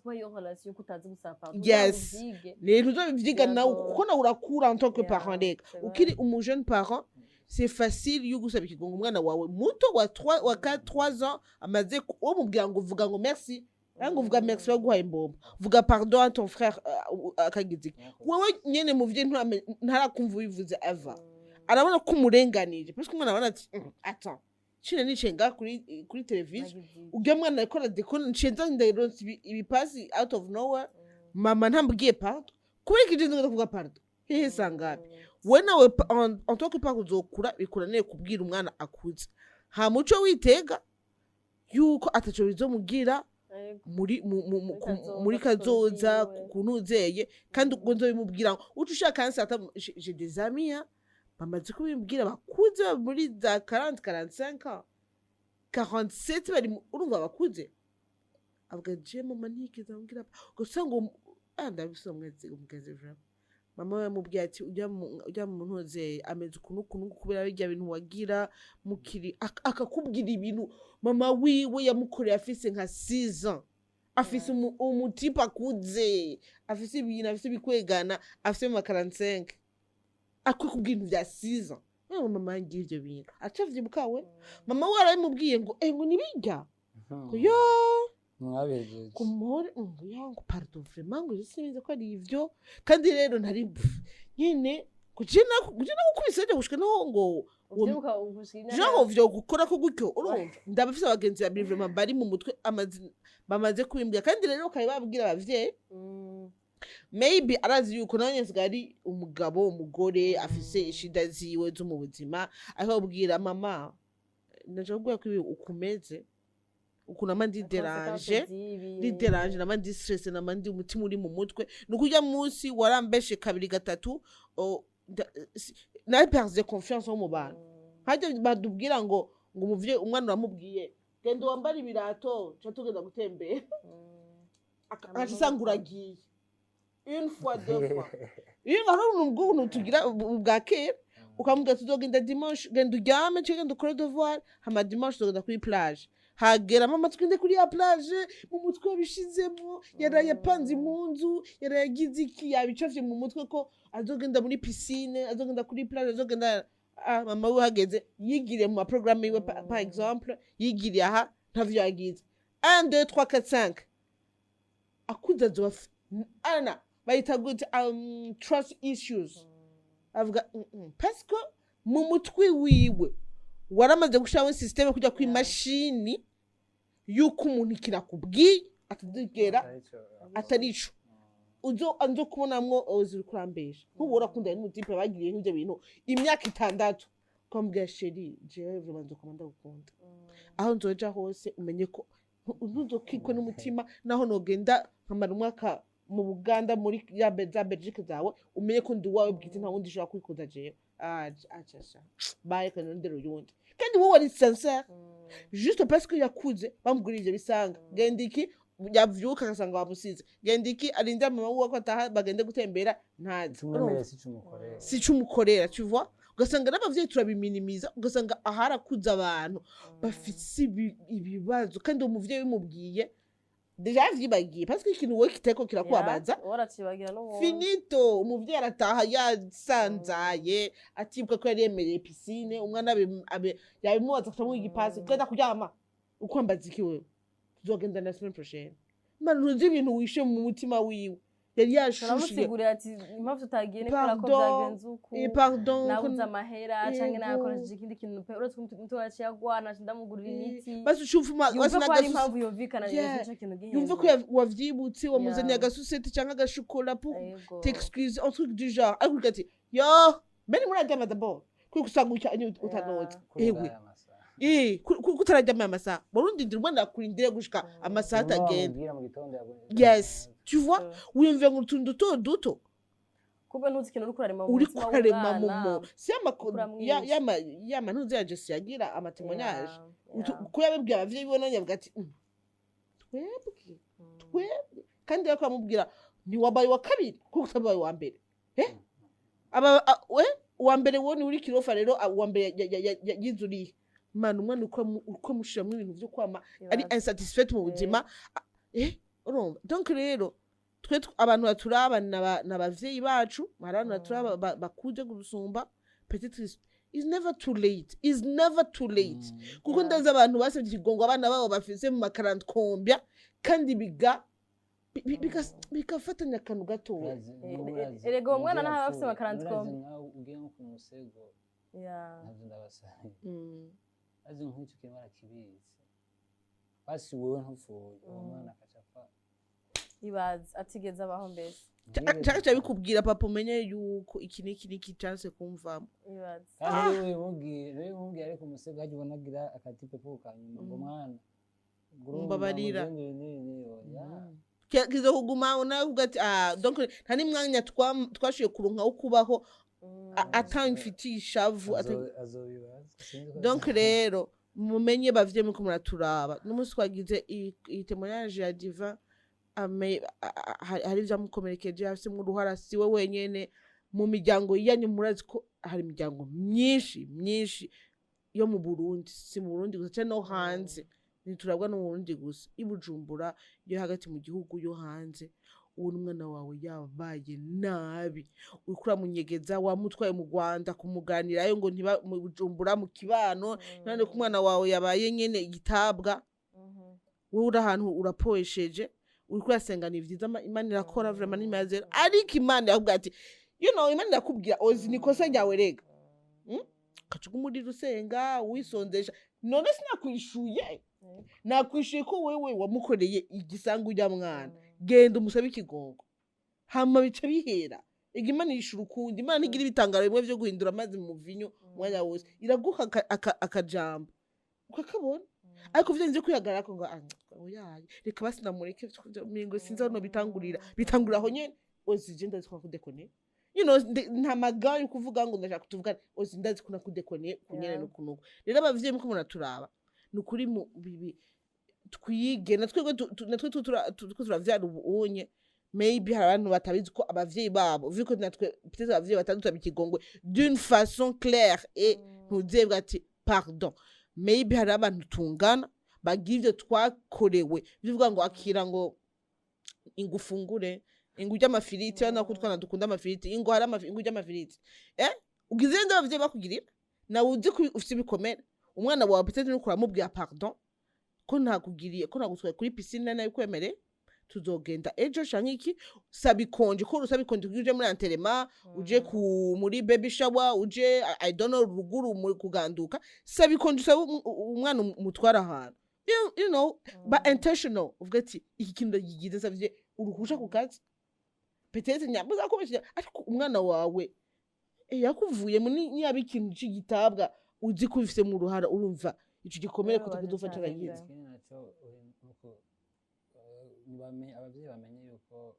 [SPEAKER 2] kuba iyo relation yuko utazi gusaba pardon.
[SPEAKER 3] Yes.
[SPEAKER 2] Uvyige.
[SPEAKER 3] Ni ntuzobivyiga nawe,
[SPEAKER 2] Yego.
[SPEAKER 3] kuko nawe urakura en tant que parent. Reka
[SPEAKER 2] c'est vrai.
[SPEAKER 3] ukiri umu jeune parent. C'est facile yo gusaba ikigongo umwana wawe muto wa 3, wa 4, 3 ans amaze womubwira ngo vuga ngo merci, ngo uvuga merci baguhaye imbombo, vuga pardon à ton frère, akagize iki. Wewe nyene muvyeyi ntarakumva ubivuze, ava arabona ko umurenganije, parce que umwana abona ati: Attends, cine nicaye ngaha kuri televiziyo, ujya mwana ariko aradekona, nciye nza ndaronse ibipasi out of nowhere, mama ntambwiye pardon, kubera iki nje kuvuga pardon hehe sangapi?" We nawe en tant que père uzokura bikunaniye kubwira umwana akuze, nta muco witega yuko ataco bizomubwira muri
[SPEAKER 2] Muri kazoza,
[SPEAKER 3] muri kazoza
[SPEAKER 2] yiwe.
[SPEAKER 3] Kunuzeye kandi ubwo nzobimubwira ngo uca ushaka kansi ata. J'ai des amis, hein, bamaze kubibwira bakuze muri za 40, 45 ans, 47, bari urumva bakuze, avuga: "Je mama ntiyigeze ambwira." Gusa ngo ndabise umugenzi vraiment, mama we yamubwiye ati: Ujya mu ntuze ameze ukuntu ukuntu kubera bijya bintu wagira mukiri." Akakubwira ibintu mama wiwe yamukoreye afise nka 6 ans, afise umutipe akuze, afise ibintu, afise ibikwegana, afise mu ma 45, akakubwira ibintu vya 6 ans. None mama yangiye ivyo bintu acavyibuka, we mama we arabimubwiye ngo ngo nibirya ngo yo
[SPEAKER 1] Mwabihejeje.
[SPEAKER 3] Ngo muhore, ngo yo, ngo pardon vraiment, ngo sinzi ko ari ivyo, kandi rero ntari nyene kuje nagukubise gushika naho ngo
[SPEAKER 2] Uvyibuka gushika imyaka
[SPEAKER 3] genre vyo gukora ko gutyo. Urumva ndabafise abagenzi babiri vraiment bari mu mutwe bamaze kubimbwira, kandi rero bakaba babwira abavyeyi. Maybe arazi yuko nawe nyene asigaye ari umugabo, umugore afise ishida ziwe zo mu buzima, ariko abwira mama: "Ndaje kubwira ko ibi ukumeze ukuntu ama ndi dérangé, ndi dérangé, nama ndi stressé, nama ndi umutima uri mu mutwe, ni ukurya munsi warambeshe kabiri gatatu, nari perdu confiance wo mu bantu." Hajya badubwira ngo umuvyeyi, umwana uramubwiye: "Genda wambare ibirato ca tugenda gutembera," agaca usanga uragiye une fois, deux fois. Iyo hari ubuntu bw'ubuntu tugira bwa kera, ukamubwira: "Tuzogenda dimanche, genda uryame canke genda ukore devoir, hama dimanche tuzogenda kuri plage." Hagera: "Mama, tugende kuri ya plage." Mu mutwe yabishizemo, yaraye apanze impunzu, yaraye agize iki, yabicafye mu mutwe ko azogenda muri piscine, azogenda kuri plage, azogenda. Mama we hageze yigiriye mu maprogrammes yiwe, par exemple yigiriye aha, ntavyo yagize 1, 2, 3, 4, 5. Akuze azoba ana bayita gute, trust issues, avuga parce que mu mutwe wiwe waramaze gushiraho système kujya ku imashini yuko umuntu ikintu akubwiye atazigera atarico uzo anzo kubonamwo uzi kurambesha. Nk'ubu urakundanye n'umutipe bagiriye nk'ivyo bintu imyaka 6, ukamubwira: "Chéri, jewe vraiment nzokoma ndagukunda, aho nzoja hose umenye ko ntuzokikwe n'umutima, naho nogenda nkamara umwaka mu Buganda, muri ya za Belgique zawe, umenye ko ndi uwawe bwite, nta wundi ushobora kwikuza jewe." Aca baye kanondera uyundi, kandi wowe wari sincère, juste parce que yakuze bamugurira ivyo bisanga: "Genda iki," yavyuka agasanga bamusize, "Genda iki," arindira mama wiwe ko ataha bagende gutembera, ntazi.
[SPEAKER 1] Tumwemereye si cumukorera.
[SPEAKER 3] Si ico umukorera, tu vois. Ugasanga n'abavyeyi turabiminimiza, ugasanga aharakuze abantu bafise ibibazo, kandi uwo muvyeyi bimubwiye déjà yavyibagiye, parce que ikintu wowe kitariko kirakubabaza
[SPEAKER 2] waracibagira n'ubundi.
[SPEAKER 3] Finito. Umuvyeyi arataha yasanzaye, atibuka ko yari yemereye piscine umwana, yabimubaza akamuha igipasi: "Genda kuryama, ukwambaza iki wewe? Tuzogenda na semaine prochaine." Mana, ntuzi ibintu wishe mu mutima wiwe, yari yashushiye.
[SPEAKER 2] Turamusigurira ati impamvu tutagiye ni kubera ko
[SPEAKER 3] Pardon.
[SPEAKER 2] byagenze uku,
[SPEAKER 3] Pardon.
[SPEAKER 2] Nabuze amahera canke nakoresheje ikindi kintu pe, uretse ko umuti waciye agwana, ndamugurira imiti.
[SPEAKER 3] Basi ucufuma.
[SPEAKER 2] Yumve ko hari impamvu yumvikana, ico kintu gihenze.
[SPEAKER 3] Yumve ko wavyibutse, wamuzaniye agasucette cyangwa agashokora pour t'excuser, un truc du genre, ariko ukagira ati: "Yo, mbere muraryama d'abord," kuko usanga utanotse ewe. Kutararyama aya masaha, warundindira umwana akurindire gushika amasaha atagenda.
[SPEAKER 1] Mu gitondo.
[SPEAKER 3] Yes, tu vois, wiyumviye ngo utuntu duto duto.
[SPEAKER 2] Kumbe ntuzi ikintu uriko urarema mu
[SPEAKER 3] uri
[SPEAKER 2] mutima
[SPEAKER 3] kurarema mu
[SPEAKER 2] w'umwana.
[SPEAKER 3] mu si
[SPEAKER 2] Uramwica.
[SPEAKER 3] yama ntuzi ya Jesse yagira amatémoignages, ko yabibwiye abavyeyi biwe, none yavuga ati: Twebwe, twebwe." Kandi yariko aramubwira: "Ntiwabaye uwa kabiri kuko utabaye uwa mbere." Aba we uwa mbere, wowe ni uri kirofa rero, uwa mbere yizuriye mana umwana uko amushiramwo ibintu vyo kwama ari
[SPEAKER 2] Ibaze.
[SPEAKER 3] insatisfait mu buzima. Urumva, donc rero twe abantu baturaba n'abavyeyi bacu, hari abantu baturaba bakuze gusumba, peut-être It's never too late, it's never too late, kuko ndazi abantu basabye ikigongo abana babo bafise mu makarante combien, kandi biga bigafatanya akantu gatoya.
[SPEAKER 2] Erega uwo mwana naho aba afise amakarante
[SPEAKER 1] urazi
[SPEAKER 2] combien.
[SPEAKER 1] Nkawe ugiye nko ku musego, ntabyo ndabasabiye. Azi nk'icyo kintu barakibizi, basi wewe ntupfuye, uwo mwana akaca apfa.
[SPEAKER 2] Ibaze atigeze abaho mbese.
[SPEAKER 3] Canke ca bikubwira: "Papa, umenye yuko iki n'iki n'iki canse kumvamo."
[SPEAKER 2] Ibaze.
[SPEAKER 1] Kandi iyo ubimubwiye, iyo ubimubwiye ariko umusego hajya ubona agira akatipe ko kanyuma ngo: "Mwana, ngo urumva,
[SPEAKER 3] Mbabarira.
[SPEAKER 1] ngo ibi n'ibi n'ibi." Oya.
[SPEAKER 3] Kizo kuguma nawe uvuga ati: "Ah, donc nta n'imwanya twashoboye kuronka wo kubaho atamfitiye ishavu."
[SPEAKER 1] Azobibaza. Sinzi ko
[SPEAKER 3] Donc rero mumenye, bavye muko muraturaba, n'umunsi twagize iyi témoignage ya Diva, hari ivyamukomerekeje, afisemwo uruhara, si we wenyene. Mu miryango yanyu, murazi ko hari imiryango myinshi myinshi yo mu Burundi, si mu Burundi gusa canke no hanze, ntiturabwa no mu Burundi gusa, i Bujumbura, yo hagati mu gihugu, yo hanze. Ubona umwana wawe yabaye nabi, uriko uramunyegeza, wamutwaye mu Rwanda kumuganirayo ngo ntiba mu Bujumbura mu kibano, none ko umwana wawe yabaye nyene igitabwa, wowe uri ahantu urapoesheje, uriko urasenga, ni vyiza, Imana irakora vraiment, n'imaze, ariko Imana irakubwira ati, Imana irakubwira: "Ozi ni ikosa ryawe rega." Ukaca uguma urira, usenga, wisonzesha: "None sinakwishuye? Nakwishuye ko wewe wamukoreye igisangu urya mwana. Genda umusabe ikigongo." Hama bica bihera. Ega Imana yishura ukundi. Imana ntigira ibitangaro bimwe vyo guhindura amazi mu vinyo umwanya wose. Iraguha akajambo ukakabona, ariko vyo nje kwihagarara ngo: "Ah, oyaye, reka basi namureke, mingo sinzi aho bitangurira." Bitangurira aho nyene: "Ozi je ndazi ko nakudekone, nta magambo yo kuvuga ngo ndashaka tuvugane. Ozi ndazi ko nakudekone kunyene." Nukunuko rero abavyeyi muko muraturaba, ni ukuri mu bibi twige na twebwe, natwe turiko turavyara ubu unye. Maybe hari abantu batabizi ko abavyeyi babo, vu ko natwe peut-être abavyeyi batadutaba ikigongwe d'une façon claire et ntuzebwa ati "pardon". Maybe hari abantu tungana bagira ivyo twakorewe, bivuga ngo akira, ngo ingufungure, ingu urya amafiriti, urabona ko utwana dukunda amafiriti, ingo hari amafi, ingu urya amafiriti, ugize nde abavyeyi bakugirira, nawe uzi ko ufite ibikomere. Umwana wawe peut-être nuko uramubwira pardon ko ntakugiriye, ko nagutwaye kuri piscine nabikwemereye, tuzogenda ejo canke iki. Saba ikonje, ko usaba ikonje kugira uje muri enterrement, uje ku muri baby shower, uje I don't know, ruguru muri kuganduka. Saba ikonje, usaba umwana umutwara ahantu, ba intentional, uvuga ati: "Iki kintu ndagigize, savye uruhusha ku kazi." Peut-être nyambuza kubeshya, ariko umwana wawe yakuvuyemo, niyaba ikintu c'igitabwa uzi ko ubifise mu ruhara, urumva ico gikomere ko
[SPEAKER 2] Birababaje
[SPEAKER 3] kuzofata
[SPEAKER 2] cane.
[SPEAKER 3] aragize.
[SPEAKER 1] Ikindi naco nuko abavyeyi bamenye yuko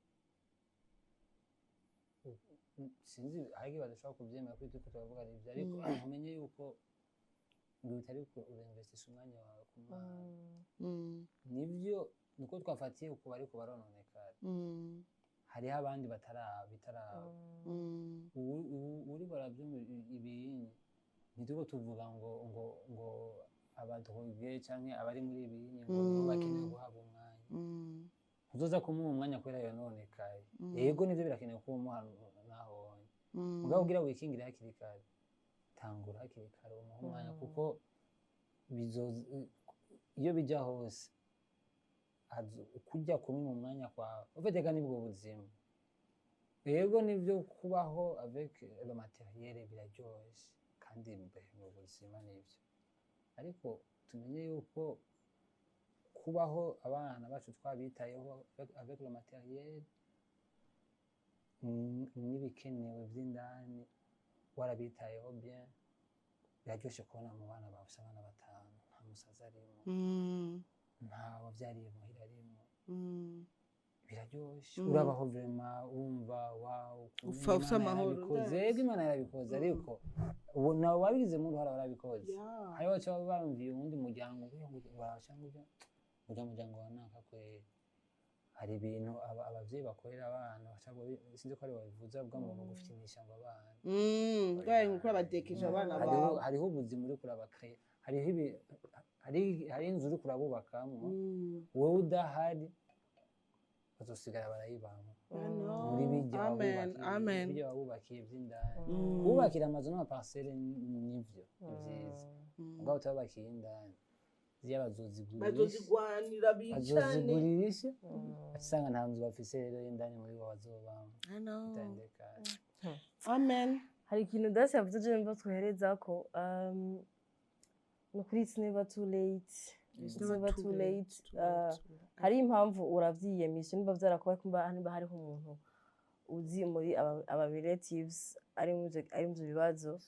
[SPEAKER 1] sinzi, hari igihe badashobora kuvyemera ko turiko turavuga ari ivyo, ariko umenye yuko ngo utariko urinvestisa umwanya wawe ku mwana. Nivyo, niko twafatiye ku bariko barononekara. Hariho abandi bitaraba. Uriko aravyumva ibinyi, ntituko tuvuga ngo aba drogués canke abari muri ibinyi ngo nibo bakeneye guhabwa umwanya. Ntuzoza kumuha umwanya kubera yononekaye. Yego, nivyo, birakenewe ko umuha nahonye, mugabo kugira wikingire hakiri kare, tangura hakiri kare umuha umwanya, kuko bizoza iyo bijya hose kurya kumwe mu mwanya kwawe ufite nibwo buzima. Yego, nivyo, kubaho avec le matériel biraryoshe kandi mbe mu buzima nivyo, ariko tumenye yuko kubaho abana bacu twabitayeho avec le matériel n'ibikenewe vy'indani warabitayeho bien, biraryoshe kubona mu bana bawe ufise abana batanu nta musazi arimwo, nta wavyariye muhira arimwo. Biraryoshe. Urabaho vraiment, wumva wow, ukuntu
[SPEAKER 3] Upfa ufise
[SPEAKER 1] Imana
[SPEAKER 3] amahoro.
[SPEAKER 1] yarabikoze. Yego, Imana yarabikoze, ariko ubu nawe wabigizemo uruhara, warabikoze. Hariho baca bamviye uwundi muryango ngo cyangwa ujya ujya muryango wa naka kweri, hari ibintu abavyeyi bakorera abana sinzi ko ari babivuze, bavuga ngo gufyinisha ngo abana.
[SPEAKER 3] Bwaye nkuko urabatekesha abana
[SPEAKER 1] Hariho
[SPEAKER 3] bawe.
[SPEAKER 1] Hariho ubuzima uriko urabakrea, hariho hari inzu uriko urabubakamwo. Wowe udahari. Bazosigara barayibamo
[SPEAKER 3] I
[SPEAKER 1] muri
[SPEAKER 3] know.
[SPEAKER 1] bijya
[SPEAKER 3] Amen.
[SPEAKER 1] wabubakiye,
[SPEAKER 3] Amen.
[SPEAKER 1] bijya wabubakiye by'indani. Kubakira amazu n'ama parcelles nivyo, ni vyiza, mugabo utabakiye indani ziya bazozigurisha.
[SPEAKER 3] Bazozigwanira bicane.
[SPEAKER 1] Bazozigurisha, usanga nta nzu bafise rero y'indani muri bo bazobamo.
[SPEAKER 3] I know.
[SPEAKER 1] Bitandukanye.
[SPEAKER 3] Amen.
[SPEAKER 2] Hari ikintu dasi yavuze je mva twohereza ko ni ukuri, it's never too late.
[SPEAKER 3] It's
[SPEAKER 2] It's never too late. Hari impamvu uravyiyemisha niba vyarakubaye, kumba niba hariho umuntu uzi muri aba relatives ari mu ivyo bibazo,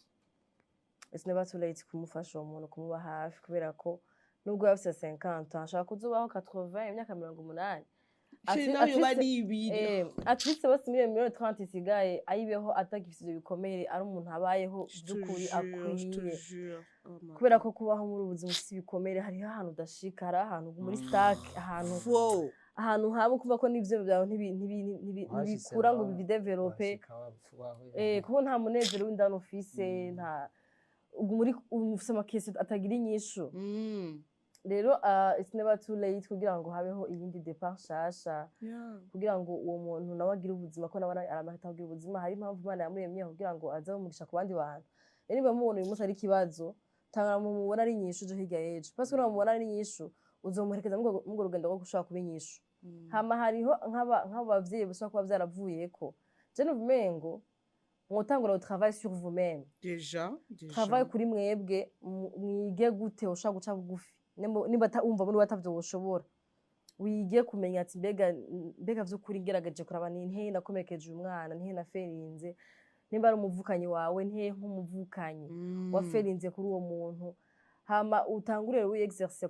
[SPEAKER 2] it's never too late kumufasha uwo muntu, kumuba hafi, kubera ko nubwo yaba afise 50 ans, ashobora kuzobaho 80, imyaka 80.
[SPEAKER 3] Shit, nawe yoba ari ibiri.
[SPEAKER 2] At least bose miliyoni 30 isigaye ayibeho atagifise ivyo bikomere, ari umuntu abayeho by'ukuri akwiye, kubera ko kubaho muri ubu buzima ufise ibikomere, hariho ahantu udashika, hari ahantu muri stuck, ahantu
[SPEAKER 3] Fo.
[SPEAKER 2] ahantu haba ukuva ko n'ivyo byawe
[SPEAKER 1] Washitse
[SPEAKER 2] ntibikura ngo
[SPEAKER 1] nawe,
[SPEAKER 2] bibi développe.
[SPEAKER 1] washika wahuye
[SPEAKER 2] Kuko nta munezero w'indani ufise, nta uguma uri ufise ama questions atagira inyishu. Rero it's never too late kugira ngo habeho iyindi départ nshasha, kugira ngo uwo muntu nawe agire ubuzima, ko nawe aramahita kugira ubuzima. Hari impamvu Imana yamuremye kugira ngo aze umugisha ku bandi bantu. Rero niba mubona uyu munsi ari ikibazo, tanga mumubona ari inyishu ejo hirya y'ejo, parce que namubona ari inyishu, uzomuherekeza muri urwo rugendo rwo gushobora kuba inyishu. Hama hariho nk'abo bavyeyi bashobora kuba vyaravuyeko, je numva umengo mwotangura au travail sur vous-même.
[SPEAKER 3] Déjà, déjà.
[SPEAKER 2] Travail kuri mwebwe, mwige gute ushobora guca bugufi. Nimba wumva muri atavyo woshobora, wige kumenya ati mbega vy'ukuri ngerageje kuraba ni ntehe nakomerekeje uyu mwana, ntehe naferinze? Nimba ari umuvukanyi wawe, ntehe nk'umuvukanyi waferinze kuri uwo muntu? Hama utangure wi exerce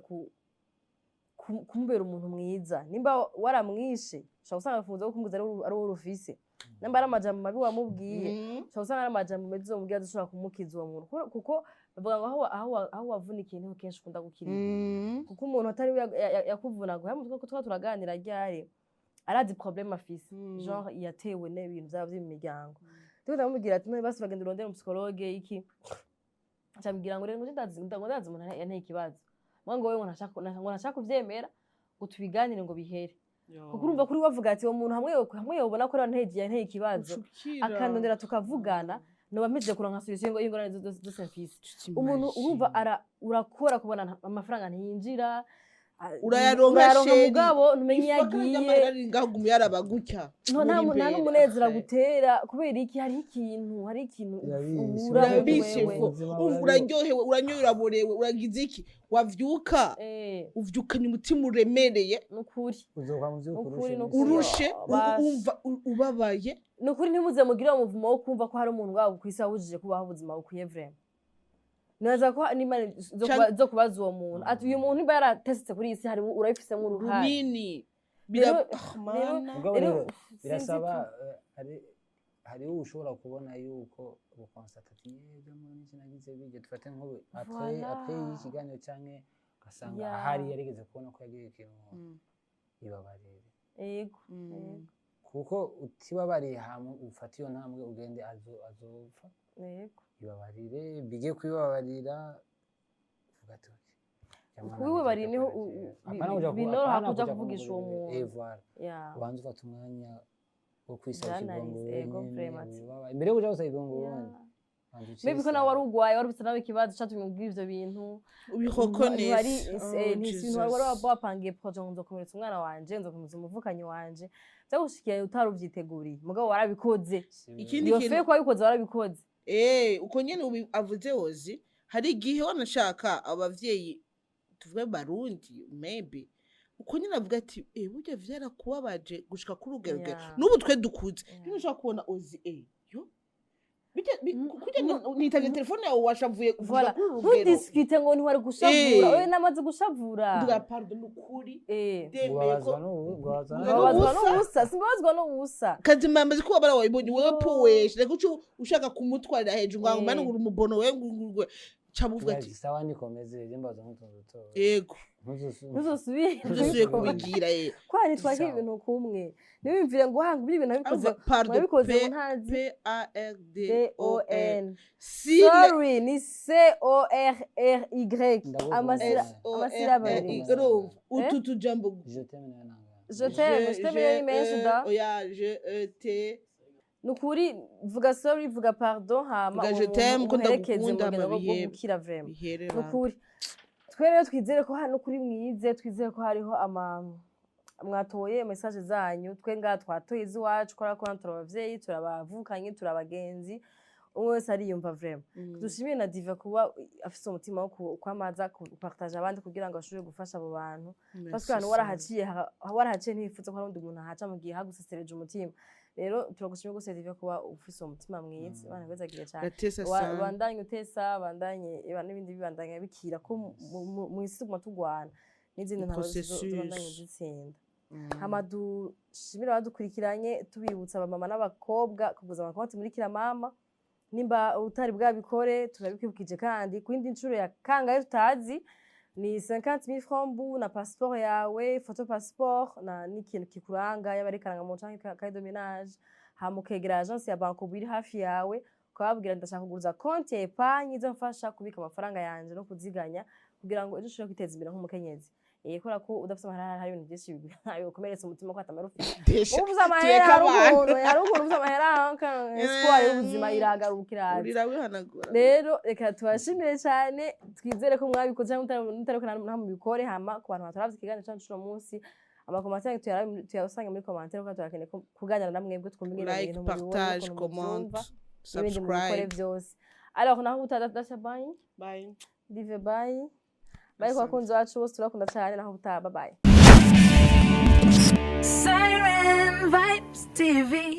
[SPEAKER 2] kumubera umuntu mwiza. Nimba waramwishe, ushobora gusanga urufunguzo rwo kumwiza ari wowe rufise. Nimba ari amajambo mabi wamubwiye, ushobora gusanga ari amajambo meza uzomubwira azoshobora kumukiza uwo muntu. Kuko bavuga ngo aho wavunikiye niho kenshi ukunda gukirira, kuko umuntu atari we yakuvunaguye. Hamwe twaba turaganira ryari, arazi problème afise, genre yatewe n'ibintu vyaba vyo mu miryango. Ndiko ndamubwira ati: "None basi uragenda urondere umu psychologue iki?" Acambwira ngo rero ngo ndazi, ngo ndazi umuntu yanteye ikibazo, ngo wewe ngo ntashaka kuvyemera ngo tubiganire ngo bihere, kuko urumva kuri we avuga ati uwo muntu hamwe yobona ko yanteye ikibazo, akandondera tukavugana, noba mpejeje kuronka solution y'ingorane zose mfise. Umuntu urumva urakora kubona amafaranga ntiyinjira,
[SPEAKER 3] Urayaronka,
[SPEAKER 2] urayaronka,
[SPEAKER 3] chéri.
[SPEAKER 2] mugabo ntumenye iyo agiye.
[SPEAKER 3] Ngaho guma yaraba gutya.
[SPEAKER 2] No, nta
[SPEAKER 3] muri
[SPEAKER 2] nta
[SPEAKER 3] imbere.
[SPEAKER 2] n'umunezero agutera. Kubera iki? Hariho ikintu
[SPEAKER 1] Birabishe,
[SPEAKER 2] ubura muri
[SPEAKER 3] Birabishe
[SPEAKER 2] wewe.
[SPEAKER 3] fo.
[SPEAKER 1] Ubuzima
[SPEAKER 3] Umva, uraryohewe, uranyoye, uraborewe, uragize iki, wavyuka uvyukanye umutima uremereye.
[SPEAKER 2] Nukuri.
[SPEAKER 1] Uzokwa mu vy'ukuri.
[SPEAKER 2] Ukuri
[SPEAKER 1] urushe.
[SPEAKER 2] nukuri.
[SPEAKER 3] Urushe,
[SPEAKER 2] Basi.
[SPEAKER 3] wumva ubabaye.
[SPEAKER 2] Nukuri, ntimuze mugire uwo muvumo wo kumva ko hari umuntu wabo kw'isi wabujije kubaho ubuzima bukwiye. Vraiment, nibaza ko n'Imana zo kubaza uwo muntu ati uyu muntu niba yaratesetse kuri iyi si, hari urabifisemo uruhare
[SPEAKER 3] Runini. Bira Ah, mana.
[SPEAKER 1] Mugabo
[SPEAKER 2] rero
[SPEAKER 1] rero
[SPEAKER 2] sinzi
[SPEAKER 1] birasaba hariho ushobora kubona yuko gu constater ati yego muri iki nagize bijya, dufate nk'ubu après
[SPEAKER 2] Voilà.
[SPEAKER 1] après y'ikiganiro canke ugasanga ahari yarigeze kubona ko yagiye ikintu, ibabarire.
[SPEAKER 2] Yego.
[SPEAKER 1] Kuko utibabariye hama ufate iyo ntambwe ugende, azopfa. Ibabarire, bige kwibabarira, uvuga ati "Okay, jamani,
[SPEAKER 2] Kubibabarira niho
[SPEAKER 1] Apana kuja
[SPEAKER 2] binoroha
[SPEAKER 1] apana
[SPEAKER 2] kuja
[SPEAKER 1] kuja
[SPEAKER 2] kuvugisha uwo
[SPEAKER 1] kumugurira.
[SPEAKER 2] muntu.
[SPEAKER 1] Voilà. Ubanza ufata umwanya wo kwisaba
[SPEAKER 2] Vyanarize,
[SPEAKER 1] ikigongwe
[SPEAKER 2] ego,
[SPEAKER 1] wenyene,
[SPEAKER 2] vraiment.
[SPEAKER 1] wibabare. Imbere yo kuja gusaba ikigongwe wundi, banza
[SPEAKER 2] Maybe ko nawe wari ugwaye, wari ufite nawe ikibazo catumye ubwira ivyo bintu.
[SPEAKER 3] Ubihokonese.
[SPEAKER 2] Ntiwari wari wapangiye projet ngo nzokomeretsa umwana wanje, nzokomeretsa umuvukanyi wanje, vyagushikiye utari uvyiteguriye, mugabo warabikoze.
[SPEAKER 3] Ikindi
[SPEAKER 2] Iyo
[SPEAKER 3] kintu
[SPEAKER 2] fe ko wabikoze, warabikoze.
[SPEAKER 3] Uko nyene avuze wozi, hari igihe wanashaka abavyeyi tuvuge Barundi, maybe uko nyene avuga ati burya vyarakubabaje gushika kuri urugero n'ubu twe dukuze, niba ushaka kubona ozi yo bijya kurya nitavye telefone yawe washavuye gushika
[SPEAKER 2] Voilà.
[SPEAKER 3] kuri uru rugero.
[SPEAKER 2] Ntu discute ngo ntiwari gushavura. Oya, namaze gushavura.
[SPEAKER 3] Nduga pardon, nukuri ndemeye ko
[SPEAKER 1] Ubabazwa n'ubu, ubabazwa
[SPEAKER 3] Ubabazwa
[SPEAKER 2] Mbabazwa
[SPEAKER 3] n'ubusa.
[SPEAKER 2] n'ubusa, simbabazwa n'ubusa.
[SPEAKER 3] Kazima yamaze kubabara, wayibonye wewe.
[SPEAKER 2] Yo.
[SPEAKER 3] Poweshe reka uce ushaka kumutwarira hejuru ngo mana, ngo uri umubono wewe, ngo ca muvuga ati
[SPEAKER 1] Sawa, nikomeze je mbaza nk'utuntu duto.
[SPEAKER 3] Yego.
[SPEAKER 2] Ntuzosubire.
[SPEAKER 3] Ntuzosubire kubigira.
[SPEAKER 2] Kwa ntitwakira
[SPEAKER 1] Sawa.
[SPEAKER 2] ibintu kumwe, ntiwiyumvire ngo hanga ibyo ibintu nabikoze,
[SPEAKER 3] Umva, pardon.
[SPEAKER 2] nabikoze
[SPEAKER 3] P
[SPEAKER 2] ngo ntazi.
[SPEAKER 3] P A R D
[SPEAKER 2] D
[SPEAKER 3] O
[SPEAKER 2] O
[SPEAKER 3] N
[SPEAKER 2] N.
[SPEAKER 3] Si.
[SPEAKER 2] Sorry, ni C O R R Y.
[SPEAKER 1] Ndagukunda.
[SPEAKER 2] Amasira
[SPEAKER 3] S O R
[SPEAKER 2] ama syllabes
[SPEAKER 3] R
[SPEAKER 2] abiri.
[SPEAKER 3] Y. Urumva utu tujambo.
[SPEAKER 1] Je t'aime nayo nanga.
[SPEAKER 2] Je t'aime, je t'aime ni menshi da.
[SPEAKER 3] Oya, je e t.
[SPEAKER 2] Nukuri vuga sorry, vuga pardon, hama
[SPEAKER 3] Vuga je t'aime, ko
[SPEAKER 2] umuherekeze mu
[SPEAKER 3] ndagukunda,
[SPEAKER 2] rugendo rwo
[SPEAKER 3] bihebe.
[SPEAKER 2] gukira vraiment.
[SPEAKER 3] Bihere.
[SPEAKER 2] Nukuri twe rero twizere ko hano kuri mwize, twizere ko hariho ama mwatoye message zanyu. Twe ngaha twatoye iz'iwacu kubera ko hano turi abavyeyi, turi abavukanye, turi abagenzi, umwe wese ariyumva vraiment. Dushimiye na Diva kuba afise umutima wo kwamaza kupartager abandi kugira ngo ashobore gufasha abo bantu, parce que ahantu warahaciye ntiwifuza ko hari undi muntu ahaca mu gihe hagusesereje umutima. Rero turagushimiye rwose, Diva, kuba ufise uwo mutima mwiza. Imana iguhezagire cane.
[SPEAKER 3] Gatesa sana.
[SPEAKER 2] Bandanye utesa, bandanye eba n'ibindi bibandanya bikira ko mw'isi tuguma tugwana n'izindi ntambara
[SPEAKER 3] Processus.
[SPEAKER 2] zibandanye zitsinda. Hama dushimire abadukurikiranye, tubibutsa abamama n'abakobwa kuguza amakonti muri Kira Mama. Nimba utari bwabikore, turabikwibukije kandi ku yindi nshuro ya kangahe tutazi. Ni 50 000 francs bu na passeport yawe, photo passeport na n'ikintu kikuranga, yaba ari karangamuntu canke cahier de ménage. Hama ukegera agence ya Bancobu iri hafi yawe, ukababwira: "Ndashaka kuguruza konti ya épargne izomfasha kubika amafaranga yanje no kuziganya kugira ngo ejo ushobore kwiteza imbere nk'umukenyezi." Kubera ko udafise amahera hari ibintu byinshi bigukomeretsa umutima ko atamara ufite.
[SPEAKER 3] Desha.
[SPEAKER 2] Ubuze amahera
[SPEAKER 3] Tureke
[SPEAKER 2] hari
[SPEAKER 3] abantu.
[SPEAKER 2] ukuntu, hari ukuntu ubuze amahera espoir y'ubuzima iragaruka, iraza.
[SPEAKER 3] Urira wihanagura.
[SPEAKER 2] Rero reka tubashimire cyane, twizere ko mwabikoze cyangwa mutariko ntamubikore. Hama ku bantu bataravye ikiganiro cacu uno munsi, amacommentaires tuyasanga muri commentaire, kuko turakeneye kuganira na mwebwe, twumve ingene
[SPEAKER 3] Like,
[SPEAKER 2] ibintu mubibona,
[SPEAKER 3] partage,
[SPEAKER 2] ukuntu
[SPEAKER 3] comment,
[SPEAKER 2] muvyumva, n'ibindi mubikore
[SPEAKER 3] subscribe.
[SPEAKER 2] byose. Alors naho ubutaha, bye.
[SPEAKER 3] Bye.
[SPEAKER 2] Dive, bye bye. Ku
[SPEAKER 3] Asante.
[SPEAKER 2] bakunzi bacu bose, turakunda cyane. Naho ubutaha, bye bye.
[SPEAKER 4] Siren Vibes TV.